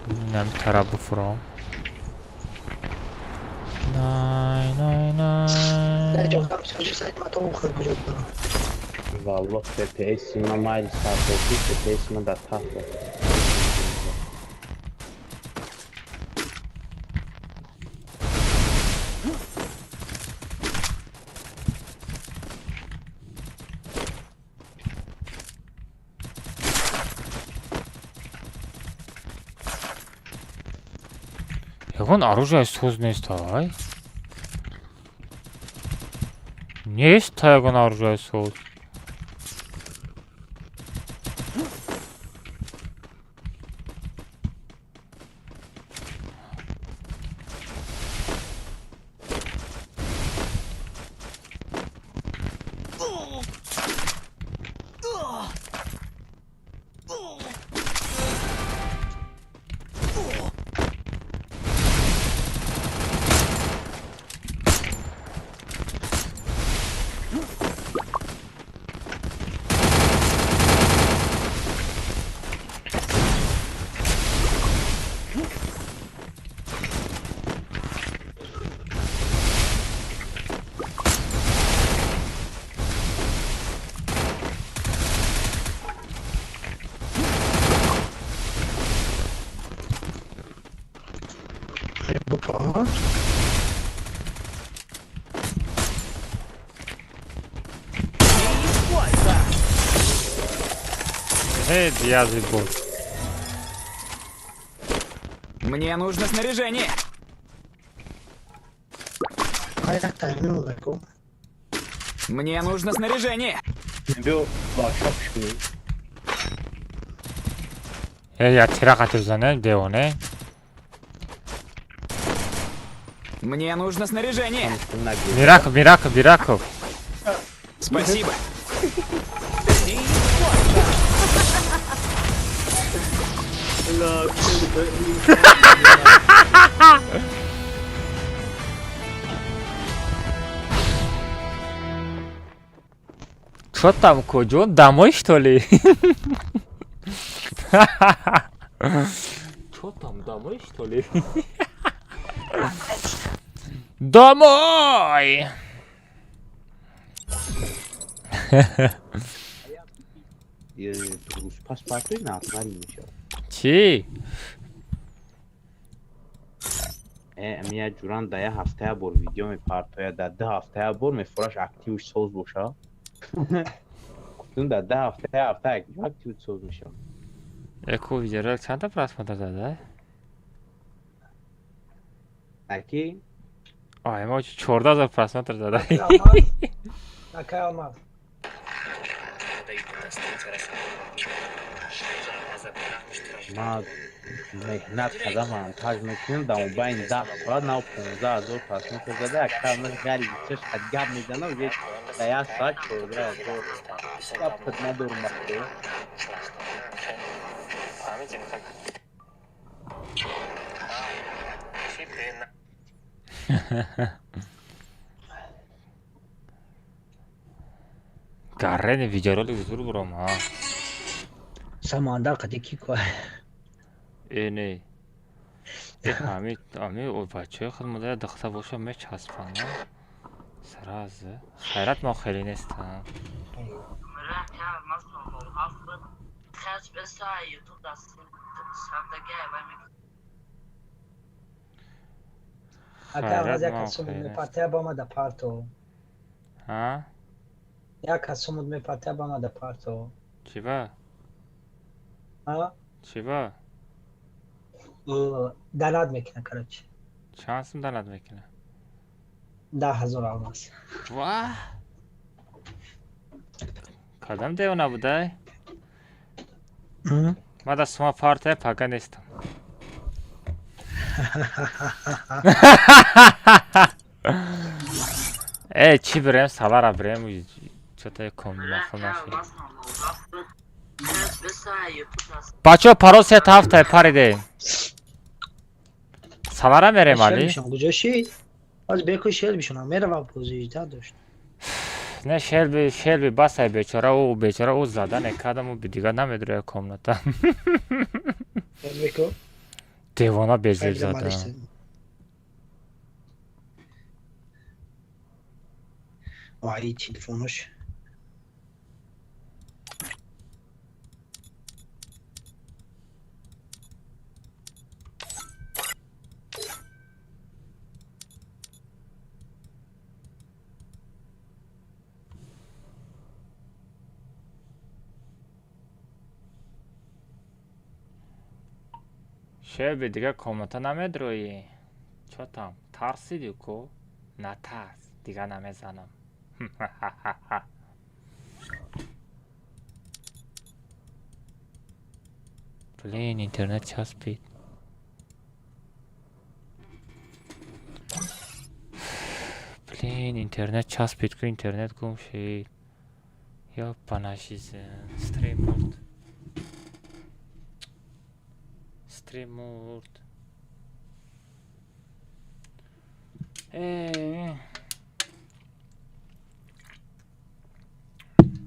Инами тараф буфурам. Най, най, най. Валлоҳ FPS ма майли сартофи FPS ма дар тахт. Ягон оружие соз нест ай. Нест та ягон оружие соз. Эй, язык был. Мне нужно снаряжение. Мне нужно снаряжение. Эй, я тира девоне. Мне нужно снаряжение. Мираков, Мираков, Мираков. Спасибо. Что там, Коджон? Домой, что ли? Что там, домой, что ли? Домой! Чӣ? Мия ҷуран да як ҳафтая бор видео мепартояд, да ду ҳафтая бор мефураш активш соз боша. Гуфтум да ду ҳафтая ҳафта актив соз мешавад. Эко видеоролик чанда просмотр дада? Аки? Ай, мо 14,000 просмотр дада. Акай Алмаз. Ма меҳнат кардам, монтаж мекунем, дар мобайни 10 соат нав 15,000 просмотр зада, аксар ман ғайри бисёр қад гап мезанам, уже дар як соат 14,000. Гап надорум вақте. Гаррени видеоролик зур бурам, ха. Самандар қади ки ко. Э, не. Э, ҳами, ҳами бачаҳои худ мода духта боша мечаспанд. Сразу. Хайрат мо хеле нестам. Ака Алмаз як касум мепартая ба ма да парто. Ҳа? Як кас сумуд мепарта ба мада парто. Чива? А? Чива? Донат мекунам, короче. Чанд сум донат мекунам? 10,000 алмаз. Ва! Кадам девона будай? Ма да сума партая пага нестам. Э, чӣ бирем, салара бирем, чота ком махл нашид. Бачаҳо, пароз се ҳафтае паридем. Салара мерем, али? Куҷо шид? Ҳоз беку шел бишонам, меравам бозӣ дошт. Не, шелби, шелби басай бечора, ӯ бечора ӯ зада некардам, ӯ дигар намедуроя комната. Беку? Девона безеб зада. Ай, телефонош. Шелби дигар комната намедроӣ? Чотам, тарсидӣ ку? Натарс, дигар намезанам. Блин, интернет часпид. Блин, интернет часпид ку, интернет гум шид. Ёпана жизнь. Стрим мурд. Стрим мурд.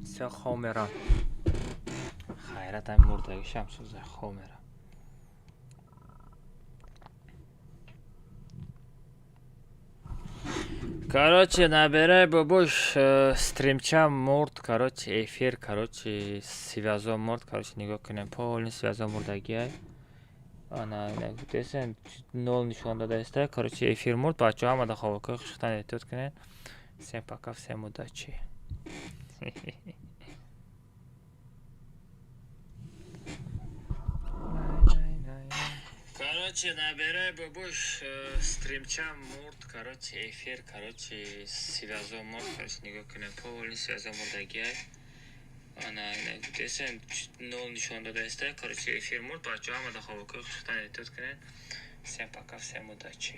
Всё, хоб мерам. Хайрат ами мурдагишам сӯза, хоб мерам. Короче, набирай бобош, стримча мурд, короче, эфир, короче, связо мурд, короче, нигоҳ кунем, полный связо мурдагиай. Ана, десен, нол нишон дадаиста, короче, эфир мурд, бачаҳо ҳама да хобокои хушхтан эҳтиёт кунед. Всем пока, всем удачи. Короче, набирай бобош, стримча мурд, короче, эфир, короче, связо мурд, короче, нигоҳ кунем, полный связо мурдагиай. Ана, десен, нол нишон дадаиста, короче, эфир мурд, бачаҳо ҳама да хобокои хушхтан эҳтиёт кунед. Всем пока, всем удачи.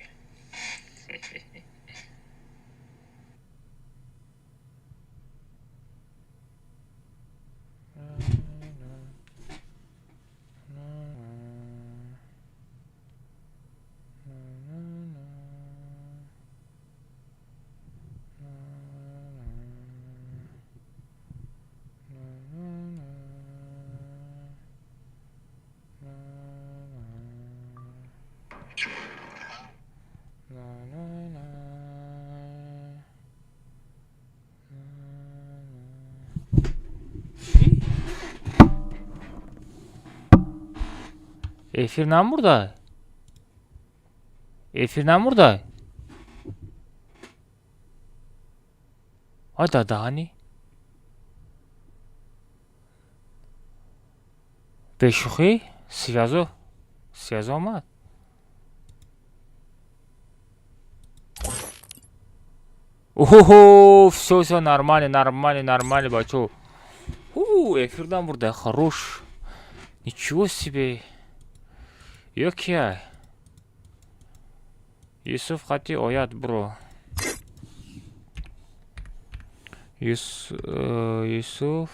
Эфир намурда? Эфир намурда? Ай дадаҳани? Бешӯхӣ? Связо? Связо омад? Охо, всё, всё, нормально, нормально, нормально, бачо. У, эфир намурда, хорош. Ничего себе. Ё кия? Юсуф хати ояд, бро. Юсуф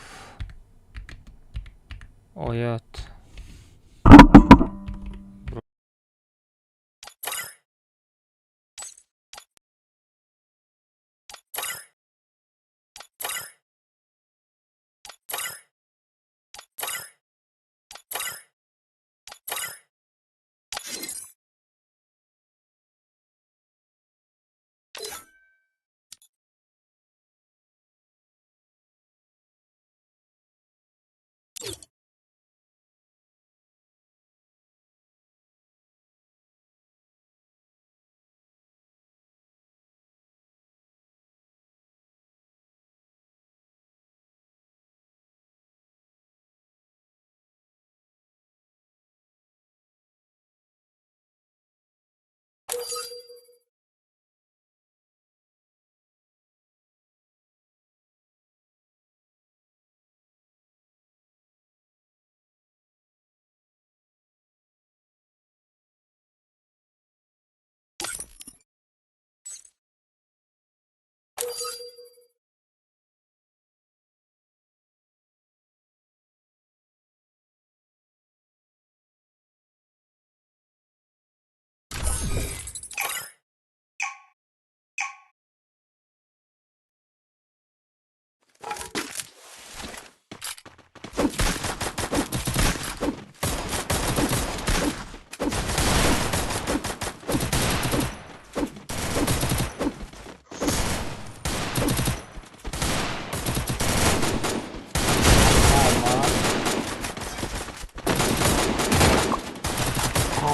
ояд.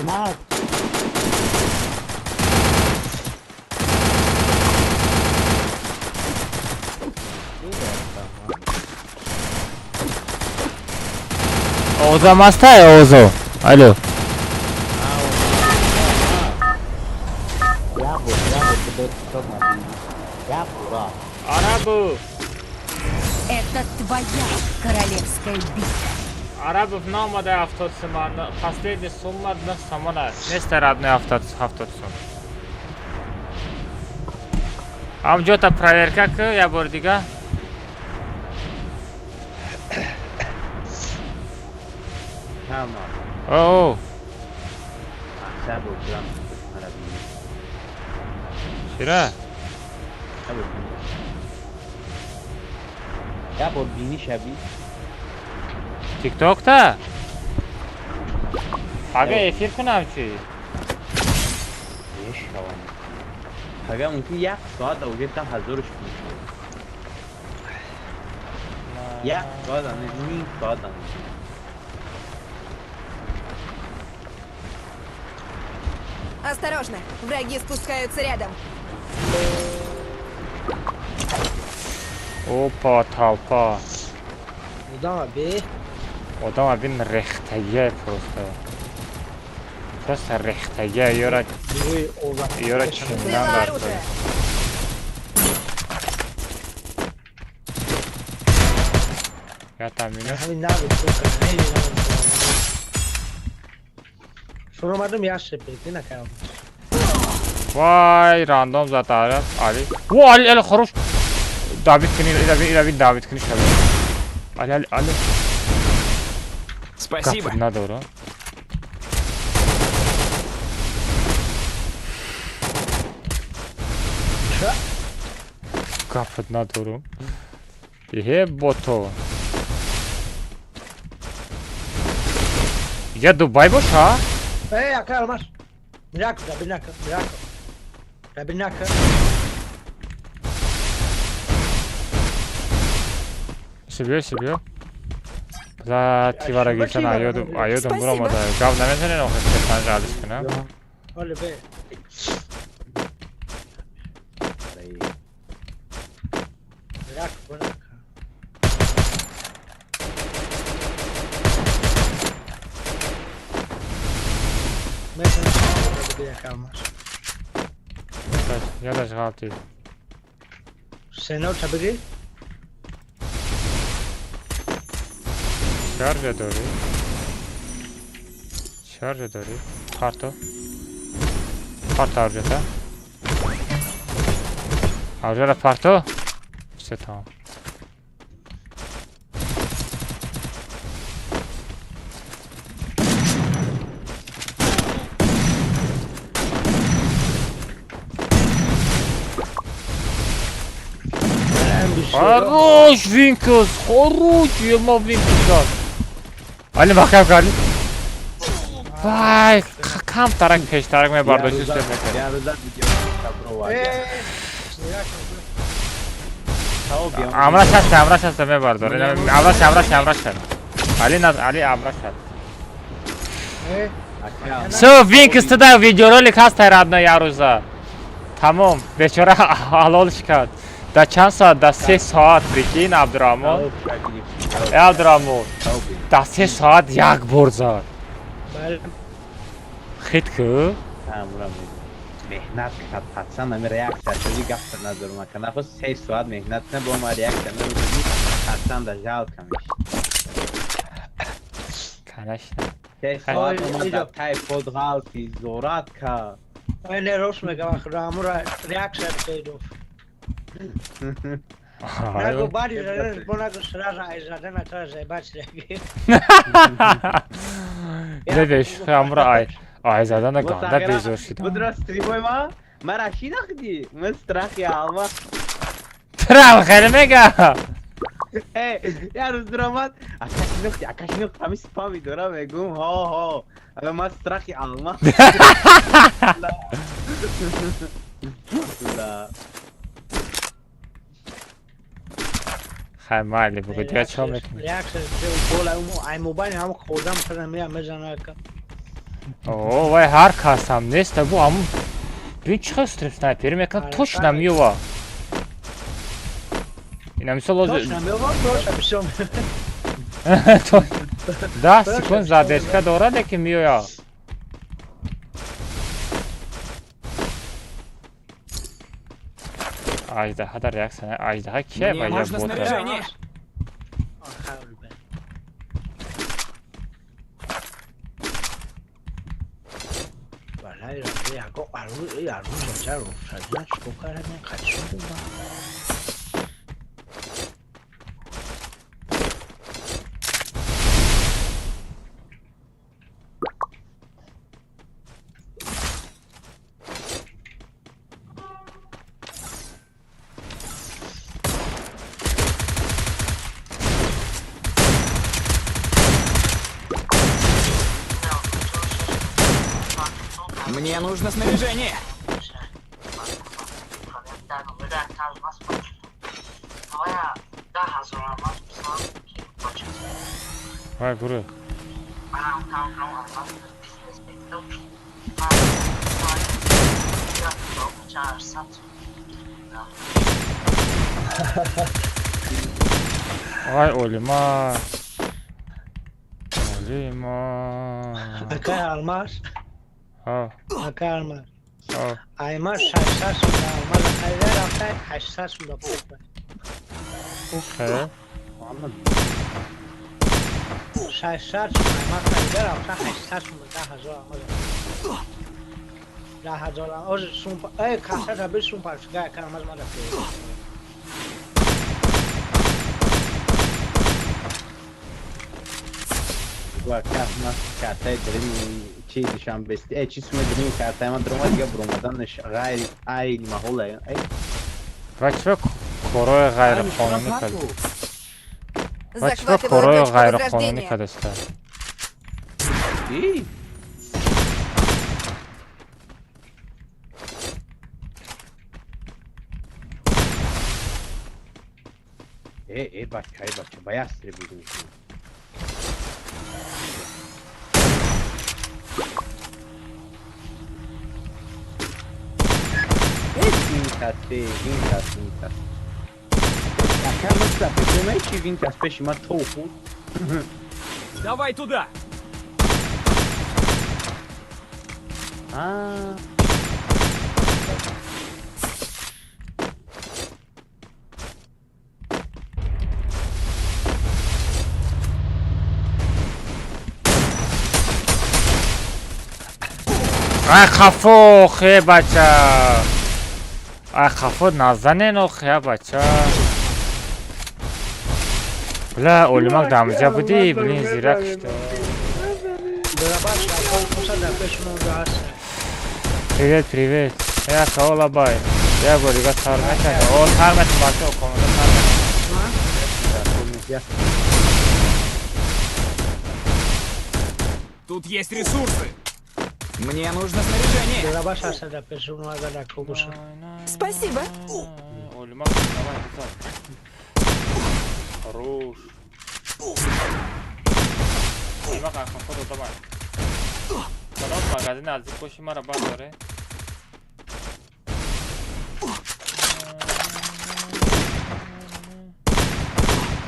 Алмаз. Озо мастай Озо. Алло. Арабу. Это твоя королевская битва. Арабов наомада 70 сомон. Последняя сумма 9 сомона. Нест родной 70 сом. Ам ҷота проверка ки я бор дига. О. Чира? Я бор бини шаби. ТикТок та? Ага эфир кунам чи? Ага мумкин як соат уже та ҳазорш як соат ним соат. Осторожно, враги спускаются рядом. Опа, толпа. Одам аби. Одам аби рехтагия просто. Просто рехтагия ёра. Ёра чиндан дар. Я там минус. Шуромадам яше прикинь накам. Вай, рандом зад араб, Али. О, Али, Али, хорош. Давид кни, Али, Давид кни шаб. Али, Али, Али. Спасибо. Надо, Капот надорум. Е, бото. Я Дубай боша? Эй, ака, Алмаз. Мирако, Рабинака, Мирако. Рабинака. Себе, себе. За тивара гирифтан аёдум буромада. Гап намезанен охир панҷ алиш кунам. Оле бе. Мирако, бунака. Ядаш ғалтид. Сено чабиги? Шаржа дорӣ? Шаржа дорӣ? Парто? Парто аржата? Аржара парто? Всё тамом. Хорош, Винкус! Хорош, ема Винкус дад. Али маҳкам кардӣ? Вай, кам тарак пештарак мебардошти сӯ мекард. Амраш ҳаст, амраш ҳаст мебардор. Амраш, амраш, амраш шад. Али наз, Али амраш шад. Всё, Винкус туда видеоролик ҳаст родной ярӯза. Тамом, бечора ҳалолш кард. Да чанд соат? Да 3 соат, прикинь, Абдураҳмон. Э, Абдураҳмон, да 3 соат як бор зад. Хит ку? Меҳнат кард, пацан, ами реаксия шуди гап надорум, ака нахост 3 соат меҳнат кунад, бо ма реаксия намекунӣ, пацан да жалко меши. Конечно. 3 соат омад да тай под ғалти, зорат кард. Ай не рост мегам, амура реаксия битоидов. Наго бари жарен, бонаго сразу ай задена тра заебать реги. Не беш, амура ай. Ай задана ганда безор шидам. Будра стримой ма? Мара шинахди? Ма страхи алма. Трал хеле мега. Э, я рӯз дуромад, ака шинохти, ака шинохти, ҳами спами дора мегум, ҳо ҳо. Ала ма страхи алма. Ла. Хай майли бугу дига чо мекунӣ? Реаксия бола ай мобайл ҳам хӯрдам кардам мея мезана ака. О, вай ҳар касам нест, бу ҳамун бин чӣ хел стрим снайпери мекунад, точно меёва. Ина мисол ҳозир Точно меёва, точно бисёр. 10 секунд задержка дорад, лекин меояд. Аждаҳа дар реаксия, аждаҳа кия? Мне Ба нужно бота. снаряжение. Хайр бе. Валай, яго ару ару жа рухсадна чико кардем, қачон будам. Мне нужно снаряжение. Вай гурӯ. Вай олима. Олима. Акай Алмаз, Ҳа, акай Алмаз. ҳа. Аймар 600 сум да Алмаз харида рафта, 800 сум да фурӯхта. Хе. 600 сум Аймар харида рафта, 800 сум, 10,000 Алмаз. 10,000 оз сум э каса би сум паршига акай Алмаз мада фурӯхта. Ва картаи дрини чи душанбести э чи суми дрини картаи ман даромад, дига буромаданаш ғайри айни маҳол э. Ва чиба корҳои ғайриқонунӣ кард? Ва чиба Захватываю корҳои точку ғайриқонунӣ возрождения. кардаста? И э э бача, э бача, ба ястре будем. Винтас, винтас, винтас. Ака мысла, пеши чи винтас пеши ма тофу. Давай туда. А. Ай хафо, хе бача. Ай хафо назанен охе бача. Бля, олимак дамҷа будӣ, блин, зирак шуда. Дорабаш акай куса дар пеши мо унҷо ҳаст. Привет, привет. Я каола бай. Я бор дига сар мекарда. О, сар метам бача, о команда сар метам. Тут есть ресурсы. Мне нужно снаряжение. Дорабаш ҳаст дар пеши мо агар дар ко боша. Спасибо. Олимак, давай, бизан. Хорош. Олимак, ай хафо додамай. Кадом магазин наздик боши мара бардоре.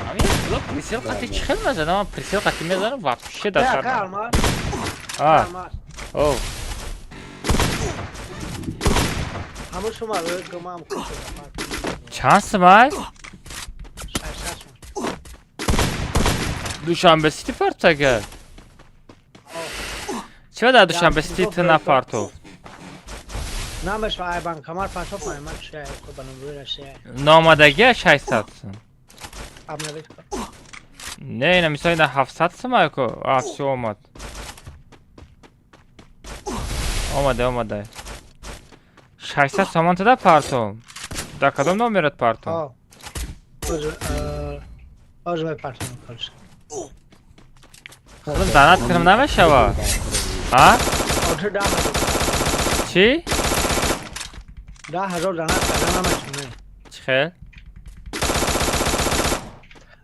Ами, ло прицел қати чӣ хел мезанам? Ман прицел қати мезанам, вообще Э, дар акай сар. Алмаз, А, Алмаз. о, ҳамун шума гумам кушо. Чанд сумай? 600 сум. Душанбе Сити партага. Чиба дар Душанбе Сити ту напартов? Намешва ай банкомат партоф аймар чия ко ба номрӯи Россия. Номадагия 600 сум. Обновить кун. Не, ина мисол ина 700 сум айко. А, всё омад. Омада, омада. 600 сомон туда партом. Дар кадом номерат партом? О. Оз мепартом короче. Худам донат кунам намешава? А? Оти 10,000. Чӣ? 10,000 донат карда наметунӣ. Чӣ хел?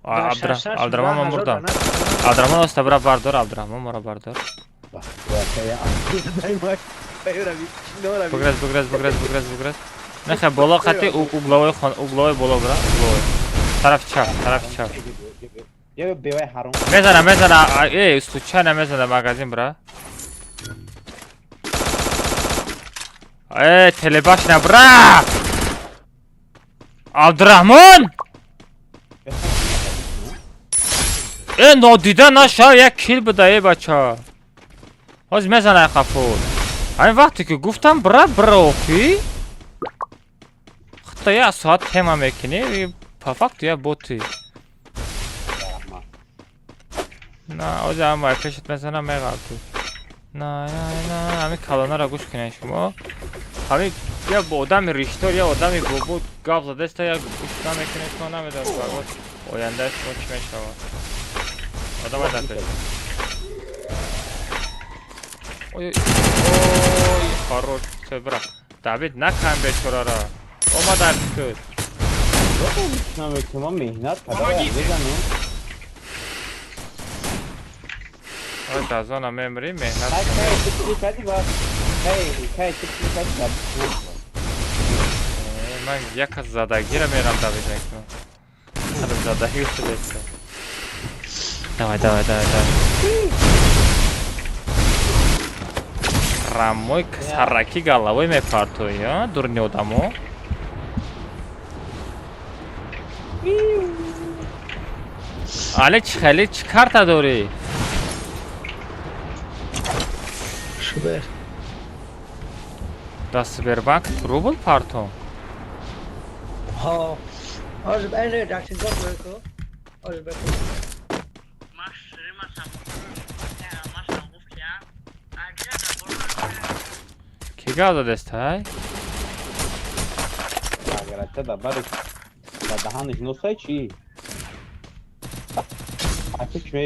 Дар 600 Абдурахмон ман 10,000 мурдам. донат карда. Абдурахмон оста бира бардор, Абдурахмон мора бардор. Буграз, буграз, буграз, буграз, буграз. Нехай боло қати угловой хон, угловой боло бра, угловой. Тарафи чап, тарафи чап. Мезана, мезана, эй, случайно мезана магазин бра. Эй, телебашня бра! Абдурахмон! Э, нодида наша, як кил буда, э, бача. Ҳозир мезана хафур. Ҳамин вақте ки гуфтам бра, бра охи. Худта як соат тема мекунӣ, по факту як боти. На, ҳозир ҳам пешат мезанам, меғалтӣ. На, на, на, ҳамин калонаро гӯш кунед шумо. Ҳамин як одами риштор, як одами бобо гап задаста, як гӯш намекунед шумо, намедонед ояндаи шумо чӣ мешавад. Одамай дар пеш. Ой, ой, хорош, всё, бра. Давид, накан бечорара. Омадар куд. Помогите! Ой, дазона мемри, меҳнат. Ман як аз задагира мерам Давид мекунам. Задаги шудеста. Давай, давай, давай, давай. Рамой сараки головой мепартои, а? Дурни одамо. Але чӣ хеле чӣ карта дорӣ? Шубер. Да Сбербанк рубл партом? Ҳо. Ҳозир айне даксингоҳ бо. Ҳозир бо. Ки гап задестай? Агар да бари да даҳанаш носай чӣ? А ту чӣ?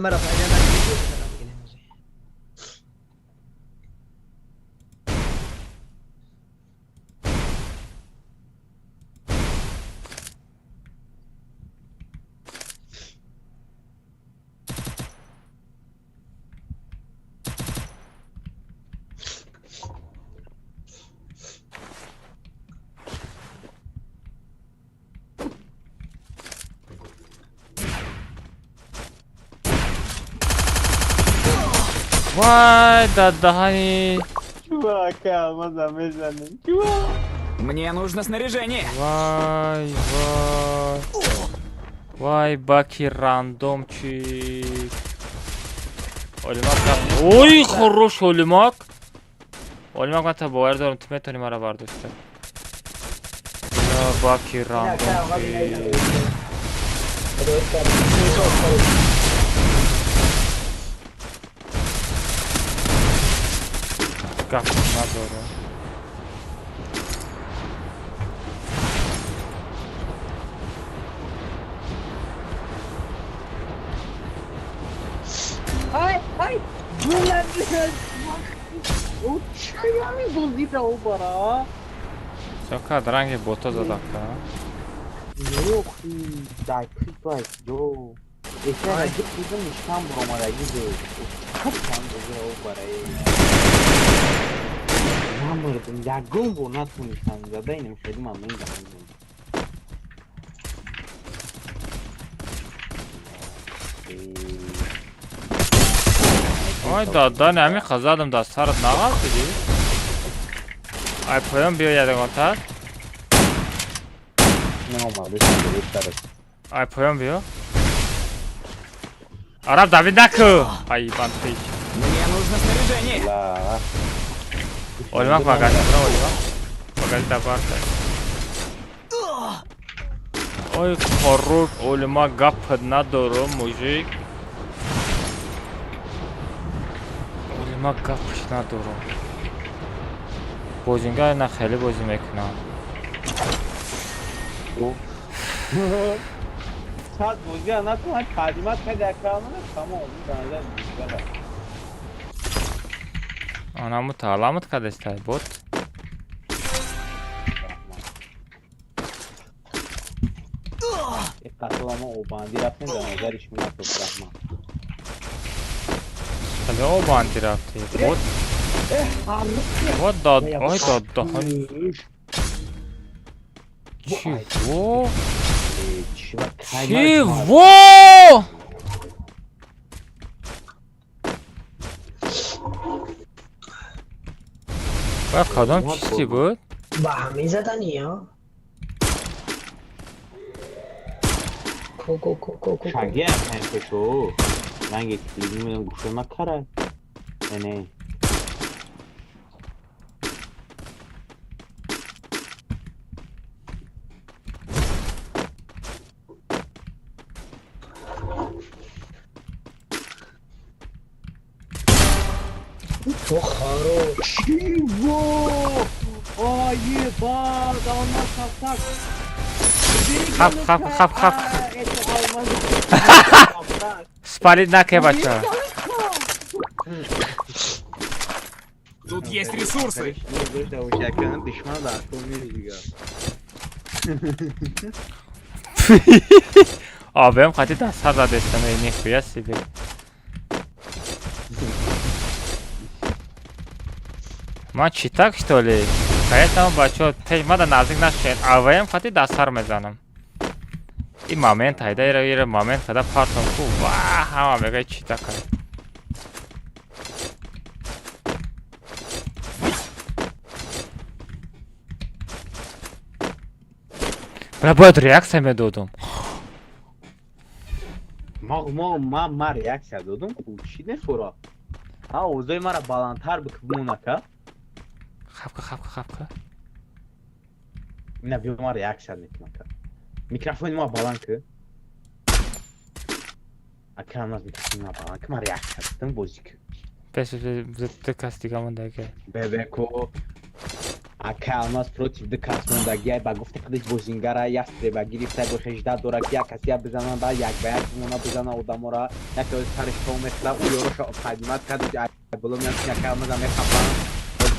Мара файда накунед. Вай, да даҳани. Чувак, алмаза мезанем. Чувак. Мне нужно снаряжение. Вай, вай. Вай, баки рандомчик. Олимак. Ой, хорош Олимак. Олимак, ман та бовар дорам, ту метавонӣ маро бардошта. Я баки рандомчик. Гап надорам. Ай, ай, Всё, ранги бота задака. Ягон бор натонистам зада инам хеле мамнун замон. Ой, дада, ҳамин задам дар сарат нағалтидӣ? Ай, поён биё ядагонтар. Ай, поён биё. Араб, Давид наку! Ай, ибан пеш. Мне нужно снаряжение. Олимак магазин, бра, Олимак. Магазин дабарта. Ой, хорош, Олимак гап надорам, мужик. Олимак гапш надорам. Бозингар на хеле бозӣ мекунам. Сад бозига натавонад қадимат кард як калмана тамом дар назар. Анаму тааламат кардестай бот. Қасола мо обандӣ рафтем, дар назари шумо натоб раҳмат. Хеле обандӣ рафтӣ. Вот. Вот дод, ой дод, даҳан. Чего? Чего? Ба кадом чисти буд? Ба ҳамин задани, ё? Ко ко ко ко ко. Шаги ҳам пешо. Ранги телевизион гӯшои ма кара. Не. То хорош. Чего? Ой, ебать, алмаз так. Хап, хап, хап, хап. Спалить наке, бача. Тут есть ресурсы. АВМ хати дар сар задестам, нихуя себе. Ман чӣ так, что ли? Поэтому, бачо, пеш мада наздик нашед. АВМ хати дар сар мезанам. Ин момент ҳайда ира ира момент када партом ку ва ҳама мегӯяд чӣ така. Бля, бояд реаксия медодум. Ма реаксия додум, чӣ нефура? А овозои мара баландтар бикмонака. Хапка, хапка, хапка. Ина биё ма реаксия мекунака. Микрофони ма баланд ки. Ака нас микрофони ма баланд ки, ма реаксия додум бозӣ ки. Пеш ду кас дига мондаги. Бебеко. Ака алмаз против ду кас мондагиай, ба гуфти худаш бозингара ястреба гирифта бо хежда дора ки як кас я бизанан, ба як ба як бимона бизана одамора, яке сариш то мехӯра, ӯ ёроша қадимат кард, боло меяд, ака алмаза мехапан.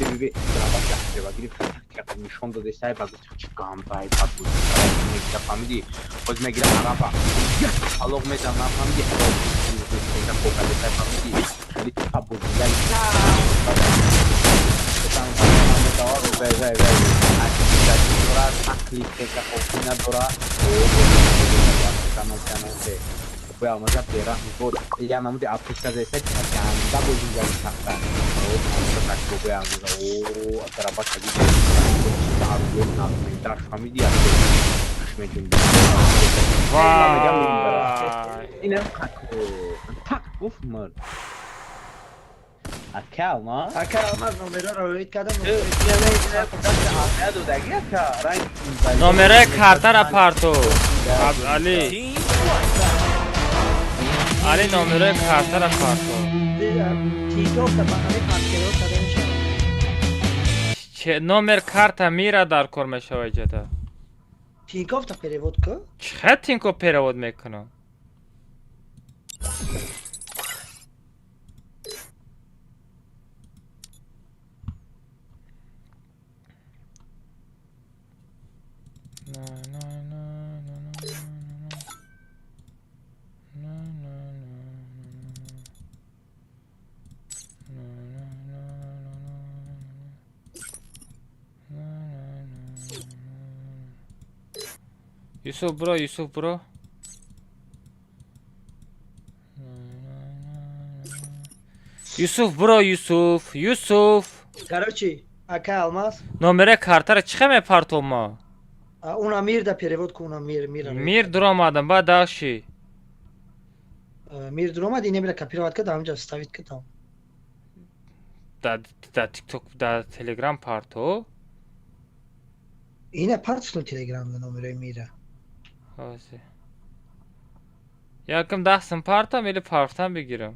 Биби драбаш ястреба гирифта, так нишон додесай, ба гуфти чӣ гандай бад бозингара мегира, фаҳмидӣ? Боз мегира араба, як талоқ мезана, фаҳмидӣ? Фаҳмидӣ, хеле тупа бозингари. Вай! Ака алмаз. Ака алмаз номероро равид кардам. Номерои картара парту. Али. Али, номерои картара парту. Тинков да ба ҳамин панкеро карда мешавад. Че номер карта мира дар кор мешавад иҷода? Тинков та перевод ку? Чӣ Тинков перевод мекунам? Юсуф бро, Юсуф бро. Юсуф бро, Юсуф, Юсуф. Короче, ака алмаз. Номере картара чӣ мепартом ма? Уна мир да перевод ку, уна мир, мир. Мир дуромадам, баъд даши. Мир дуромад, ин мира копировать ка, ҳамҷа вставить ка там. Да да TikTok, да Telegram парто. Ина парту Telegram да номерои мира. Ҳозир. Якм 10 сум партам или партам бигирам?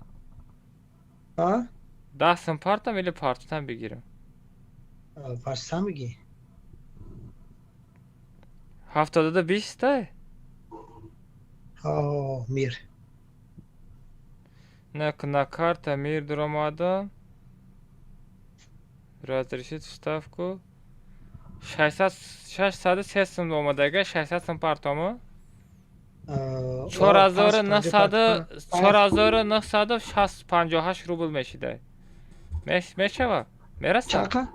А? 10 сум партам или партам бигирам? Партам биги. 72 20? О, мир. На карта мир дуромадам. Разрешить вставку. 603 сум омадага, 600 сум партому? 4958 рубл мешидай. Мешава? Мераса? Чақа?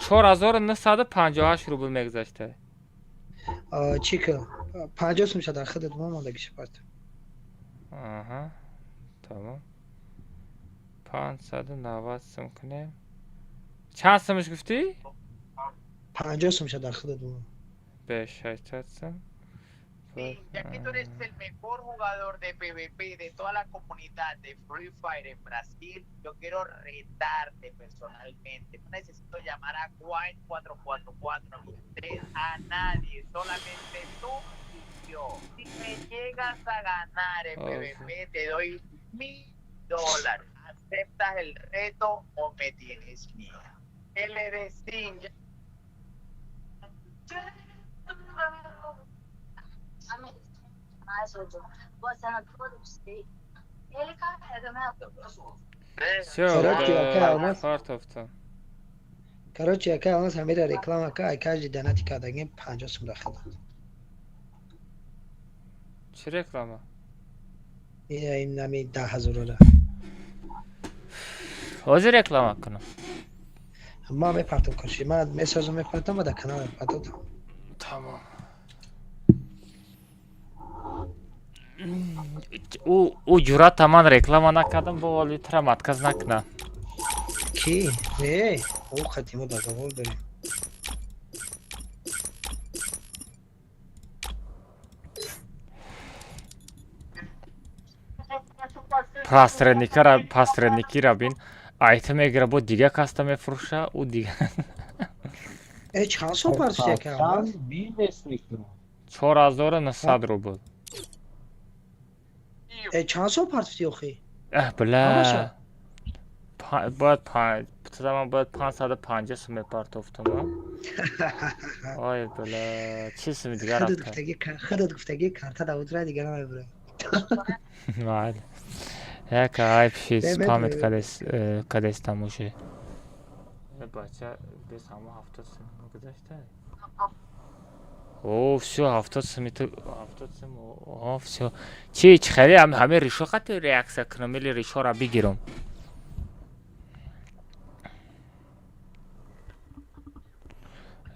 4958 рубл мегузаштай. Чӣ ка? 50 сум шадар худат момондагиша парт. Аҳа. Тамом. 590 сум кунем. Чанд сумш гуфтӣ? 50 сум шадар худат момон. 600 сум. Ya que tú eres el mejor jugador de PvP de toda la comunidad de Free Fire en Brasil, yo quiero retarte personalmente. No necesito llamar a White 444 a nadie, solamente tú y yo. Si me llegas a ganar en PvP, te doy $1000. ¿Aceptas el reto o me tienes miedo? LD Sin. Короче, яка алмаз ҳамира реклама ка, айкажи донати кардагим 50 сум дахил дод. Чӣ реклама? Ин нами 10 000 ора. Ҳозир реклама кунам. Ман мепартам, короче, ман месозам, мепартам ва дар канал мепартам. Тамом. Ӯ ҷуръата ман реклама накардам, бо валитрам отказ накунам. Ки? Не, ӯ қадимо договор дорем. Посредникира бин, айта мегира, бо дига каста мефурӯша, ӯ дига. Э, чанд сол партофти, яка? Бизнес мекунам. 4900 рубл. Э, чанд сол партофти охи? Э, бля. Бояд ман бояд 550 сум мепартофтам. Ой, бля, чи суми дигар рафта? Худат гуфтаги карта да утра дигар намебурам. Майли. Яка айб шид, спамет кадес тамоши. Э, бача, бес ҳамо 70 сум гузашта. О, всё, 70 суми ту, 70 сум, о, всё. Чи, чи хеле ҳамин ришо қати реаксия кунам или ришоро бигирам?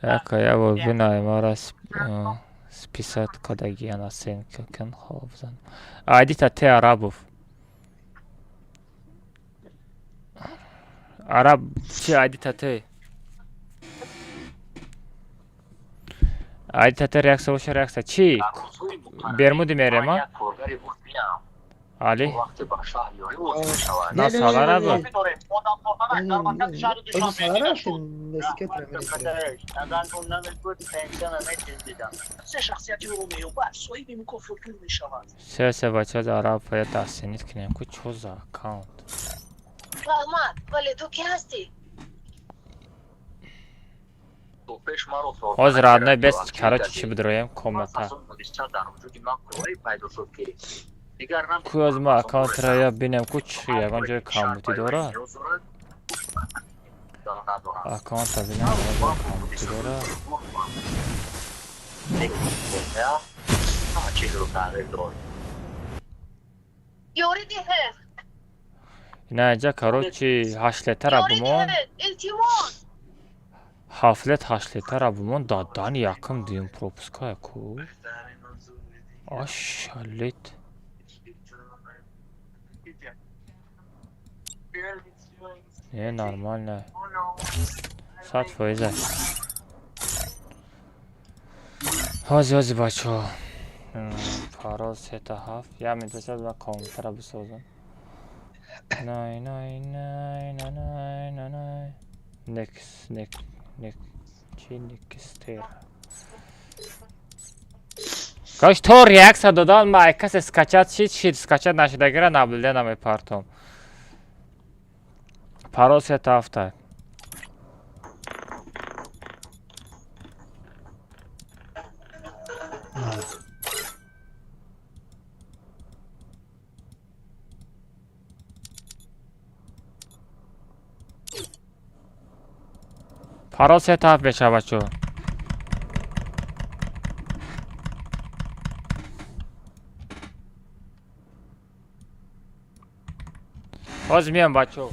Яка я бор бинай мара списать кадагиян оценка кун, хоб зан. Айдита те Арабов. Араб чи айдита те? Айдита те реаксия боша, реаксия. Чи? Бермуди мерема? Али? На сала набуд. Се се бача за араб бояд дастинит кунем ку чо за аккаунт. Раҳмат, вале ту кӣ ҳастӣ? Ҳозир родной бес, короче, чӣ бидроем комната. Ку аз ма аккаунтро я бинем ку чи ягон ҷои камбудӣ дорад? Аккаунта бинем, ягон ҷои камбудӣ дорад? Ёрӣ диҳед! Ина инҷа, короче, ҳаштлетара Ёрӣ бумон. диҳед! Илтимос! Ҳафтлет ҳаштлетара бумон дадани якум дуюм пропуская ку. Ашалет. Не, нормально. 100%. Ҳози ҳози бачаҳо. Парол сета ҳафт. Я минутаса ма компютера бисозам. Най най най най най най най. Некс нек нек чи некстер. Каш то реаксия додан ма ай касе скачать шид шид скачать нашидагира наблюдение намепартом. Парол сета ҳафта. Парол сета ҳафт мешавад, бачаҳо. Ҳозир меям, бачаҳо.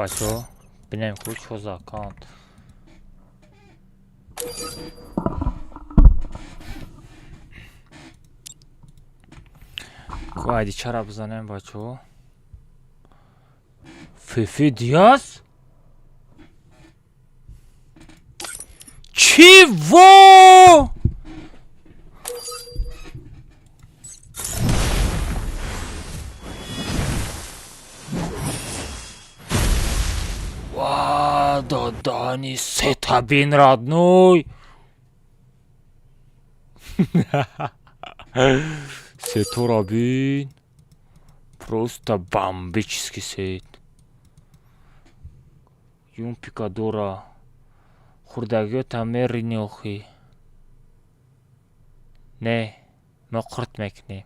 Бачаҳо, бинем ку чо за аккаунт. Ку айди чара бизанем, бачаҳо. Фифи Диас? Чиво? Ва, додани сетабин, родной. Сетора бин. Просто бомбический сет. Юмпика дора. Хурдагиёта мерини охи. Не, мо қурт мекунем.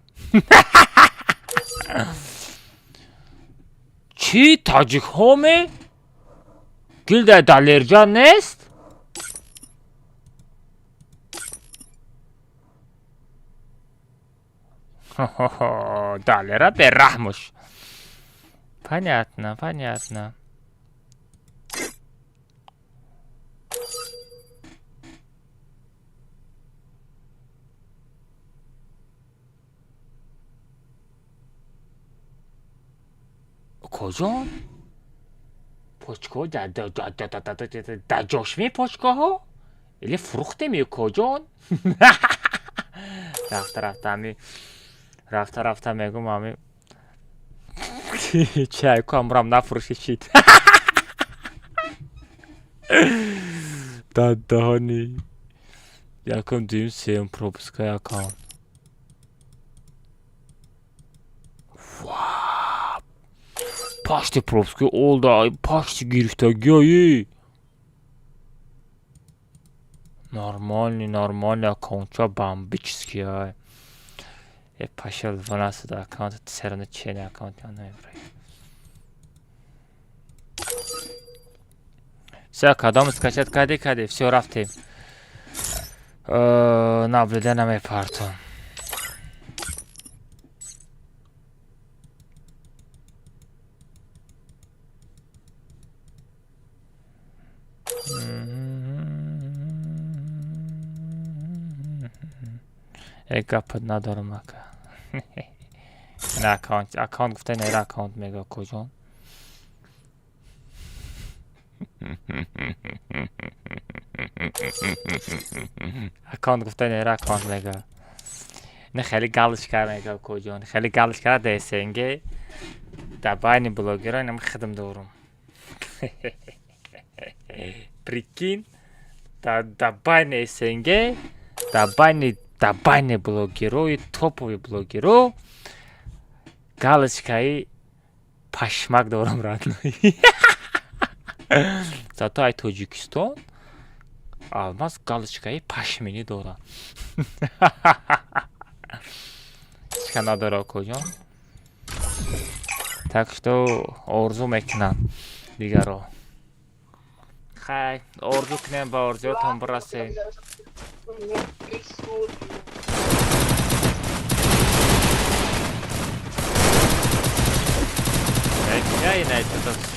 Чӣ таҷикҳо ме? Гилда Далерҷан нест? Далера бераҳмуш. Понятно, понятно. Куҷон? Почкаҳо дар ҷошме, почкаҳо? Или фурӯхтем ё куҷон? Рафта рафта ами рафта рафта мегум ами чайку амрам нафурӯши чит. Дадаҳани якум, дуюм, сеюм пропускаи аккаунт. Пашти пропуски олда, пашти гирифтагиаи. Нормальный, нормальный аккаунтча бомбический ай. Э, пошел вон отсюда, аккаунт, все равно чейный аккаунт я намебрай. Все, кадом скачать кади кади, все, рафтем. Наблюда намепартом. Э, гапат надорам, ака. На аккаунт, аккаунт гуфта, нера аккаунт мега куҷон. Аккаунт гуфта, нера аккаунт мега. Не хеле галочка мега куҷон. Хеле галочка да СНГ. Да байни блогера инам хидм дорум. Прикинь, да байни СНГ, да байни блогерои топовый блогеро галочкаи пашмак дорам, родной. Зато ай Тоҷикистон Алмаз галочкаи пашминӣ дорам. Ҳечка надора, куҷон. Так что орзу мекунам дигаро. Хай, орзу кунем, ба орзуётон бирасем.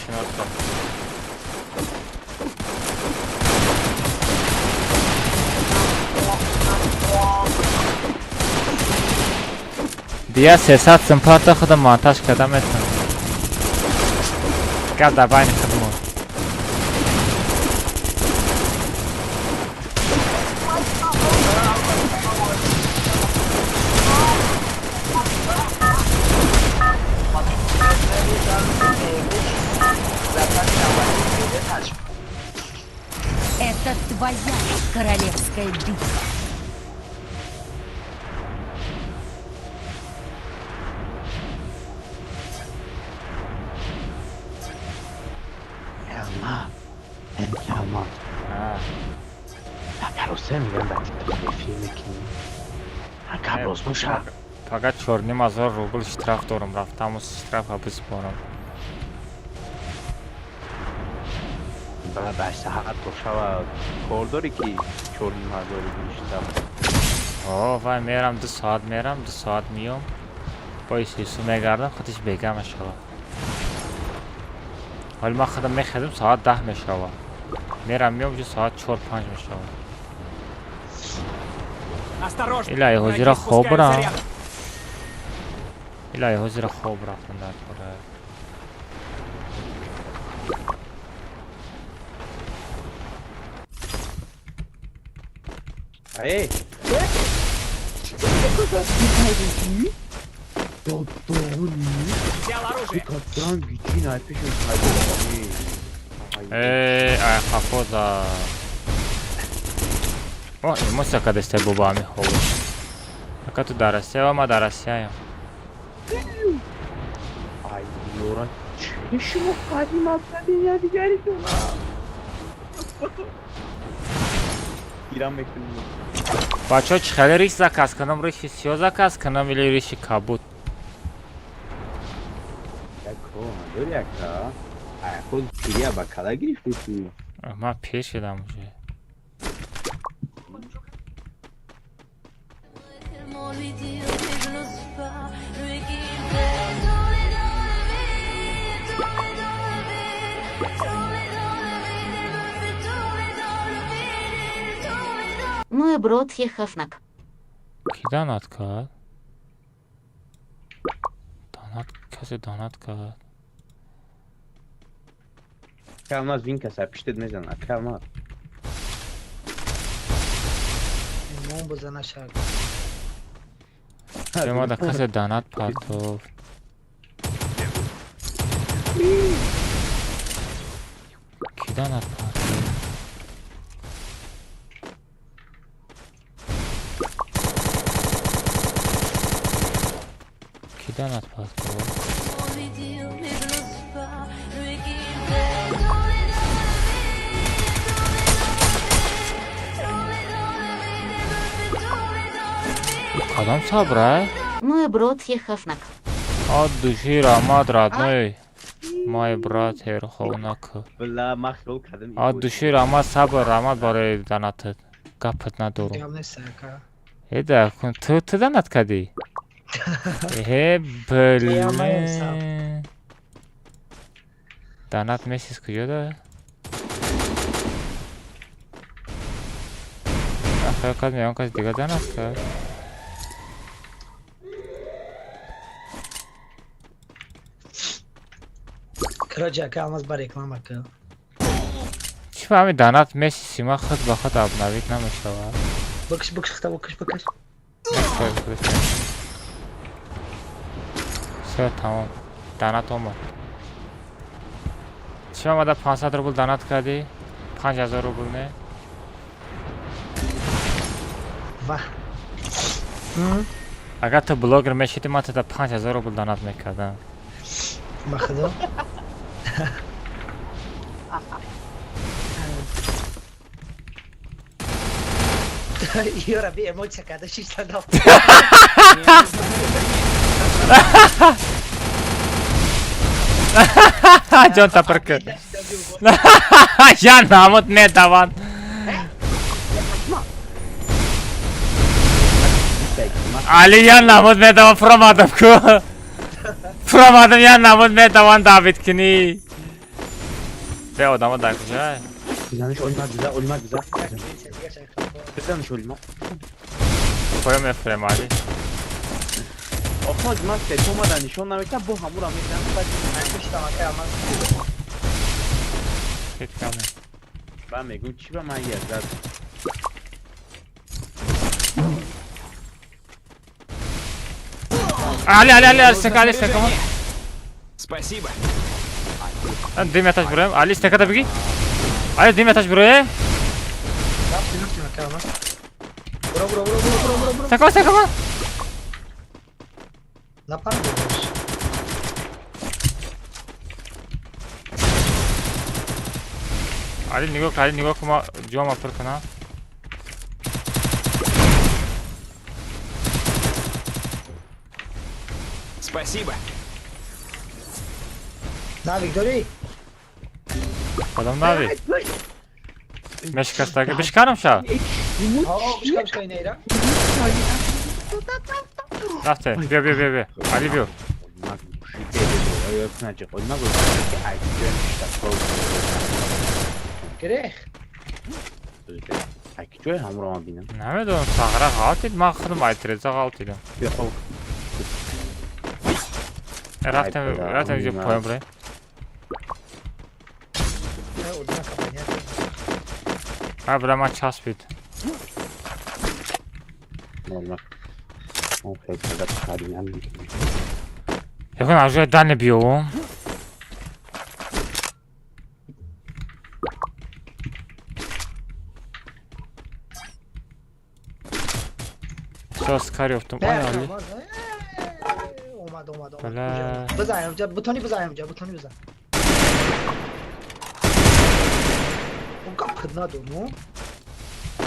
Шиносо. Дия 300 сум парта, худам монтаж карда метавонам. Гап дар байни худмон. Это твоя королевская битва. Алмаз. Агар мегӯям, дар тикток эфир мекунӣ. Агар роз боша. Фақат 4500 рубл штраф дорам, рафтаму штрафа биспорам. Ба саҳар то шава кор дорӣ, ки 4500 рубл штраф. О, вай мерам, 2 соат мерам, 2 соат миём. Бо исису мегардам, худиш бега мешава. Ҳоли ман худам мехезам, соат 10 мешава. Мерам, миём, ҷо соат 4-5 мешава. Осторожно! Илаи ҳозира Враги хоб спускаются рам. рядом. Илаи ҳозира хоб рафтам дар кора. Эй! Взял оружие. Э, ай хафоза. О, эмоция кадестай боба ами ҳолош. Ака, ту дар Россия ва ма дар Россияям. Ай, ёра, че шумо қадим афтадин якдигаритон? Гирам мекунем. Бачаҳо, чӣ хеле риш заказ кунам? Риши сиё заказ кунам или риши кабуд? Яко, надори яка. Ай, худ кирия ба кала гирифти ту. Ман пир шудам уже. Lui dire mais je n'ose pas. Lui qui fait tourner dans le vide, tourner dans le vide, tourner dans le vide, il me fait tourner dans le vide, il tourne dans Ну и брод ехавнак. Ки донат кард? Донат, касе донат кард? Алмаз, вин каса пиштет мезана, Алмаз. Имон бизана шак. Бемода касе донат партов. Ки донат партов? Ки донат партов? Lui dire mais je n'ose pas. Lui qui fait tourner dans le vide, tourner dans le vide, tourner dans le vide, il me fait tourner dans le vide. Кадом сабра? Ну и брод ехавнак. От души раҳмат, родной. Мой брат Эрховнак. Бла, ма хиёл кардам. От души раҳмат, сабр, раҳмат барои донатат. Гапат надорум. Гап нест, ака. Эда, ту донат кардӣ? Эҳе, блин. Донат месяц куҷо да? Ахир кас меон, кас дига донат кард. Короче, ака Алмаз ба реклама ка. Чӣ фаҳми донат Месси сима худ ба худ обновить намешавад? Бикш, бикш, хта бикш, бикш. Всё, тамом. Донат омад. Чӣ омада 500 рубл донат кардӣ? 5000 рубл не? Вах. Агар ту блогер мешидӣ, ман туда 5000 рубл донат мекардам. Ба худо. Юра, би эмоция карда шишта дал. Ҷон тапирки. Я намуд медаванд. Али я намуд медаванд фуромадам ку. Фуромадам я намуд медаванд давид кунӣ. Бе одамо дар куҷай? Бизаниш олмад, биза, олмад, биза. Бизаниш олмад. Поё мефурем Али. Охоз ман се омада нишон намекунам, бо ҳамура мезанам баъд Хит каме. Ба мегӯм чӣ ба ман як зад. Али, Али, Али, стека, Али, стека. Спасибо. Дим этаж буроем. Али, стекада бигӣ. Али, дим этаж буроем. Буро, буро, буро, буро, буро, буро. Стека, стека. Напарник. Али, нигоҳ, Али, нигоҳ ку ма ҷома пур кунам. Спасибо. Навик дорӣ? Кадом навик? Мешикастаги. Бишканам ша? Бишкан, бишкан, инайра. Рафте, биё, биё, биё, биё. Али биё. Грех. Ҷой ҳамуро ман бинам. Намедонам, сағра ғалтид, ман худам айтреза ғалтидам. Рафтем, рафтем ҷо поён бирем. Ҳа, бира ман часпид. Ягон аз ҷои дане биёвум. Всё, скар ёфтум. Ой, Али. Омад, омад, омад. Бизан, бутони бизан, бутони бизан. Он гап надону.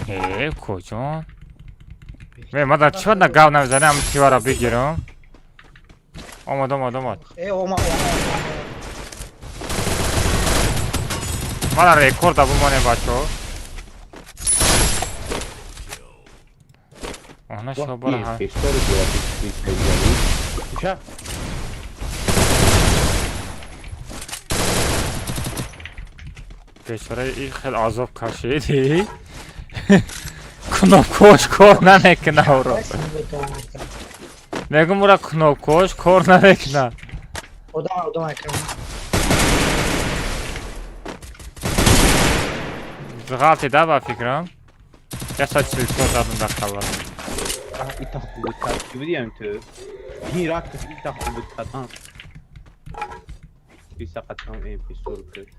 Э, куҷо? Ме, ма дар чӣ на гав намезанам, тивара бигирам. Омад, омад, омад. Э, омад, омад. Мана рекорда бумонем, бачо. Она шо бара ҳа. Бечора ин хел азоб кашиди. Кнопкош кор намекуна уро. Мегум ура кнопкош кор намекуна. Одам, одам акам. Ғалтида ба фикрам. 144 задам дар калла. Ита хуб кард. Чӣ будиам ту? Ин ракт ита хуб кард. Бисақатам эпизод кард.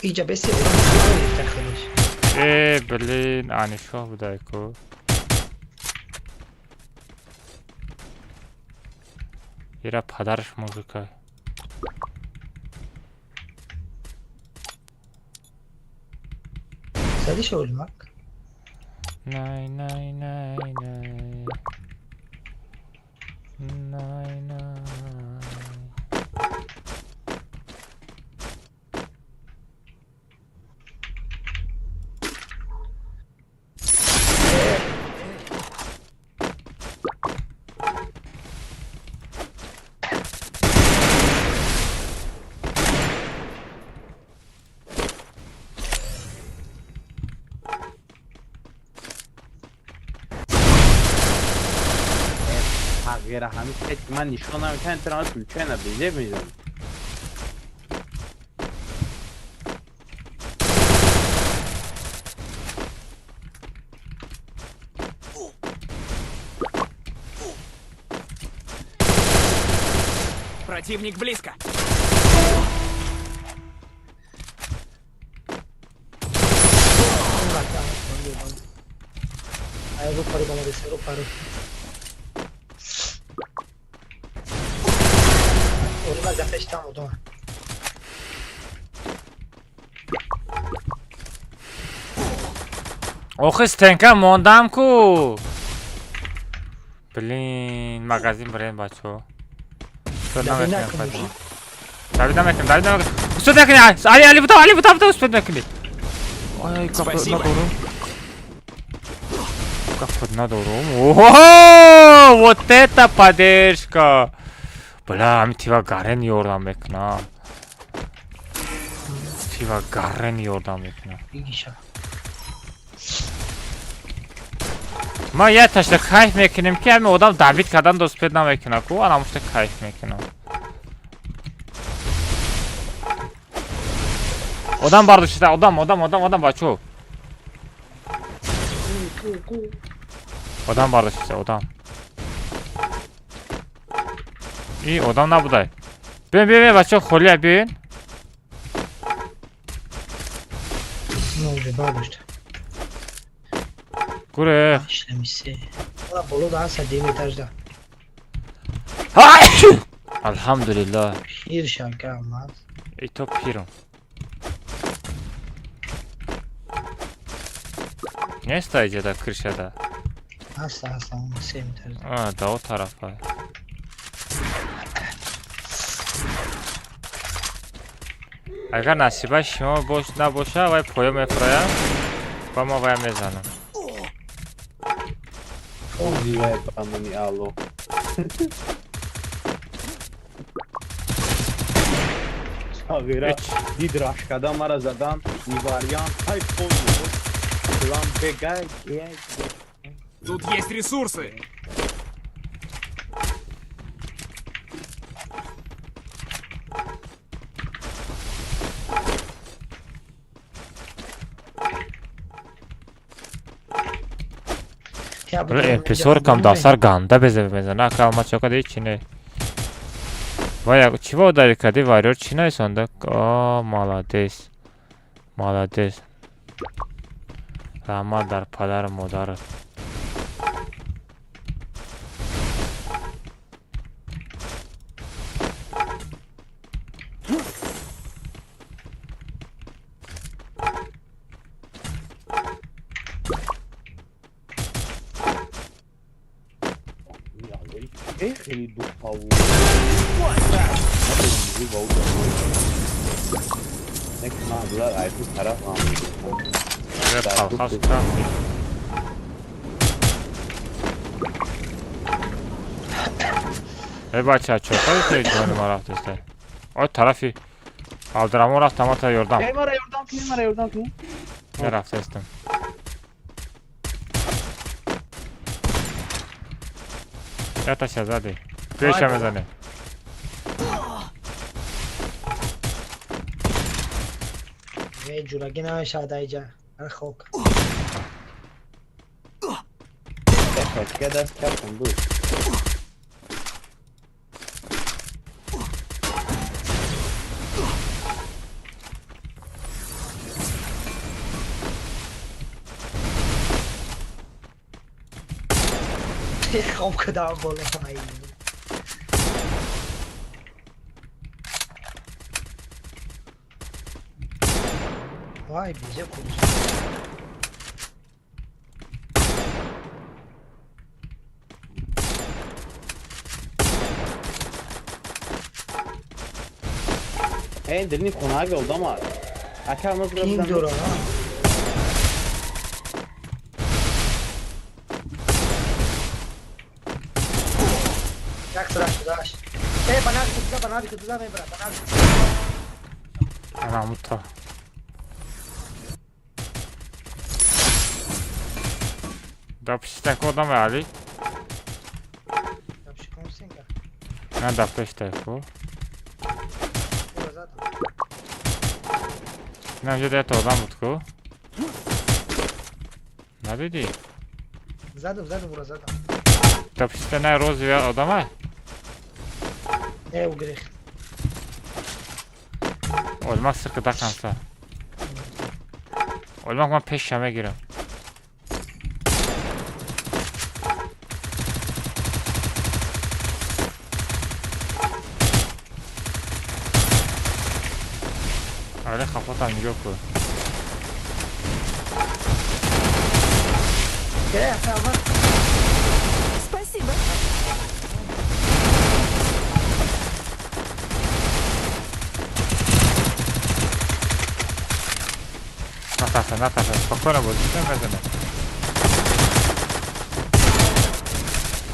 Иҷа беси одам. Э, блин, ани шоҳ будай ку. Ира падараш мужика. Садишь Ольмак? Най, най, най, най. Най, най. Агар ҳамин сети ман нишон наметавонам, тра ман случайно безеб мезанам. Противник близко. Ай, ру пару бамариса, ру пару. Орима запештам одама. Охи стенка мондам ку. Блин, магазин бирем бачо. Давид намекунем, Давид намекунем. Успед накунӣ, Али, Али, бутав, Али, бутав, бутав, успед накунӣ. Ай, гап надорам. Гап надорам. Ого, вот это поддержка. Бля, ами тива гарен ёрдам мекуна. Тива гарен ёрдам мекуна. Ма я ташта кайф мекунем ки ами одам Давид кардан доспед намекуна ку, ана мушта кайф мекунам. Одам бардошта, одам, одам, одам, одам бачо. Одам бардошта, одам. И одам набудай. Бин, бин, бин, бачо, холия бин. Ну, уже бардошта. Гуре. Боло да аса деми этажда. Алҳамдулиллаҳ. Пир шака алмаз. И то пиром. Неста иҷада крышада. Аста, аста, сем этажда. А, да о тарафа. Агар насиба шумо бош набоша, вай поё мефуроям ва ма вая мезанам. Убивай по номи Алло. Сағира, дид рашкада мара задан, вариант, ай понял. План бегай, гей. Тут есть ресурсы. Писоркам дасар ганда безеб мезана, ака алма чока ди чи не. Вая, чиво удари кади варёр чи наисонда? О, молодец. Молодец. Раҳмат дар падару модарат. Хеле духтаву. Эй бача, чо кади ҷони ма рафтеста? Ой тарафи Абдураҳмон рафт, ама та ёрдам. Эй мара ёрдам кун, мара ёрдам кун. Ме рафтестам. Яташа зади. Пеша мезане. Эй ҷураги намешавад айҷа. Ар хок. Даст кардам буд. Хоб кадам боло ай. Вай, безеб куз. Эй, дилни хонага одам Ака, мо Ким дора? Як страшно, даш. Эй, банави туда, банави туда, мебра, банави. Ана мута. Да пшитак одам Али. Да пшиком На да пештай ку. На инҷо ята одам буд ку. Надидӣ? Задам, задам, ура задам. Да пишта на розовый одама? Не, угрех. Олмак сирки даканса. Олмак ман пеша мегирам. Оре хафотам нигоҳ кун. Спасибо. Наташа, Наташа, спокойно буд, мезанем.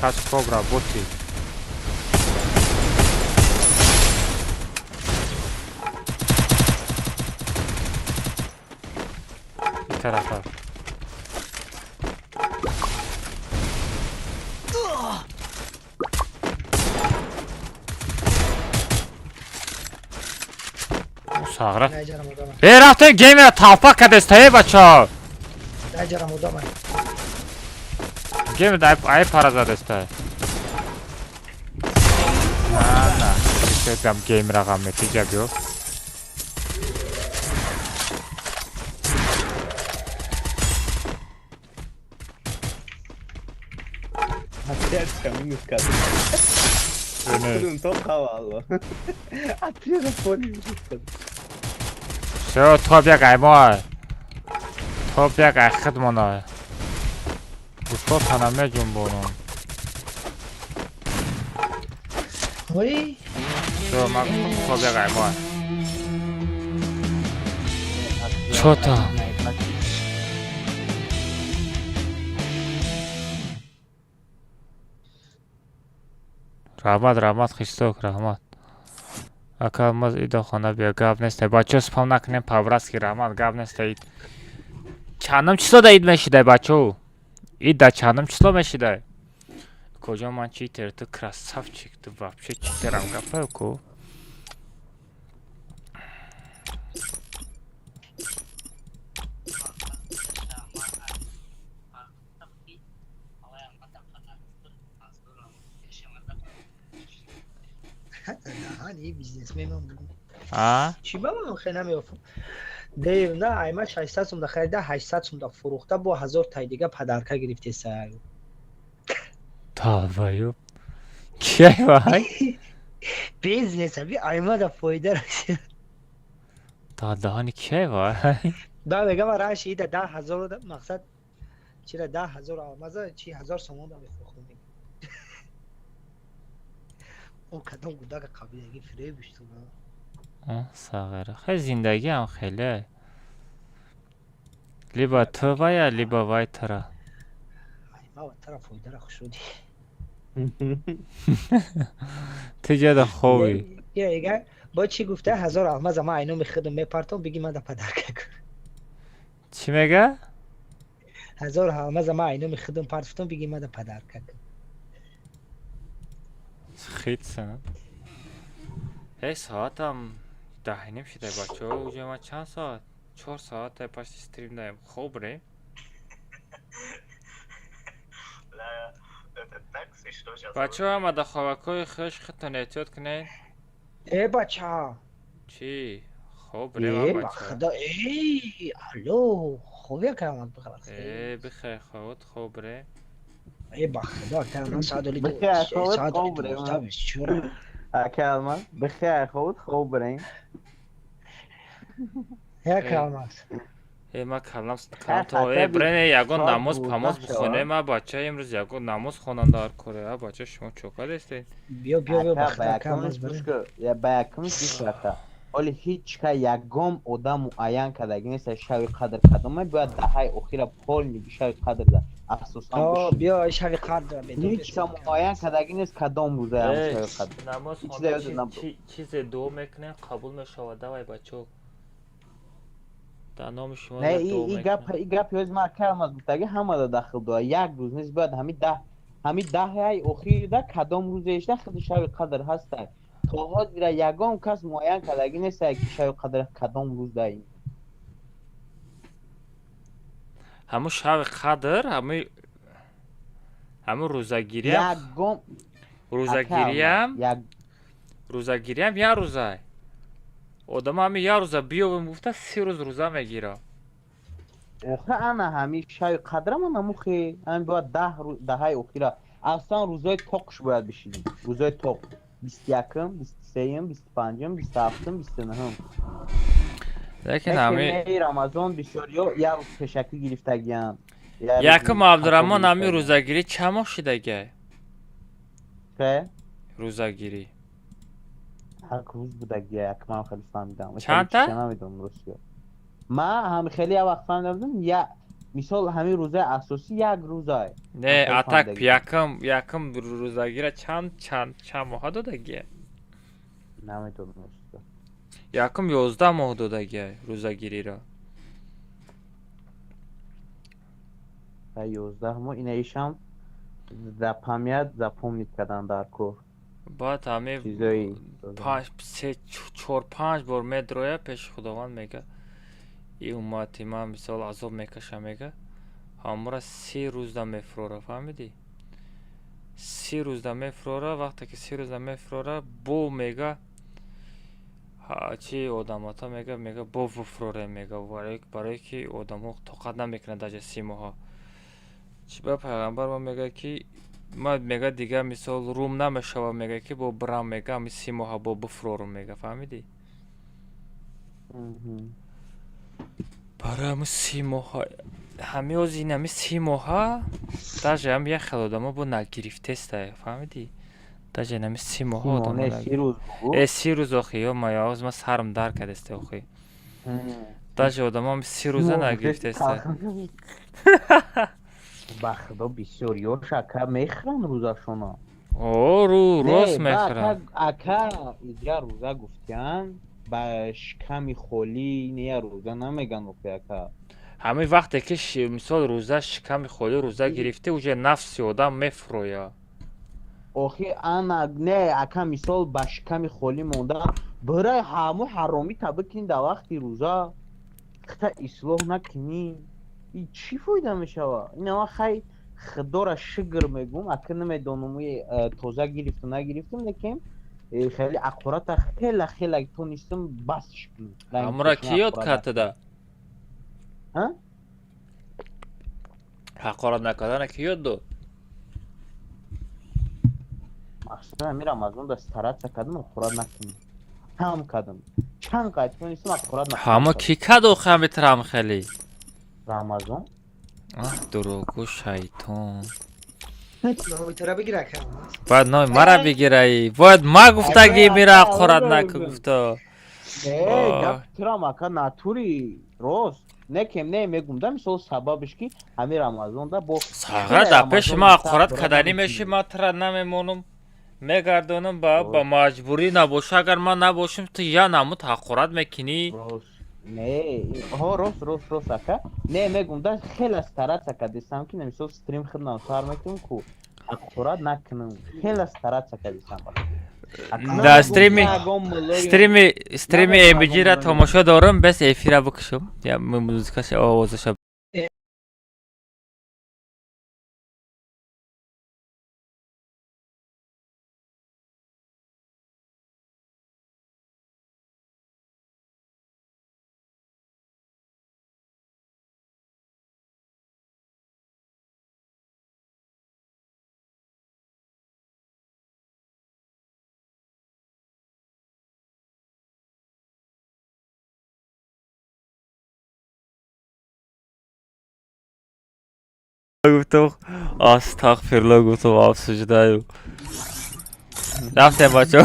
Кач кобра, боти. Тарафа. Сағра. Э, рафтем геймера талпак кадестае бача. Геймер ай пара задестае. На, на. Ишетам геймера ғам метиҷа биё. Минус кадр. То cavalo. Atira fone минус кадр. Всё, топ як ай мо. Топ як ай хидмона. Устод тана меҷунбонам. Ой. Всё, ман гуфтам топ як ай мо. Чё там? Раҳмат, раҳмат, Христок, раҳмат. Ака, маз ида хона биё, гап нест. Бачаҳо спам накунем, по-братски, раҳмат, гап нест. Чандум число да ид мешидай, бачаҳо? Ид да чандум число мешидай? Куҷо ман читер, ту красавчик, ту вообще читерам гапаю ку. Чӣ ба ман хе намеёфам? Дев на айма 600 сум да харида, 800 сум да фурӯхта, бо 1000 тай дига падарка гирифтеса. Таваю. Кияй вай? Бизнес аби айма да фоида расид. Та даҳани кияй вай? Да мегам раньше ида 10000 да мақсад чира 10000 алмаза чи 1000 сомон да мефурӯхтам. О кадом гудака қабилагӣ фиребиш ту. Сағира. Хе зиндагиам хеле. Либо ту вая, либо вай тара. Ма тара фоидара хушуди. Ту ҷада хобӣ. Я эгар бо чӣ гуфта 1000 алмаза ман айноми худам мепартом, биги ман да падарка кун. Чӣ мега? 1000 алмаза ман айноми худам партофтам, биги ман да падарка кун. Хит сана. Эй, соатам 10:30 шидай, бачаҳо. Уҷа ман чанд соат? 4 соат пашти стрим даем. Хоб ре? Бачаҳо, ҳама да хобакҳои хуш худтон эҳтиёт кунед. Э, бача. Чӣ? Хоб ре, бача. Худо, эй, алло, хоб якам бихар. Э, бихай хобот, хоб ре. Э, ба худо, ака ман соат оли соат 12:24. Ака Алмаз, бихай хобот, хоб ре. Як Алмаз. Э, ма калам то э брене ягон намоз памоз бихоне, ма бача имрӯз ягон намоз хонанда ҳар коре, а бача шумо чока дестед. Биё, биё, биё, ба худо, ака Алмаз брене. Я ба якум гӯш оли ҳеҷ ка ягон одам муайян кардаги нест шави қадр кадоме бояд даҳаи охира полни шави қадр да асосан биё шави қадр ҳеҷ ка муайян кардаги нест кадом рӯза шави қадр. Намоз хонда чизе дуо мекунем қабул мешавад. Давай бачо, дар номи шумо не и гап и гап ёз ма калмаз гуфтаги ҳамада дахл дора. Як рӯз нест бояд ҳами даҳ Ҳами даҳаи охирда кадом рӯзешда худи шаби қадр ҳастай. То ҳозира ягон кас муайян кардагӣ нестай, ки шаби қадр кадом рӯздаи. Ҳамун шаби қадр, ҳамун рӯзагириам. Ягон Рӯзагириам. Як. Рӯзагириам як рӯзай. Одама ҳами як рӯза биёбем гуфта, 30 рӯз рӯза мегира. Охи, ана ҳами шаби қадрам анамухе ҳами бояд 10 даҳаи охира, аслан рӯзои тоқш бояд бишинем, рӯзои тоқ: 21-м, 23-м, 25-м, 27-м, 29-м. Лекин ҳами Рамазон бисёриё як рӯз пешакӣ гирифтагиянд. Якум, Абдураҳмон, ҳами рӯзагирӣ чанд моҳ шидагиай? Че? Рӯзагирӣ. Як рӯз будагия, як, ман хеле фаҳмидам. Чандта? Намедонам, ростиё, ман ҳами хеле як вақт фаҳмидам, я мисол ҳамин рӯзаи асосӣ як рӯзае. Не, атак якум рӯзагира чанд моҳа додагия? Намедонам, ростиё. Якум 11 моҳ додагия рӯзагириро. 11 моҳ, инаишам запомнить, запомнить кардан дар кор. Баъд ҳами чизои панҷ, се, чор, панҷ бор медроя пеши Худованд, мега: и уммати ман мисол азоб мекаша, мега, ҳамора 30 рӯзда мефурора, фаҳмидӣ? 30 рӯзда мефурора. Вақте ки 30 рӯзда мефурора, бо мега, чи одамата мега, бо буфурорем, мега, барое ки одамҳо тоқат намекунад даже 30 моҳа. Чи ба пайғамбар мо мега, ки ма, мега, дига мисол рум намешава, мега, ки бо брам, мега, ҳами 30 моҳа бо буфурорум, мега, фаҳмидӣ? Барои ҳами 30 моҳа, ҳами ози ин ҳами 30 моҳа даже ҳам як хел одамо бо нагирифтестай, фаҳмидӣ? Даже ин ҳами 30 моҳа одамо э, 30 рӯз, охи, ё ма оз ма сарам дар кардеста, охи, даже одамо ҳами 30 рӯза нагирифтестай. Ба худо, бисёр ёш, ака, мехӯранд рӯзашона. О, рӯ рост мехӯранд. Ака, иҷа рӯза гуфтиян, ба шиками холӣ не рӯза намеган, охи, ака. Ҳамин вақте ки мисол рӯза, шиками холӣ рӯза гирифтӣ, уже нафси одам мефурӯя. Охи, ана не, ака, мисол ба шиками холӣ мондан, бирай ҳаму ҳаромита бикунӣ дар вақти рӯза, хита ислоҳ накунӣ, и чӣ фоида мешава? Инама хай, худора шукр мегӯм, ака, намедонам, тоза гирифту нагирифтум, лекин хеле аққурата хела хела тонистам басш кунам. Ҳамура кӣ ёд кардада? Ҳа? Ҳақорат накардана кӣ ёд дод? Махсусан ҳами Рамазон да стараться кардам ҳақорат накунам, ҳам кардам, чанд қайд тонистам ҳақорат накунам. Ҳама кӣ кард охи ҳами трам хеле? Рамазон. Аҳ, дурӯғгӯ, шайтон. Номи тура бигир, ака. Бояд номи мара бигираи, бояд ма гуфтагӣ мира ҳақорат наку гуфто. Не, гап турам, ака, натури рост некем, не мегум да, мисол сабабиш ки ҳами Рамазонда бо Сага дар пеши ман ҳақорат карданӣ меши, ман тура намемонам, мегардонам ба маҷбурӣ набоша. Агар ман набошам, ту я намуд ҳақорат мекунӣ. Не, ҳо, рост, рост, рост, ака, не мегум да, хела стараться кардесам ки мисол стрим хиднам сар мекунам ку ҳақорат накунам, хела стараться кардесам. Да стрими MBG-ра тамошо дорам, бес эфира бикушам, я музыкаша, овозаша. Гуфтам астағфирулло, гуфтам, обсуждаю. Рафтем, бачаҳо,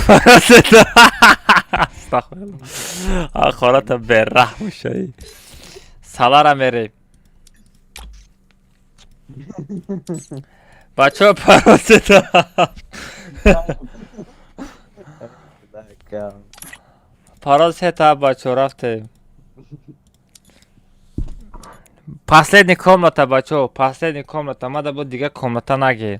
астағфирулло, ҳақората бераҳм шаи. Салара мерем, бачаҳо, парозита, парозита, бачаҳо, рафтем. Последний комната, бачаҳо, последний комната, мада бо дига комната нагир.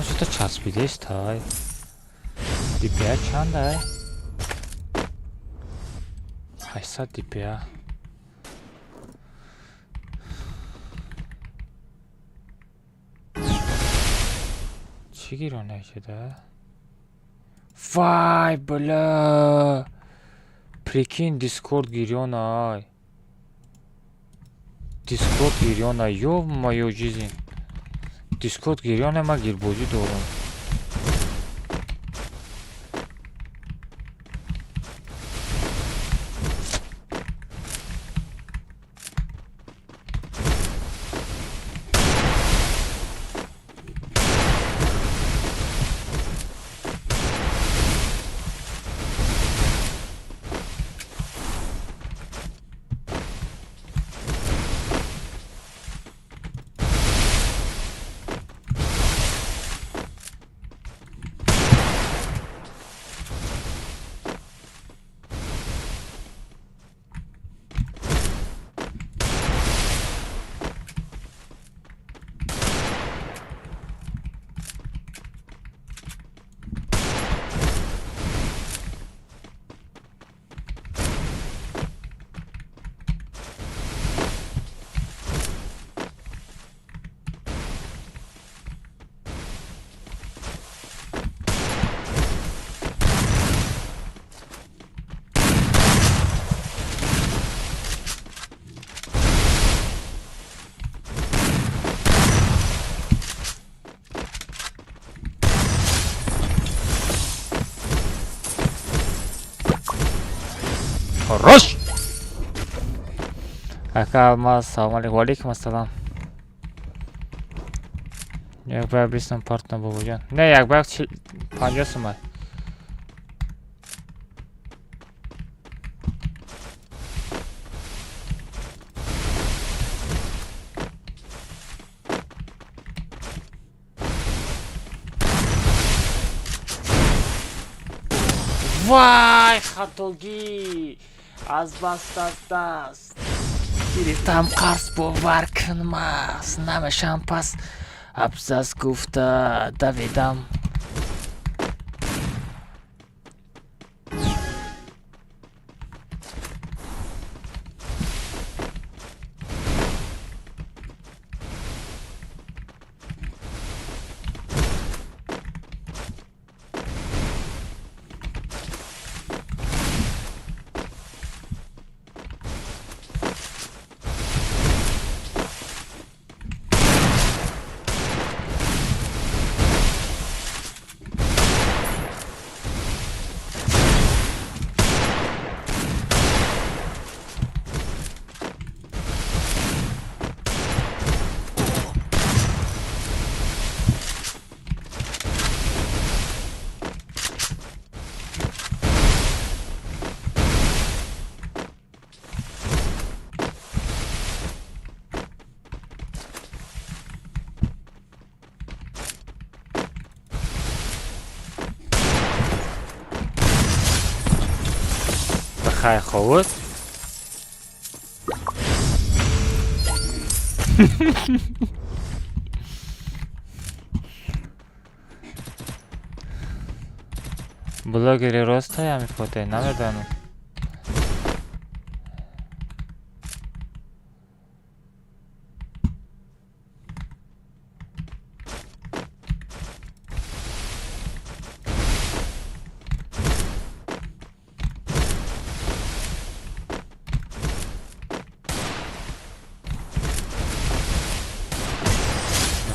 Ама что-то часпидест, ай. DPI чанд ай? 800 DPI. Чӣ гирона шуда? Вай, бля! Прикинь, Дискорд гирён ай. Дискорд гирён ай, ё-моё жизнь. Дискорд гирён ай, ман гирбозӣ дорам. Хорош! Ака Алмаз, салом алейкум. Ва алейкум ассалом. Як бар бистам партна бобоҷон. Не, як бар 50 сум. Вай, хатогӣ! Аз баст аз даст гирифтам қарз, бовар кун маст намешам пас абзац гуфта давидам. Хай ховуд. Блогери роста ами фото намедонам.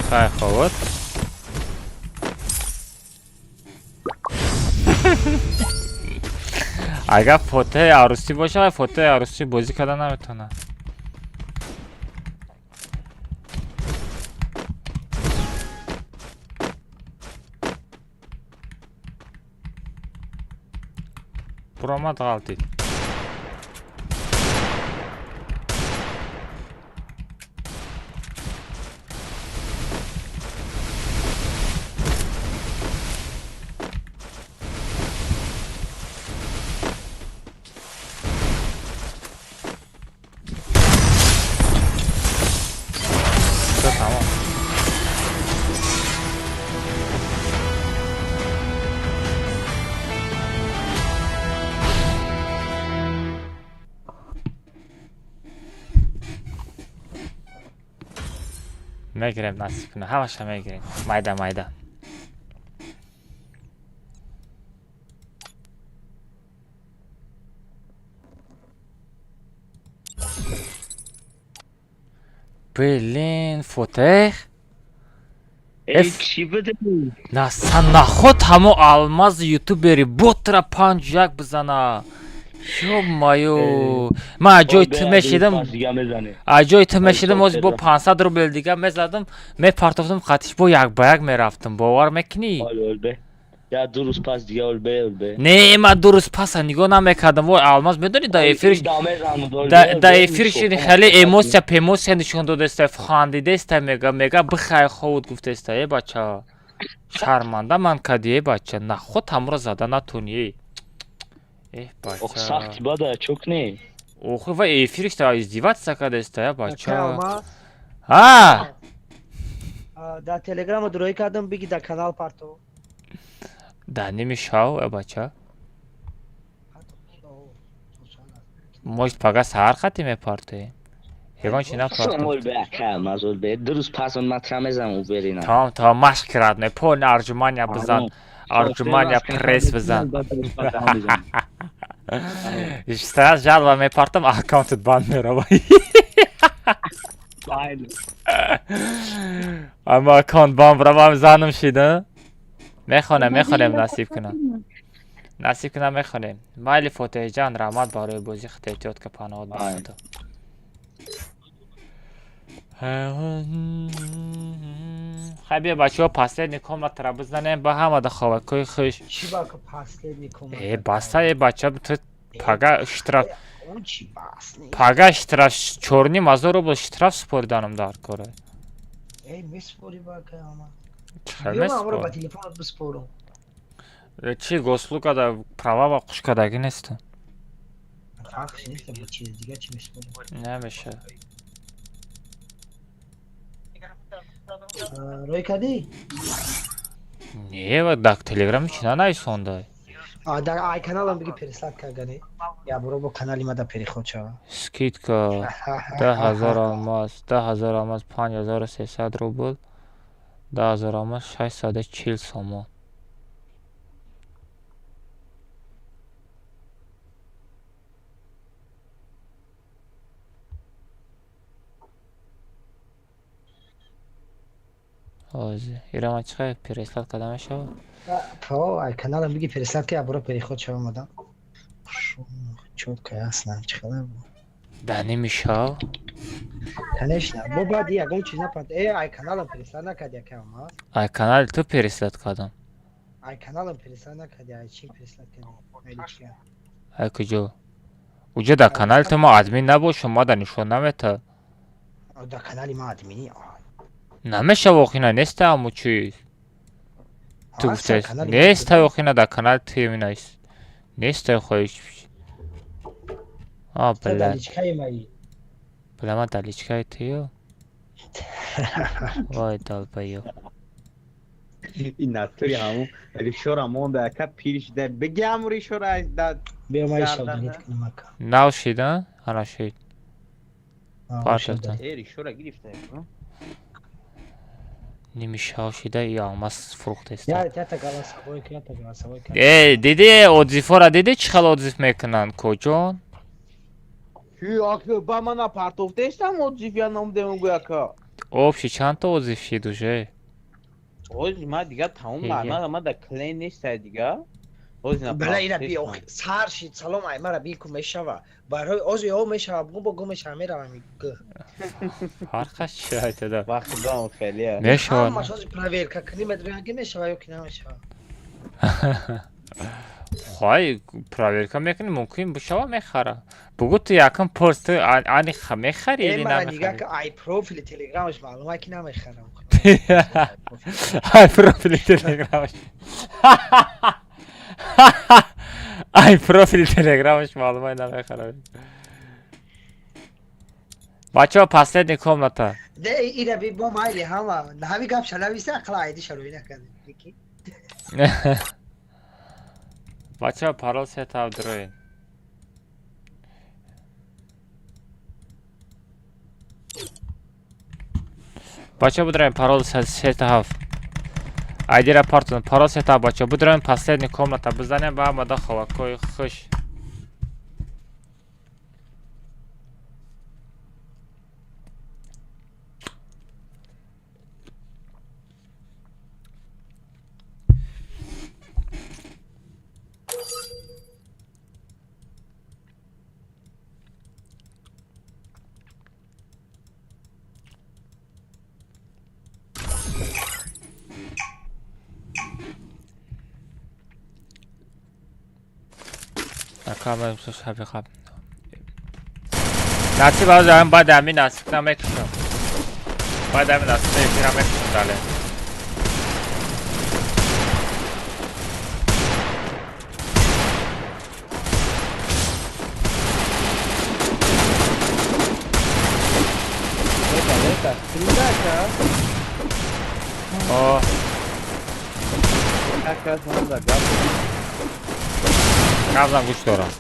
Хай ховуд. Агар фотои арӯсӣ бошад, фотои арӯсӣ бозӣ карда наметавонад. Буромад ғалтид. Всё, тамом. Мегирем, насиб кунад, ҳамаша мегирем. Майда майда. Блин, Фотех. Эй, чӣ буд? Наса наход ҳамо алмаз ютубери ботра 5-1 бизана. Ё-моё. Ман аз ҷои ту мешидам. Аз ҷои ту мешидам, ози бо 500 рубл дига мезадам, мепартофтам қатиш бо як ба як мерафтам. Бовар мекунӣ? Я ду рӯз пас дига олбе, олбе. Не, ман ду рӯз паса нигоҳ намекардам. Вой, алмаз медонӣ да эфир да эфир шини хеле эмоция пемоция нишон додеста, хандидеста, мега мега бихай ховуд гуфтеста, э бача. Шарманда ман кади, э бача, наход ҳамро зада натонӣ. Э бача. Ох, сахти бада, чок не. Охи, ва эфириш та издеваться кадеста, э бача. А! Да телеграма дуроӣ кардам, биги да канал парто. Да ними шав, э бача. Может, пага саҳар хати мепартоем. Ягон чи напартофт. Олбе, ака, алмаз олбе. Ду рӯз пас он матра мезанам, уверена. Тамом, тамом, машқ кирад, не пон арҷумания бизан, арҷумания пресс бизан. Иштара жалва мепартам, аккаунтат банд мерава. Ама аккаунт банд равам занам шида. Мехонем, мехонем, насиб кунам. Насиб кунам мехонем. Майли Фотеҳҷан, раҳмат барои бозӣ, хит эҳтиёт ка паноҳот ба Худо. Хай биё бачаҳо последний комнатаро бизанем ба ҳамада ховакҳои хуш. Чӣ ба ка последний комната? Э баста, э бача, ту пага штраф Он чӣ бас не? Пага штраф 4,5 ҳазор рубл штраф супориданам дар кора. Эй, месупорӣ ба ка ама. Чӣ хел Биё ман амро месупорам? ба телефонат биспорам. Чӣ гослука да права ва қушкадагӣ нестам. Фарқш нест, бо чизи дига чӣ месупорам? Намеша. Рой кардӣ? Не, ва дар телеграм чӣ нанависонда? А дар ай каналам биги переслать кардане. Я буро бо канали ма да переход шава. Скидка 10 000 алмаз, 10 000 алмаз 5300 рубл, 10 000 алмаз 640 сомон. Ҳозир ира ман чӣ қадр переслать карда мешавад? О, ай каналам биги переслать ка, я буро переход шава мадам. Чётко, ясно, чӣ хабар бу? Да немешав? Конечно, бо баъд ягон чиз напард. Э, ай каналам переслать накарди, ака алмаз. Ай канали ту переслать кардам. Ай каналам переслать накарди, ай чӣ переслать кардӣ? Ай личка. Ай куҷо? Уҷо дар канали ту ма админ набошам, ма да нишон намета. Дар канали ма админи. Намешава охина неста ҳаму чиз. Ту Ҳаст, дар гуфтаст. канали ма Неста охина дар канали ту минаис. Неста хоҳиш. А, Ту дар бля. личкаи маи. Бля, ман дар личкаи туё. Вой, долбоёб. Ин натури ҳамун ришора монда, ака, пир шида. Биги ҳамун ришора аз да Биё ман гардана. шавданит кунам, ака. Нав шида? Ана шид. Партофтам. Э, ришора гирифта. Ними шав шида и алмаз фурӯхтеста. Я ята голосовой, ята голосовой. Э, диди отзывҳоро диди чӣ хел отзыв мекунанд, коҷон? Ки ака, ба мана партофтестам отзыв я ном демон гӯй, ака. Общий чанд то отзыв шид уже? Ози ма дига тамом Еге. ма да клейн неста дига. Ози на Бала ира би партофтестам. ох сар шид салом ай мара би ку мешава. Барои ози о мешава, бу бо гу мешава меравам г. Фарқаш чи айтада? Вақти бам хеле. Мешавад. Ҳамаш ози проверка кунӣ медонӣ ки мешава ё ки намешава. Хай, проверка мекунӣ, мумкин бишава мехара. Бугу ту якум пурс ту ани мехари Э или мара нигаҳ намехари? ка ай профили телеграмаш маълума ки намехарам. Ай профили телеграмаш. Ай профили телеграмаш маълумай намехара. Бачаҳо последний комната. Де ира би бо майли ҳама. Ҳами гап шалависа ақла айди шарои накардем. Ки? Бачаҳо парол сетав дроин. Бача, будраем, парол 37. Айдира партон, парол 37, бача, будраем, последний комната бизанем, ба ҳамада ховакҳои хуш. Насиб аз баъд ҳамин насиб намекушам. Баъд ҳамин насиб эфир намекушам дале. О. Гапзан гӯш дорам.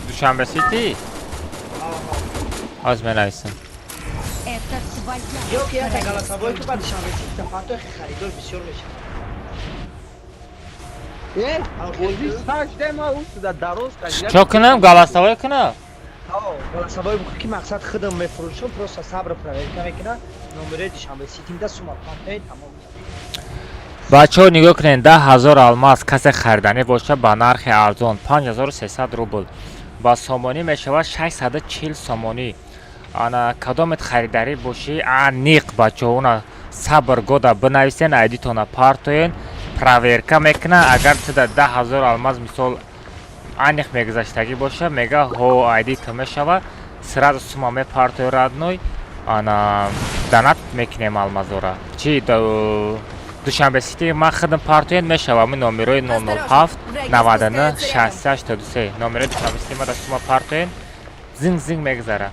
Душанбе Сити? Ҳоз менависам. Ё ки ята голосовой ки ба Душанбе Сити фатохи харидор бисёр мешавад. Чо кунам? Голосовой кунам? Голосовой бухӯ ки мақсад худам мефурӯшам, просто сабр проверка мекунам, номерои Душанбе Ситимда сума партои тамом. Бачаҳо, нигоҳ кунед, 10 000 алмаз касе хариданӣ боша, ба нархи арзон 5300 рубл, ба сомонӣ мешавад 640 сомонӣ. Ана кадомет харидарӣ бошӣ, аниқ, бачаҳо, уна сабр года бинависен, айдитона партоен, проверка мекуна. Агар тида 10 000 алмаз, мисол, аниқ мегузаштагӣ боша, мега ҳо, айди ту мешава, сразу сума мепартои, родной. Ана донат мекунем алмазора. Чи Душанбе Сити ман худам партоен мешава, ми номерои 007 99 63 83, номерои Душанбе Сити мада сума партоен, зинг зинг мегузара.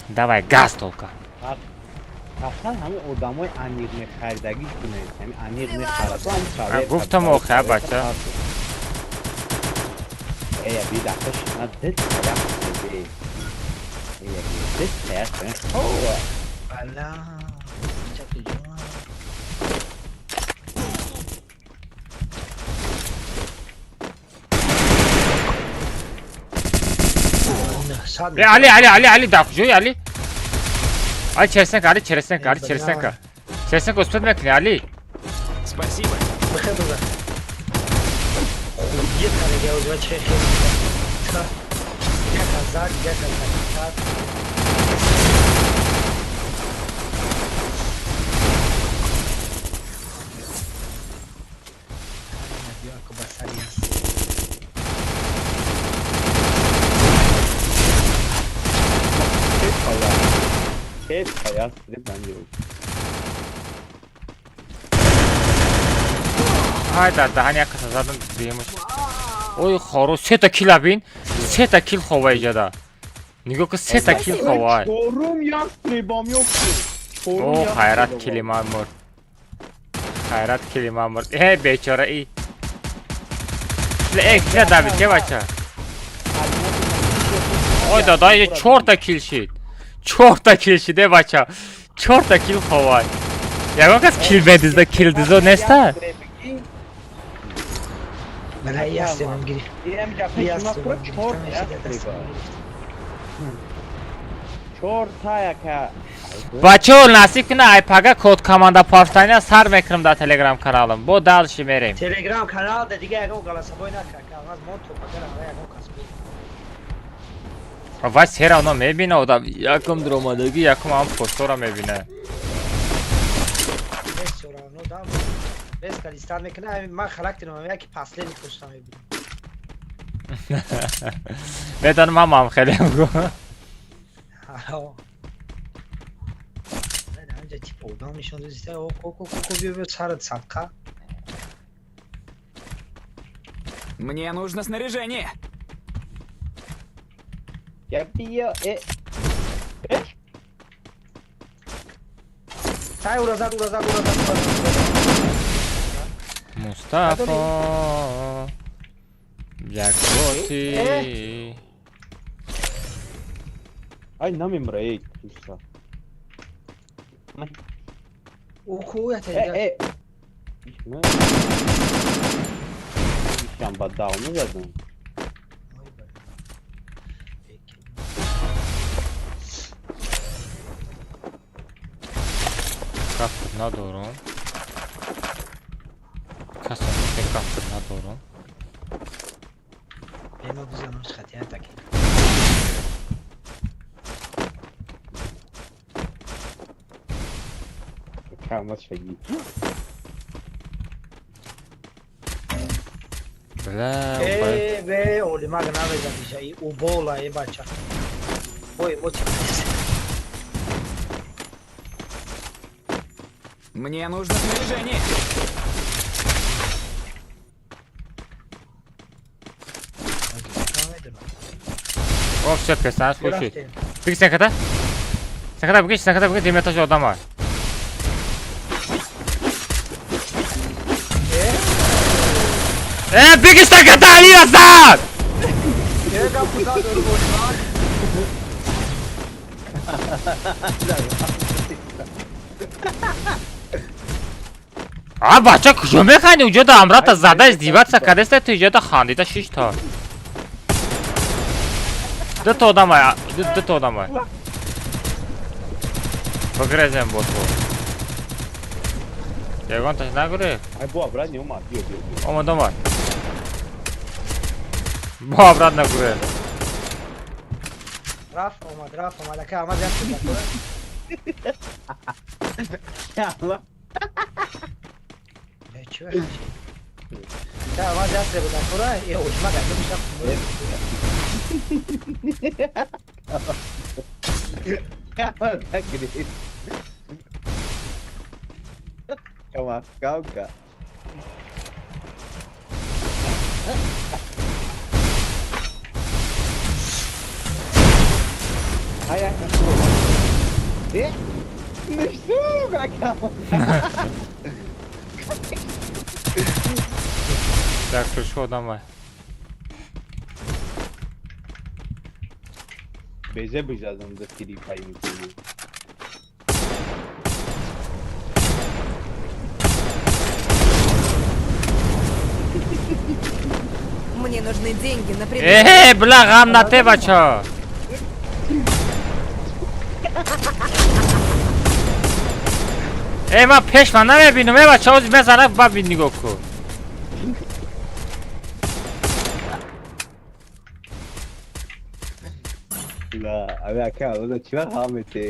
Давай, газ толка. Аслан ҳамин одамои аниқ мехаридагӣ кунед, ҳамин аниқ мехарад. Гуфтам охир, бача. Эя, би дафъа шума дид таяқ бе. Эя, би дид таяқ. Бала. Али, Али, Али, Али, дар куҷои, Али? Али, чересенка, Али, чересенка, Али, чересенка. Чересенка успеть мекунӣ, Али? Спасибо. Бихер бизан. Хуйе карега озва чӣ хел. Як азак, як азак. Ҳай, дар даҳани як каса задам, бемуш. Ой, хоро, сета кила бин, сета кил хова иҷода. Нигоҳ кун, сета кил хова. Чорум як требам ёфт. О, хайрат, кили ман мурд. Хайрат, кили ман мурд. Э, бечора и. Э, кила давид, ке, бача? Ой, дада, чорта кил шид. Чорта кил шид, э, бача. Чорта кил хова. Ягон кас кил медизда, кил дизо неста? Бала, ястемам гирифт. Бачаҳо, насиб куна, айпага код команда партания сар мекунам дар телеграм каналам. Бо дальше мерем. Телеграм канал да дига ягон голосовой накард. Аз мо то пагара ягон кас. Вай сера оно мебина, одам якум дромадагӣ, якум ҳам постора мебина. Без калистан мекунам, ман характерам яки последний поста мебинам. Медонам, ман ҳам хеле гу. Ҳаминҷа тип одам нишон додиста, о ко ко ко, биё, биё, сарат садқа. Мне нужно снаряжение. Я биё, э. Э? Тай, ура зад, ура зад, ура зад, ура зад. Мустафо. Як боти. Ай намемра, эй, туса. Уку я Э, э. Ишам ба давно задам. Кафр надорам. Касо кафр надорам. Бема бизанам хатия таки. Камаз шаги. Бля, Э, бе, олимаг намезадиша, и убола, э, бача. Ой, вот. Мне нужно снаряжение. О, всё, персонаж включит. Беги, сенката. Сенката, беги, сенката, беги, демета же одама. Э, беги, сенката, Али, назад! А, бача, куҷо механдӣ? Уҷода амрата зада издиваться кардеста, ту иҷода хандида шишта. Дуто одамай, дуто одамай. Бигрезем бо ту. Ягонташ нагурехт? Ай, бо обратно омад, биё, биё, биё. Омад, омад. Бо обратно гурехт. Рафт омад, рафт омад, ака омад як Алла. Чӣ Ака омад як себудакура, э, олимаг ака мешав. É uma calca. Ai, ai, э? Ну что, какая? Так, пришел домой. Безе бизадам за филипа и митили. Мне нужны деньги на предмет. Э, бля, ғам на те, бача. Э, ман пеш ман намебинам, э, бача, ози мезанам, ба бин нигоҳ кун. Да, ами ака, оза чӣ вақт ҳам мете?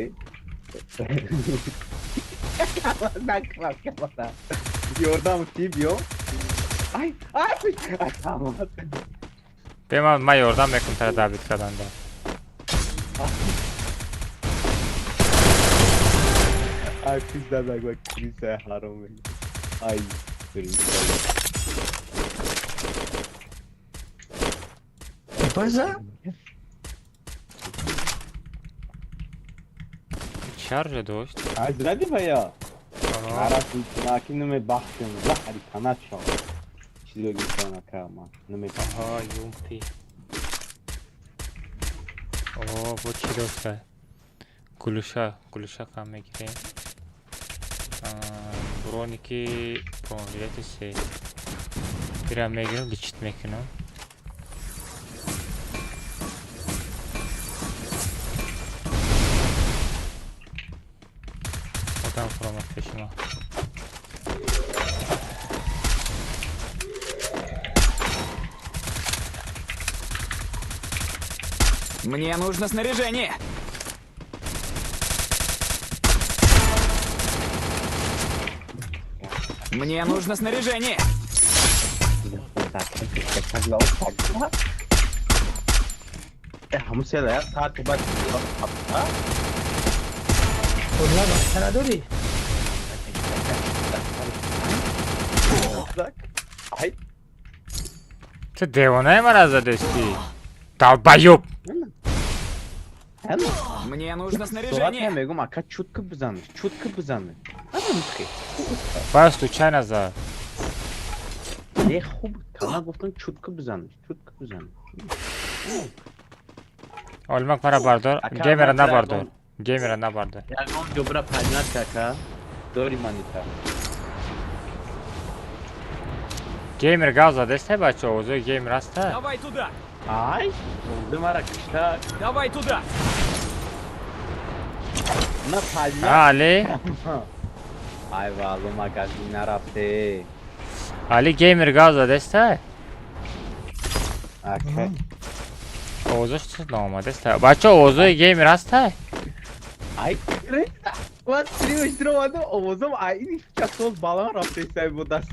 Накма, ёрдам ти биё. Ай, ай, ай, камаз. Бе, ман ёрдам мекунам тара даъвит карданда. Ай, пизда дагва криса ҳаром. Ай, База? Чарже дошт? Аз ради бая. Ара наки намебахтем, захари каначо. Чизо гирифтан ака ма. Намебахтем. Аҳа, юмпи. О, бо чӣ дошта? Гулуша, гулуша кам мегирем. Броники, бронжилети се. Ира мегирам, личит мекунам. Одам фуромад пеши ман. Мне нужно снаряжение. Мне нужно снаряжение. ҳамун села як саат баъд Олимаг ака надорӣ? Ай, Ту девонаи мара задестӣ? Долбоёб! Мне нужно Соат снаряжение. мегум ака чутка бизанеш, чутка бизанеш. Баъд случайно зад. Не хуб, кана гуфтам чутка бизан, чутка бизан. Олмак мара бардор, геймера набардор. Геймера набардор. Ягон ҷобра поднять кака, дори манита. Геймер гав задесте бачо, овозои геймер аста? Давай туда. Ай, мара кишта. Давай туда. На поднять. Али. Ай валло магазин нарафте. Али геймер гав задесте? Ака. Овозош чиз наомадеста. Бачо, овозои геймер аста? Ай, ва стримаш дромадам, овозам ай ин часол балан рафтесай будаст.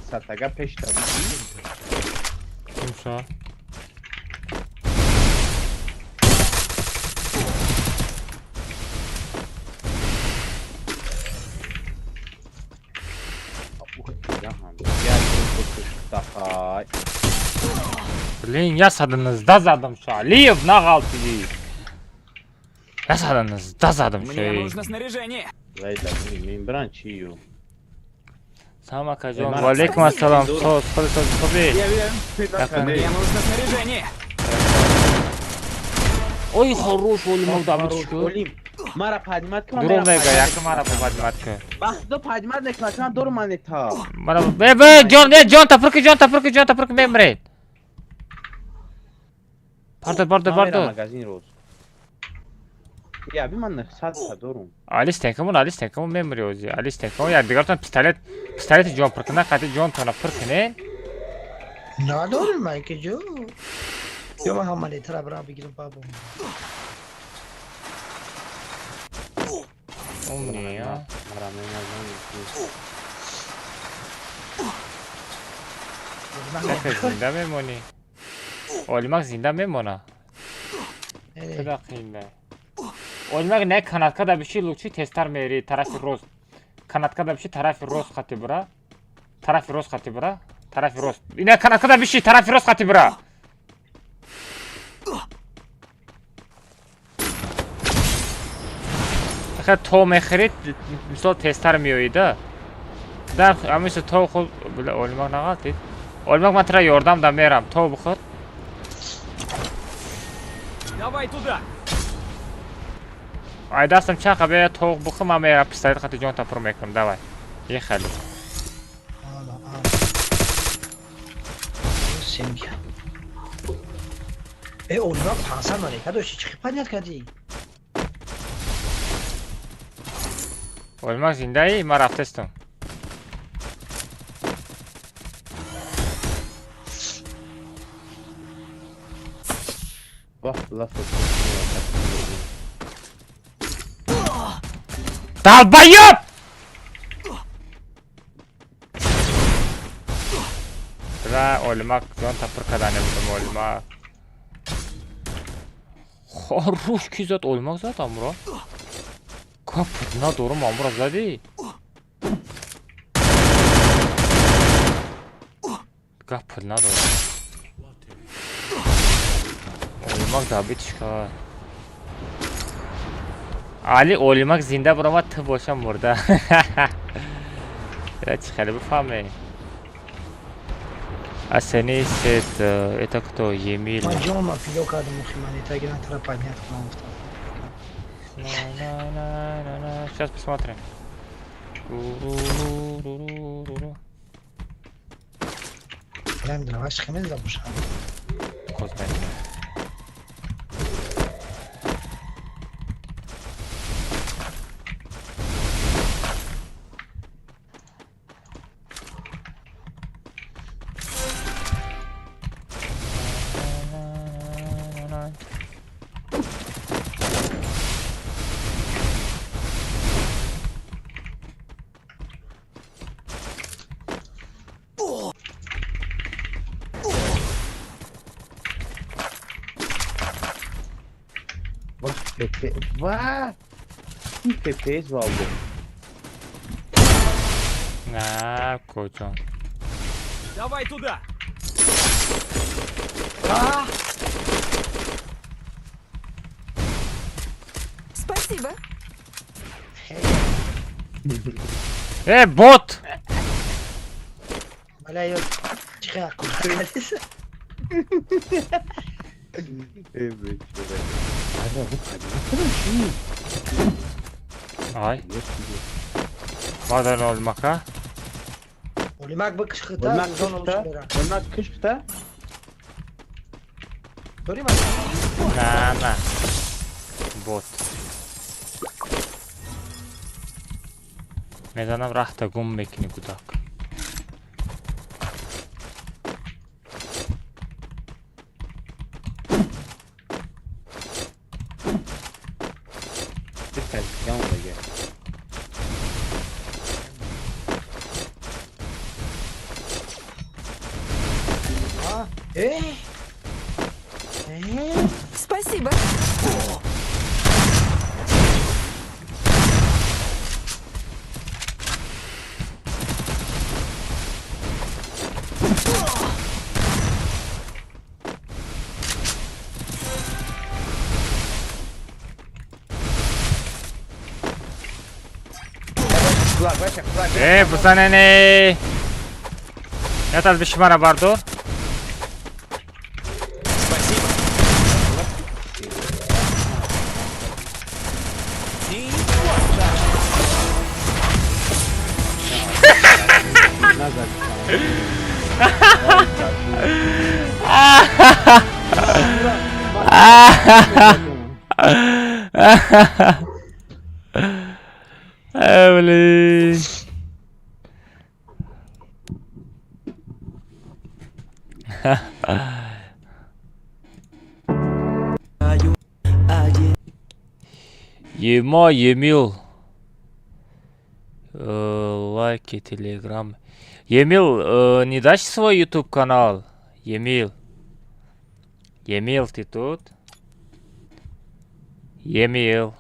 Сатага пеш дад. Кумшо? Блин, я саданызда задам шо. Алиев нағалтиди. Я саданызда задам шо. Мне нужно снаряжение. Мембран чию? Салам акаҷон. Ва алейкум ассалом. Соз, холи соз, хоби. Мне нужно снаряжение. Ой, хорош, олим, давид шо. Мара поднимать кун. Дурӯғ мега, яке мара поднимать кун. Бахто поднимать накунам, дуру манета. Мара бе бе ҷон, не ҷон тапурки, ҷон тапурки, ҷон тапурки мемред. Бардор, бардор, бардор. Магазин роз. Я би ман 100 та дорум. Али стенкамон, али стенкамон мемри ози. Али стенкамон як дигартон пистолет, пистолети ҷон пур кунад, қати ҷонтона пур кунед. Надорим майки ҷо. Ё ман ҳам манетара бирам бигирам бабо. Умния. Зинда мемонӣ. Олимак зинда мемона. Куда қинда. Олимак не канатка да биши лучи тезтар мери тарафи рост. Канатка да биши тарафи рост хати бура. Тарафи рост хати бура. Тарафи рост. Ина канатка да биши тарафи рост хати бура. То мехӯред, мисол тезтар меоида. Дар ҳамиса то худ олимак нағалтид. Олимак ман тра ёрдам да мерам. То бихӯр. Давай туда. Ай дастам чақа бея тоғ бихӯр, ман мерам пистолет қати ҷонта пур мекунам. Давай. Ехали. Э, олимак 500 манека дошти, чӣ поднять кардӣ? Олимак зиндаи? Ман рафтестам. Долбоёб! Бра, олимак ҷон тапур кардане будам, олимак. Хорош ки зад, олимак зад амро. Капут надорум, амро задӣ. Гап надорум. Олимак добитиш кард. Али олимак зинда баромад, ту боша мурда. Чӣ хеле бифаҳме. Асени сет, это кто? Емил. Ман ҷонма фидо кардам, мухи манета гиран тара поднять кунам гуфтам. Сейчас посмотрим. Прям дроваш хемез забушам. Козмен. Ва! ППС валдо. На, куҷо? Давай туда! Спасибо. Э, бот! Бля, ё чихе аккурат. Э, бечора. Ай. Бадан олмака. Олимак бикш хита, Олмак зона кишта, лучше бера. олмак кишта. Дори ма. На, на. Бот. Мезанам рахта гум мекунӣ гудак. А? Э? Э? Спасибо. Э, бузанене! Ятал бишмара бардор. Спасибо. Э, блин. Ема, Емил. Лайки, телеграм. Емил, не дашь свой YouTube канал? Емил. Емил, ты тут? Емил.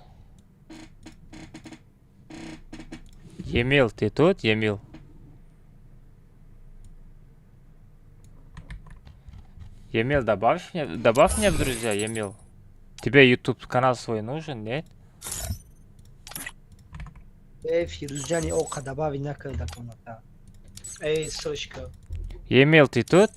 Емил, ты тут? Емил. Емил, добавь мне в друзья, Емил. Тебе YouTube канал свой нужен, нет? Э, Фирузҷани оқа добави накарда комната. Эй, срочка. Емил, ты тут?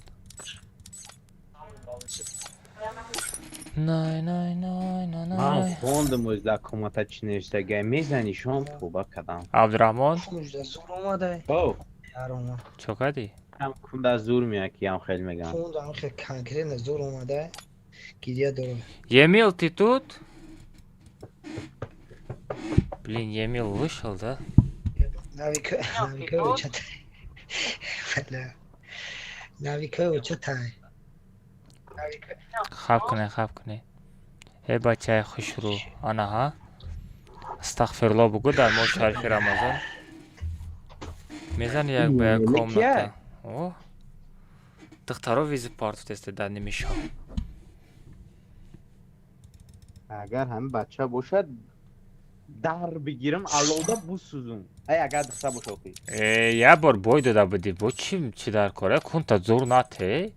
Най, най, най, най, Ман най. хондам оз дар комната чӣ навиштагай, мезани шом тоба кардам. Абдурахмон, Кунҷда зур омадай. О, Ярома. чо кардӣ? ҳам кунда зур меяд ки ҳам хел мегам. Хунда хел конкретно зур омадай. Гиря дорам. Емил, ты тут? Блин, Емил вышел, да? Навика, навика учатай. Бля. Навика учатай. Хаб кунед, хаб кунед. Э, бачаи хушрӯ. Ана, ҳа? Астағфирулло бугӯ дар моҳи шарифи Рамазон. Мезани як ба як Лекия? комната. О. Духтаро визи партуфтесте дар ними шаб. Агар ҳамин бача бошад, дар бигирам, алода бусӯзум. Ай, агар духтар боша охи. Э, як бор бой дода будӣ. Бо чӣ чӣ дар кора? Кунта зур нате?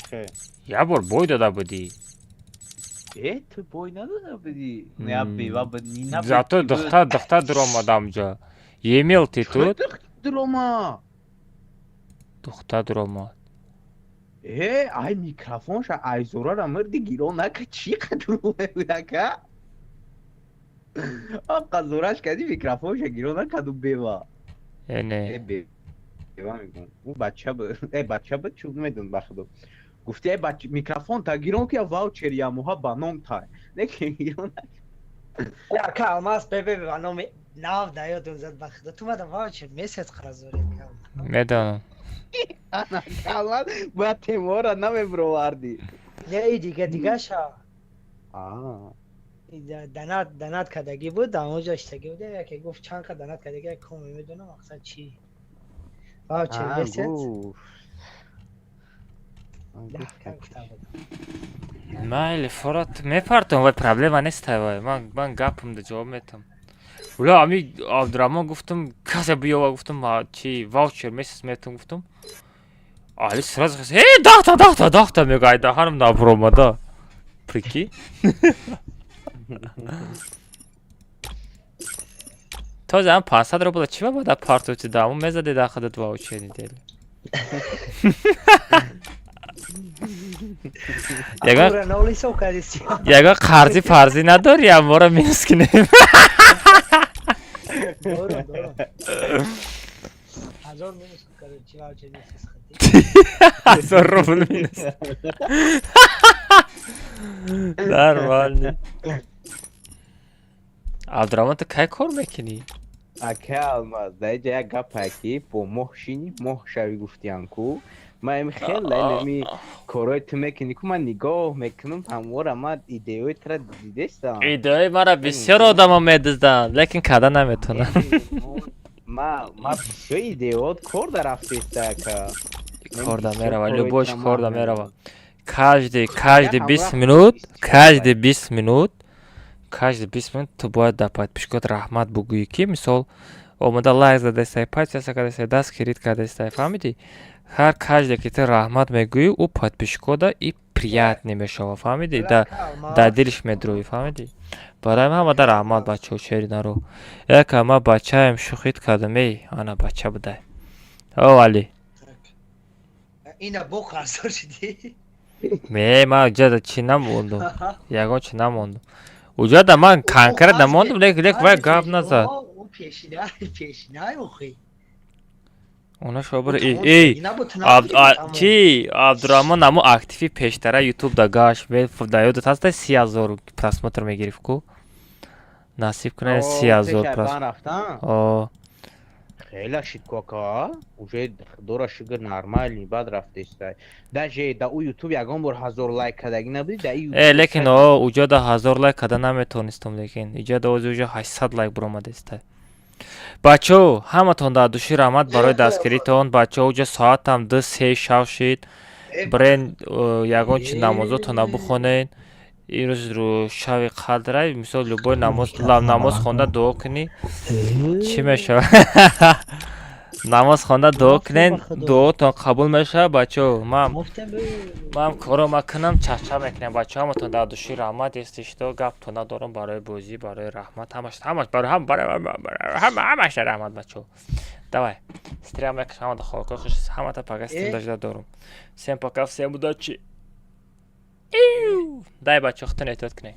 Хе. Як бор бой дода будӣ. Э, ту бой надода будӣ? Не, бева буд, ни набуд. Зато духтар духтар дуромад амҷа. Емил, ты тут? Дурома. Духтар дуромад. Э, ай микрофонша ай зорара мирди гиро нака, чӣ қадр буд ака? Ақа зораш кади микрофонша гиро накаду бева. Э, не. Э, бева мегӯм. Ӯ бача буд. Э, бача буд, чӯб намедонам ба худо. Гуфти э бач микрофон та гирон ки ваучер ямоҳа ба ном тай. Не ки гирон Ака алмаз бебе ба номи нав даёдун зад ба худо. Ту мада ваучер месяц қаразорӣ. Медонам. Ана калан бояд темора намебровардӣ. Не, и дига дигаша. Аа. Данат данат кардагӣ буд, дар онҷо иштагӣ буд. Яке гуфт чанд қа данат кардагӣ, ком намедонам мақсад чӣ. Ваучер Аа, месяц. гуфт. Даҳ гуфта буд. Майли, форат мепартом, вай проблема нест, вай. Ман гапам да ҷавоб метам. Ула, ами Абдураҳмон гуфтам, касе биёва, гуфтам, чи ваучер месяц метум, гуфтам. Али сразу хес, э, 10 та, 10 та, 10 та мега, ай даҳанам набуромада. Прикинь? Този ам 500 рубла чӣ ба бада партоти даму мезади да худат ваучер недели. Ягон қарзи фарзӣ надорӣ, амора минус кунем. 1000 рубл минус. Нормально. Абдураҳмон, ту кай кор мекунӣ? Ака Алмаз, дар инҷа як гапае ки бо моҳ шинӣ, моҳ шавӣ гуфтиям ку. Ман ами хеле ами корҳои ту мекунӣ ку, ман нигоҳ мекунам ҳамвора, ман идеяҳои тура дидестам. Идеяи мара бисёр одамо медизданд, лекин карда наметавонанд. Ма бисёр идеяҳот кор дар рафтеста, ака. Корда мерава, любой корда мерава. Каждый 20 минут, каждый 20 минут, каждый 20 минут ту бояд дар подписчикот раҳмат бугӯӣ, ки мисол омада лайк задастай, подписаться кардастай, даст кирид кардастай, фаҳмидӣ? Ҳар каждое ки ту раҳмат мегӯӣ, ӯ подписчикода и приятне мешава, фаҳмидӣ? Да дилиш медрӯӣ, фаҳмидӣ? Барои ман ҳамада раҳмат, бачаҳо, шери наро. Яка ма бачаем шӯхит кардам, эй, ана бача будай. О, Али. Ина бо қарздор шудӣ? Ме, ман уҷада чӣ намондум, ягон чӣ намондум. Уҷада ман конкрет намондум, лек вай гап назад. Она шобир эй, чи Абдураҳмон амо активи пештара ютуб да гашт, да ёдат ҳаста, 30 000 просмотр мегирифт ку? Насиб кунад, 30 000 просмотр. Хеле шид кока, уже дора шугр нормальный, баъд рафтеста. Даже да ӯ ютуб ягон бор 1000 лайк кардагӣ набуди, да. Э, лекин о, уҷода 1000 лайк карда наметавонистум, лекин иҷода ози уже 800 лайк буромадеста. Бачаҳо, ҳаматон дар души раҳмат барои дастгиритон. Бачаҳо, уҷа соатам 2-3 шав шид. Брен ягон чи намозотона бухонед. Имрӯз шави қадрай, мисол, любой намоз хонда дуо кунӣ, чӣ мешавад? Намоз хонда дуо кунед, дуотон қабул мешавад, бачаҳо. Ман коро макунам, чахчах мекунем, бачаҳо. Ҳаматон дар души раҳмат. Если что, гаптон надорам барои бозӣ, барои раҳмат, ҳамаш, ҳамаш, барои ҳам, барои ҳама, ҳамаша раҳмат, бачаҳо. Давай, стрим мекашам, ҳамада холкои хуш, ҳамата пага стрим дожда дорум. Всем пока, всем удачи. Дай, бачаҳо, худтон эҳтиёт кунед.